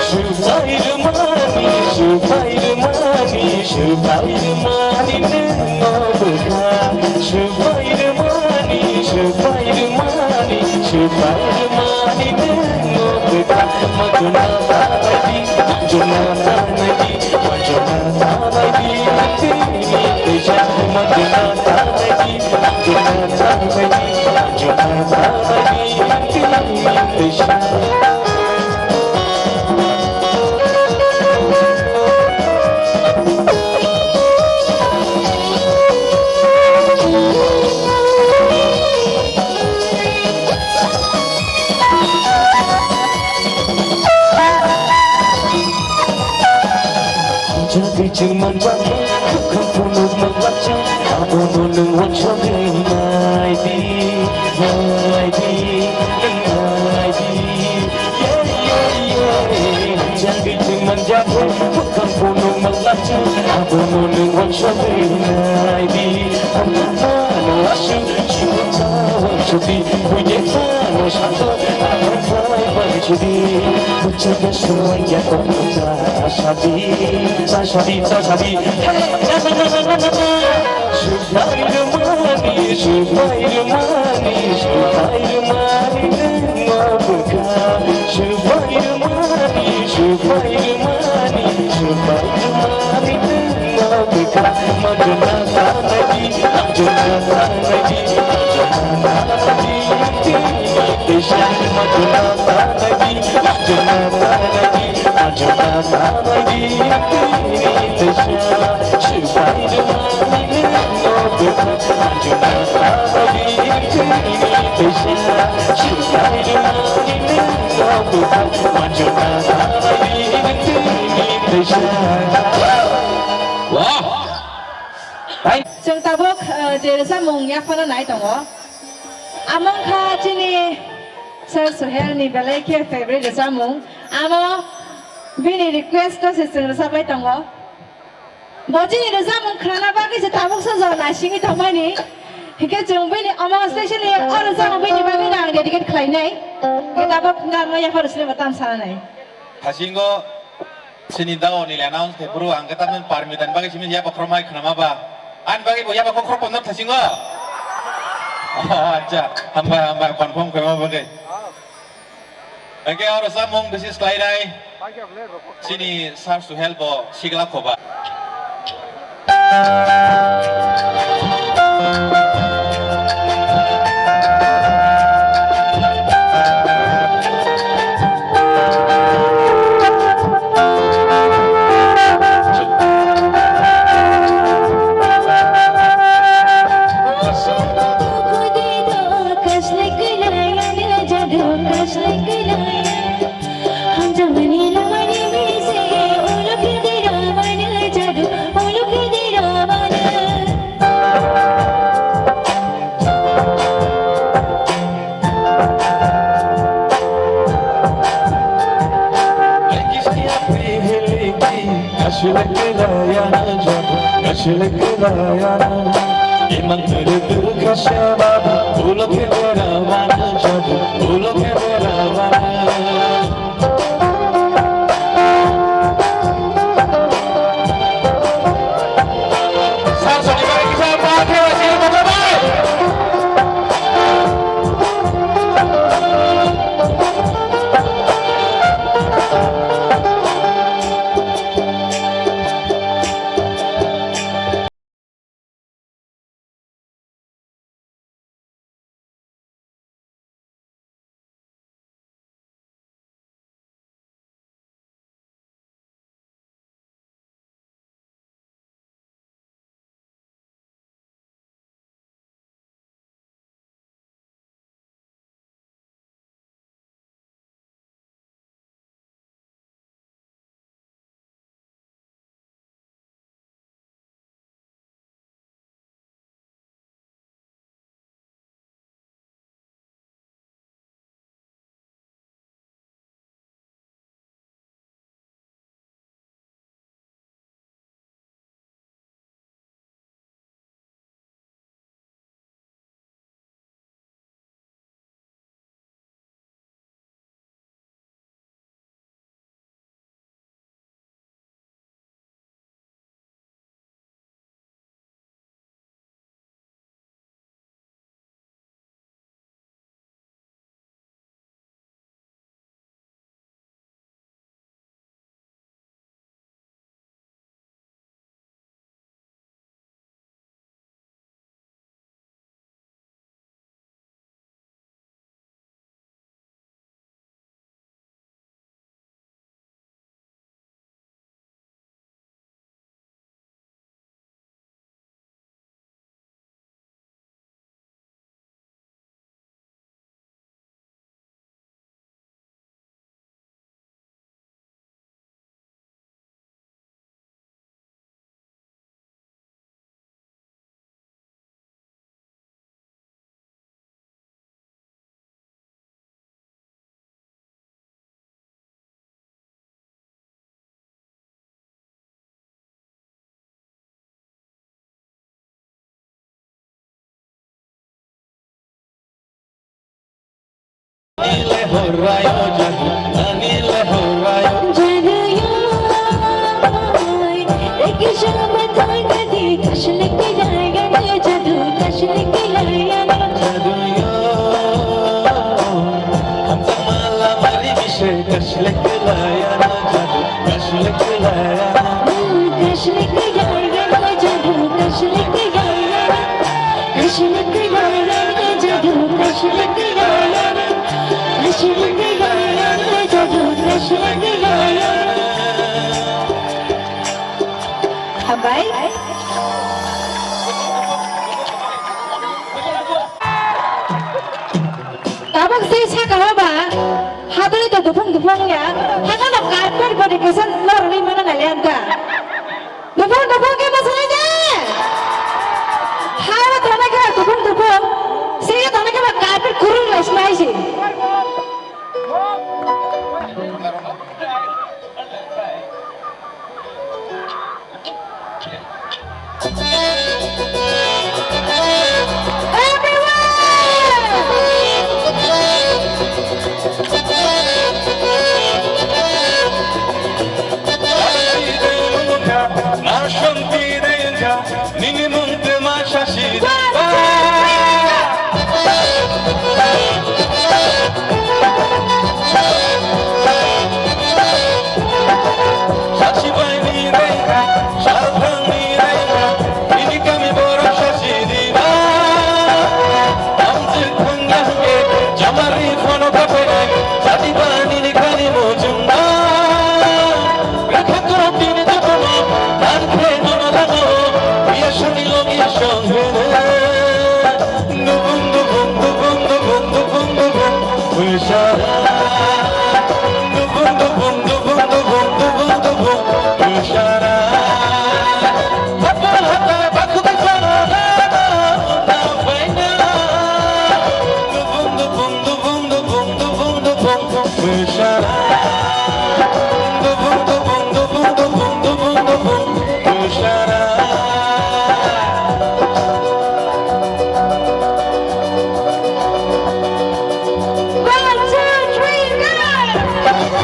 Swbairwmani, swbairwmani, swbairwmani nwng bwkha. Swbairwmani, swbairwmani, swbairwmani nwng bwkha. Manjuna tanai di, Jagwi chwng manjak, bwkhak phunuk manlak chwng, abono nwng uansugwi nai di, nai di, nai di. Yeah, yeah, yeah. Jagwi chwng manjak, bwkhak phunuk manlak chwng, abono nwng uansugwi nai di. Ang ano aswk, chini chawang chudi, buye chano sato, ang phai bai chudi. Kuchuk suwaiya kuchuk. Chasadi, chasadi, chasadi. Hey, na, na, na. Subai rwmani, subai rwmani, subai rwmani, nwng bwkha. Subai rwmani, subai rwmani, subai rwmani, nwng bwkha. Maduna tanadi, maduna tanadi, maduna tanadi. Maduna tanadi, maduna tanadi. Wah! Chwng tabuk, eh, je rwchapmung yaphano nai tongo. Amo wngkha chini Sir Suhel ni belai khe favorite rwchapmung. Amo bini request o se chwng rwchap bai tongo. Bo chini rwchapmung khnana bagwi se tabuk se jora naisingwi tongmani. Hinkhe chwng bini omo specially o rwchapmung bini bagwi ang dedicate khlainai. Hinkhe tabuk nang no yaphar sini bo tam sana nai. Thasingo chini dao ni le announce khe bro ang khe tamni permit ani bagwi simi ya bokhrom hai khnama ba. Ani bagwi bo ya bokhrom pondro thasingo. Acha, hambai, hambai, confirm khaima bagwi. Hingke oro samung bisi swlainai. Chini Sir Suhel bo sigla khoba. Ani le horayo jadu, ani le horayo. Jadu yo, ek shaam tha kadi kash leke laaya na jadu, kash leke laaya na. Jadu yo, hum to mala mali bishe kash leke laaya na jadu, kash leke laaya na. Kash leke laaya na jadu, kash leke laaya na. Hambai. Tabuk se saka o ba, habri to dupung dupung ya, hano no carpet body kesa lorli mana nalian ta. Dupung dupung ke masana je. Hawa tana ke dupung dupung. Sehingga tana ke ba carpet kurung lai sinai si. Nini mung twma sasi da. Sasi bai ni rengkha, salphang ni rengkha, nini kami borok sasi di ba. Amjwk thangya hwnkhe, jamari phono kaphai nai, sasi ba nini khani muchung ba. Rwkha kwrwng tini jotono, dan khe nono dano, biya songni logi song hwno. Dubung, dubung, dubung, dubung, dubung, dubung, bwsara. Dubung, dubung, dubung, dubung, dubung, dubung, bwsara. Hapal hata bakhubi sara, na paina. Dubung, dubung, dubung, dubung, dubung, dubung, bwsara. Dubung, dubung, dubung, dubung, dubung, dubung, bwsara. One, two, three, go!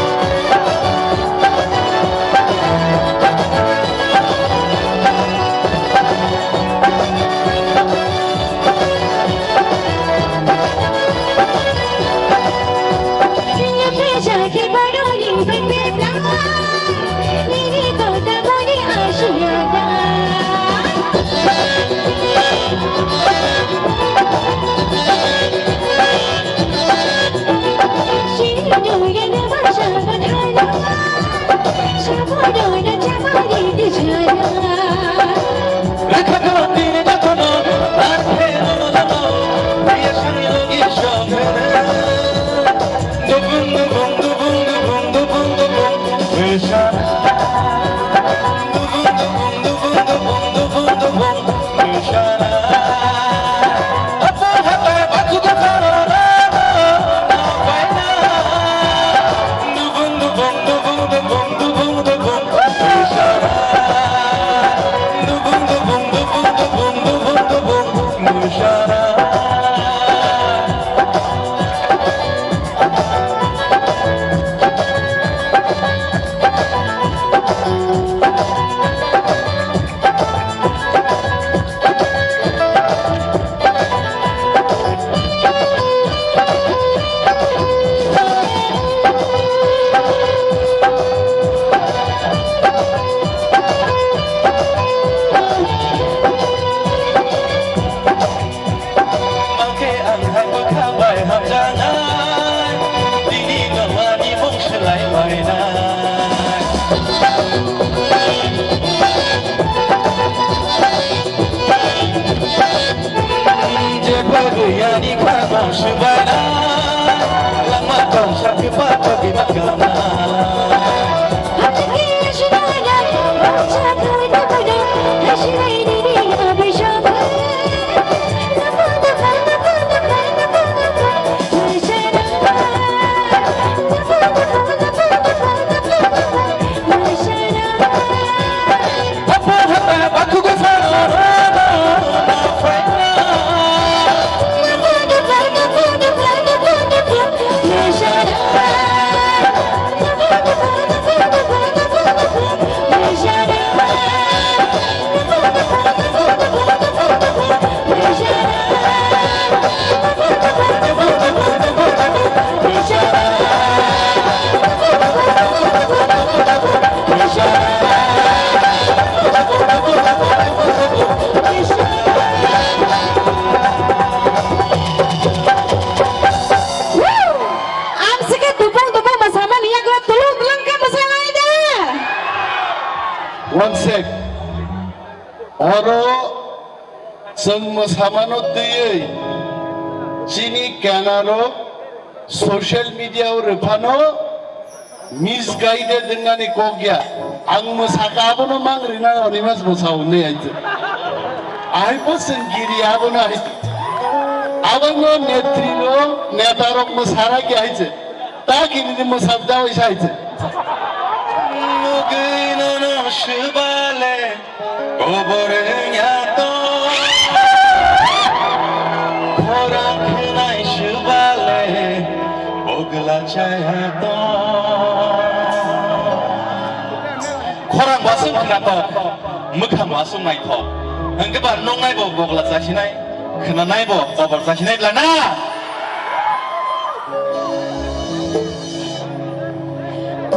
Oke, ang hai bwkha bai hamjaknai, tini no ani mung swlai bainai. Jepha guyani kha mung swbainai, langma tong sakhe pa togwi ma kanai. Sek, oro chwng mwsamano twiwi chini kenaro social media o rwphano misguided wngnani kok ya. Ang mwsaka abono mang rina Animas mwsa hwnwi hai se. Ahai bo chwng giri abono hai se. Abono netri rok, neta rok mwsara ki hai se. Ta giri ni mwsa jawai sai se. Nugwi nono swbale. Kobor wngya to, khorang khnai swbale, bogla chaya to. Khorang wasung khna to, mwkhang wasung nai to. Hwnkhe ba nungnai bo bogla chasinai, khnanai bo kobor chasinai bla na.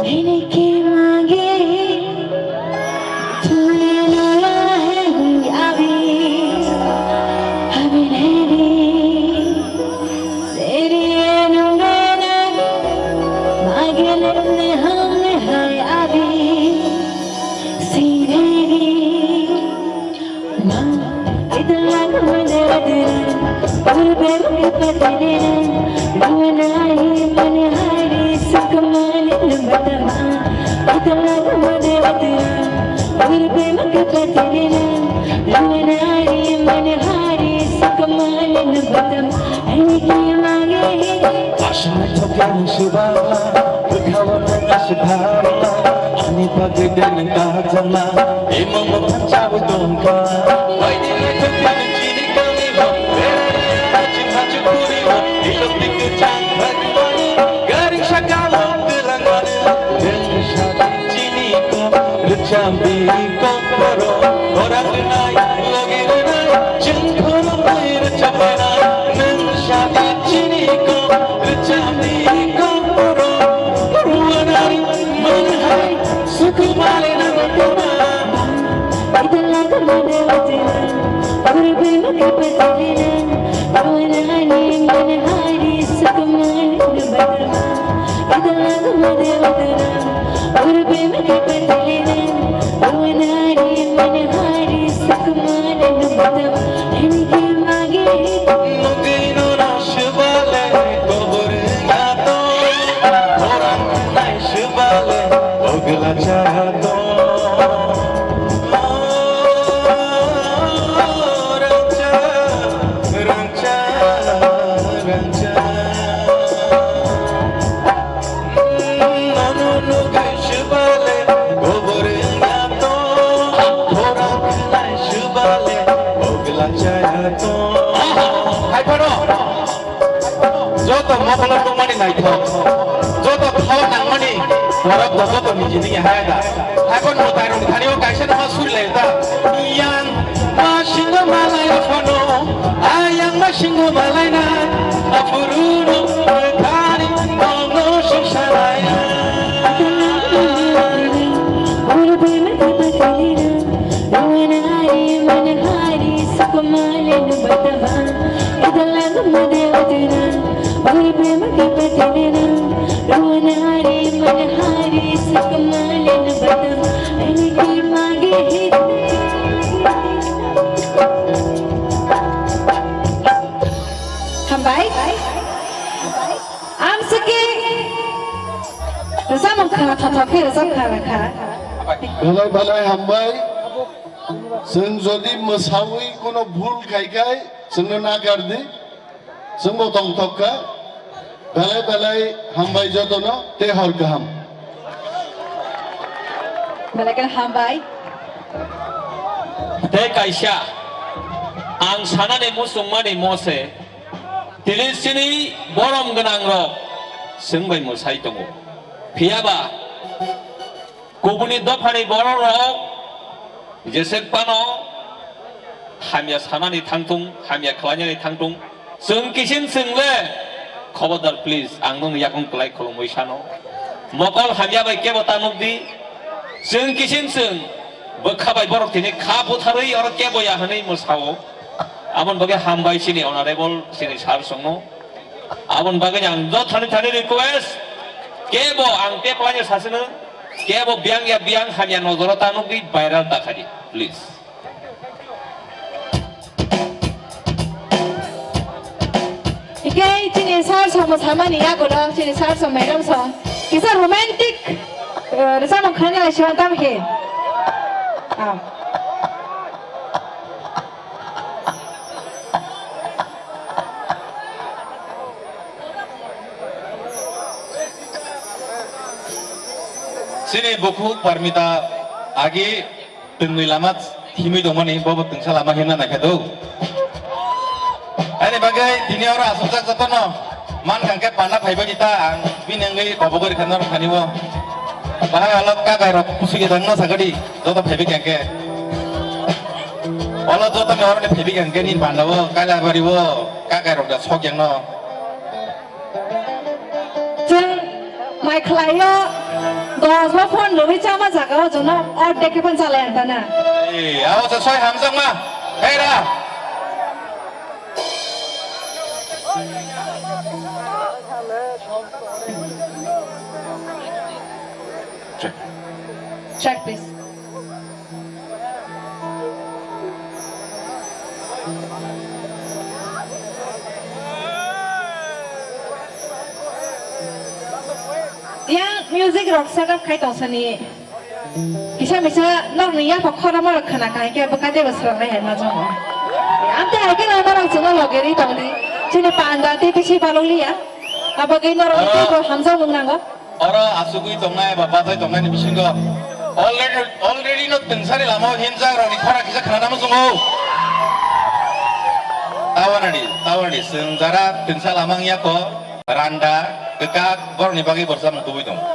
Hini ki mage, tune no la hai hui abi, abi neri, neri eno mena, mage ne ne ham ne hai abi, si neri. Aswk naithok khe nwng swbakla, bwkhao nwng aswk tharla, ani bagwi de nwng kaham jakla, imo mwkhang chawi tongkha. Baidi naithok khe nwng chini kamio, beraiya achuk achuk kurio, ilok di kwchang bhagwani, gari sakao twlangmani, nwng sa chini kok, rwchap di kok borok, khorang rwnai, logi rwnai, chwng khoroknwi rwchap rwnai, nwng sa di chini kok, rwchap di kok borok, ruanani mwnhai, sukumale nang tongma. Nugwi nono swbale kobor yato, khorang khnai swbale bogla chato. Rangcha, rangcha, rangcha. Nono nugwi swbale kobor wngya to, khorang khnai swbale bogla chaya to. Aha, hai phano joto mokolo tongmani naithok, joto khao nangmani borok bo joto niji niji hai da. Hai phano mwtai rok thani o kaisa no ma suri lai da. Yang Masingo malai phano, ayang masingo malai na, aphuru no thani, nono songsalai. Hambai. Amsiki. Rwchapmung khna thotho khe rwchap kha kha. Belai belai hambai. Chwng jodi mwsawi kuno bhul khai khai chwngno nagar di. Chwngbo tongthok kha. Belai belai hambai jotono tei hor kaham. Belai khe hambai. Tei kaisa ang sanani muchungmani mose tini chini borom gwnang rok chwng bai mwsai tongo. Phiyaba kubuni dophani borok rok jesek phano hamya sanani thangthung, hamya khlainani thangthung. Chwng kisin chwng le, khobodar please, ang nokni yakung kwlai khulumwi sano. Mokol hamya bai kebo ta nukdi. Chwng kisin chwng bwkha bai borok tini kha butharwi oro kebo ya hwnwi mwsao. Aboni bagwi hambai chini honorable chini sir songno. Aboni bagwi ang jot thani thani request, kebo ang tei kwlaino sasino. Kebo biyang ya biyang hamya nojoro ta nukdi viral ta khadi, please. Hingke chini sir so mosamani yagulo, chini sir so madam so kisa romantic, eh, rwchapmung khwnanai siyan tam khe. Ah. Chini bukhuk Parmita agi twngwi lama himwi tongmani, bobo twngsa lama himna naikha do. Ani bagwi tini oro aswkjak jotono man kangkhe panda phaibai di ta, ang bini wngwi kobogori kha norok thani bo. Bahai olo kakai rok kusugi thangno sagadi, joto phaibai kangkhe. Olo jotoni oroni phaibai kangkhe nini panda o, Kailabari o, kakai rok da sok yangno. Chwng mai khlaio, dos ba phone lobwi chama jaga o jono ordek khe phano chalai ang tana. Ei, abo se soi hamjakma. Hei ra. Check. Check, please. Yang music rok set up khai tong sani. Kisa misa nok ni yapha khorama rok khna khai khe bwkha tei bo swrang lai hai ma jong. Amte hai khe rama rok chwngno loge ri tong di. Chini panda tei bisi balok liya. Abo gei norok ni tei bo hamjak mung nango. Oro asugwi tongnai ba bachai tongnaini bisingo already, already no twngsani lama o himjak rokni khorang kisa khna nang muchungo. Tawanani, tawanani, chwng jara twngsa lama wngya kho, randa, kwkak, borokni bagwi borsa mung tubui tongo.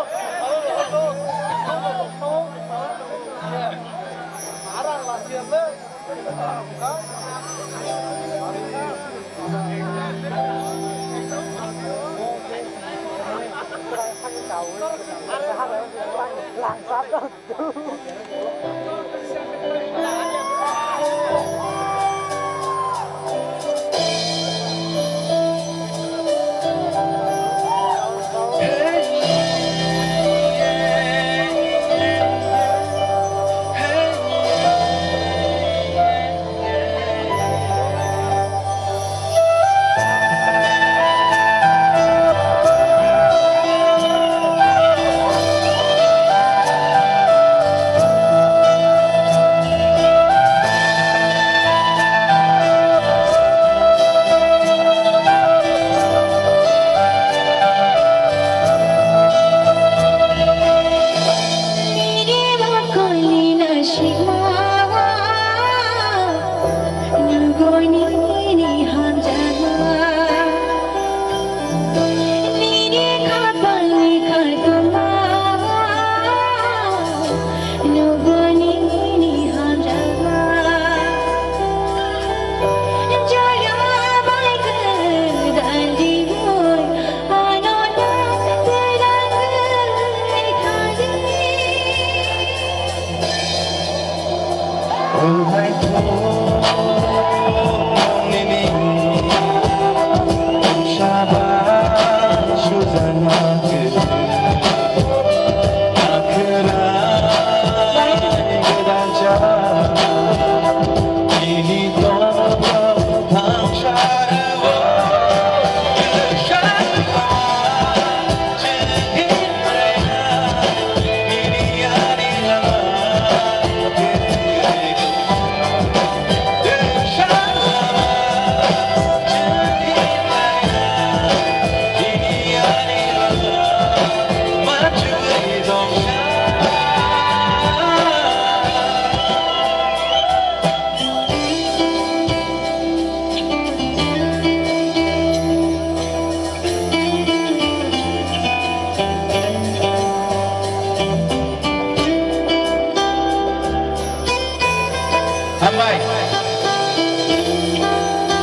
Hambai.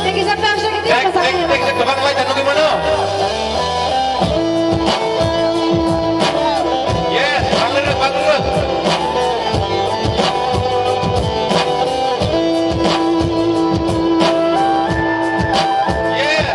Thank you, sir. Thank you, sir. Thank, thank, thank, kwbang lai ta nugwi mano. Yes, bangla rok, bangla rok. Yes.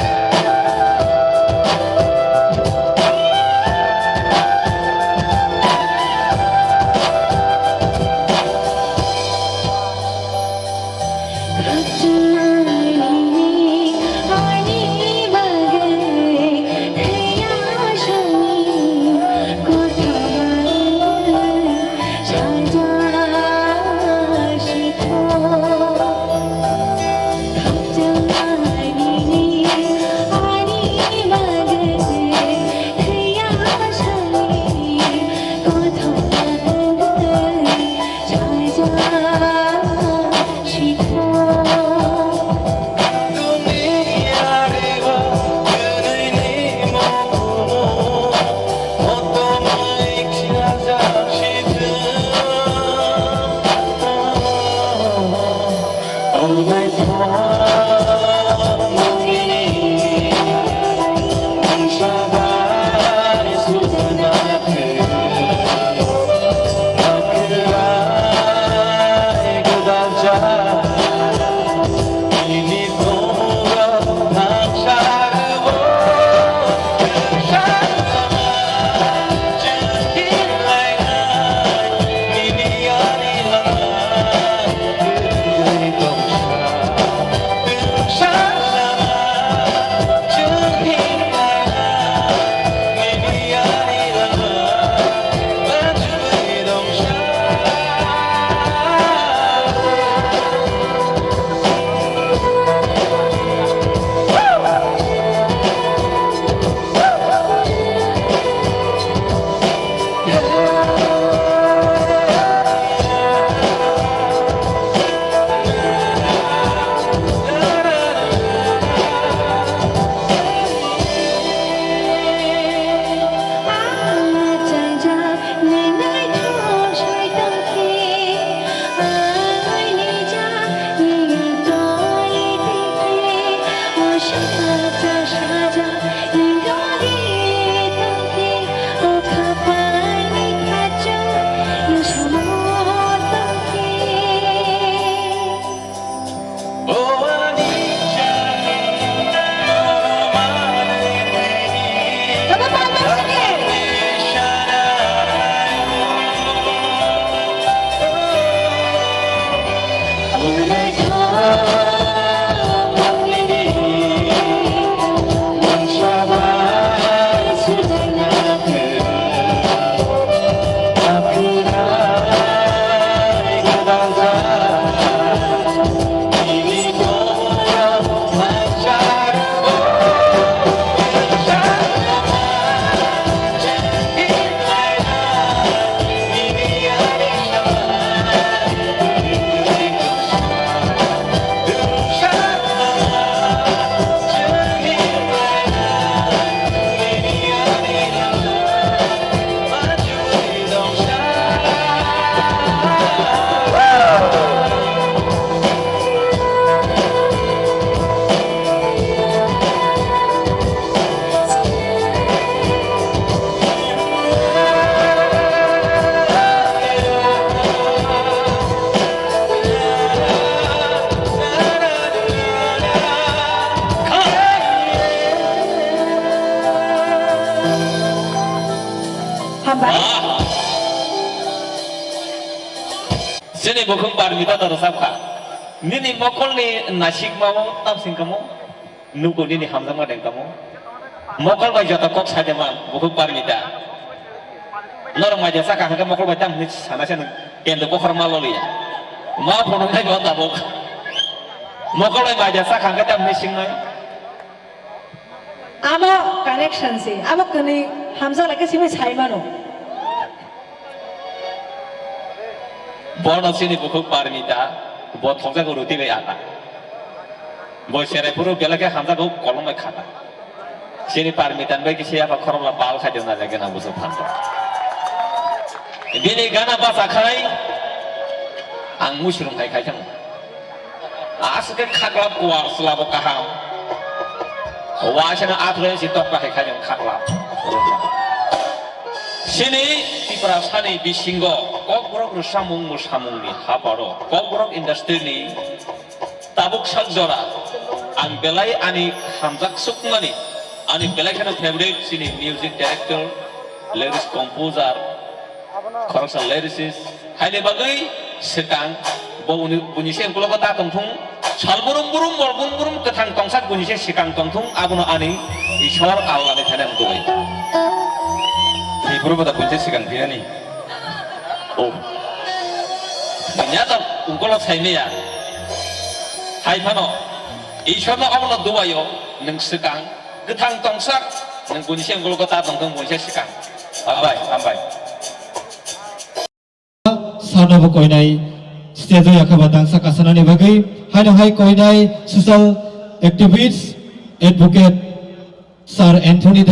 Hambai. Chini bukhuk Parmita da rwchapkha. Nini mokolni nasikmao tamsing kamo, nugo nini hamjakma dengkamo. Mokol bai joto kok saide man, bukhuk Parmita. Norok maija sakha hwnkhe mokol bai tamo hwnwi sana se nwng kendo bokhorok ma loliya. Ma phunuknai bo tabuk. Mokol bai maija sakha hwnkhe tamo hwnwi singnai. Amo connection se, abo kwnwi hamjak lai khe simi sai mano. Bono chini bukhuk Parmita, bo thokjago ruti bai ata. Bo cherai phuru belai khe hamjago kolom bai khata. Chini Parmita bai kisa yapha khorokla bal khai dena jagena busu phanto. Bini gana bacha khai ang musrung khai khai thang. Aswk khe khaklap kuar slabo kaham. Waisano athro inchi tokta hai khaijong khaklap. Chini Tiprasani bisingo Kokborok rwsamung mwsamungni haparo Kokborok industry-ni tabuk sak jora ang belai ani hamjak sukmani, ani belai kheno favorite chini music director, lyrics composer, khoroksa lyricist, haini bagwi swkang, bo uni, buini se ukuloko ta tongthung, sal burum burum, mol burum burum, kwthang tongsak buini se swkang tongthung, abono ani Ishwar Allah ni thani ang dubai. Ni buru bada buini se swkang phiyani. Oh. Nya to ukulok sai meya. Hai phano, Ishwar no abono dubaio, nwng swkang, kwthang tongsak, nwng buini se ukuloko ta tongthung, buini se swkang. Hambai, hambai. Sano bo koinai stage o yakha ba dangsa kasanani bagwi. Haino hai koinai social activist, advocate Sir Anthony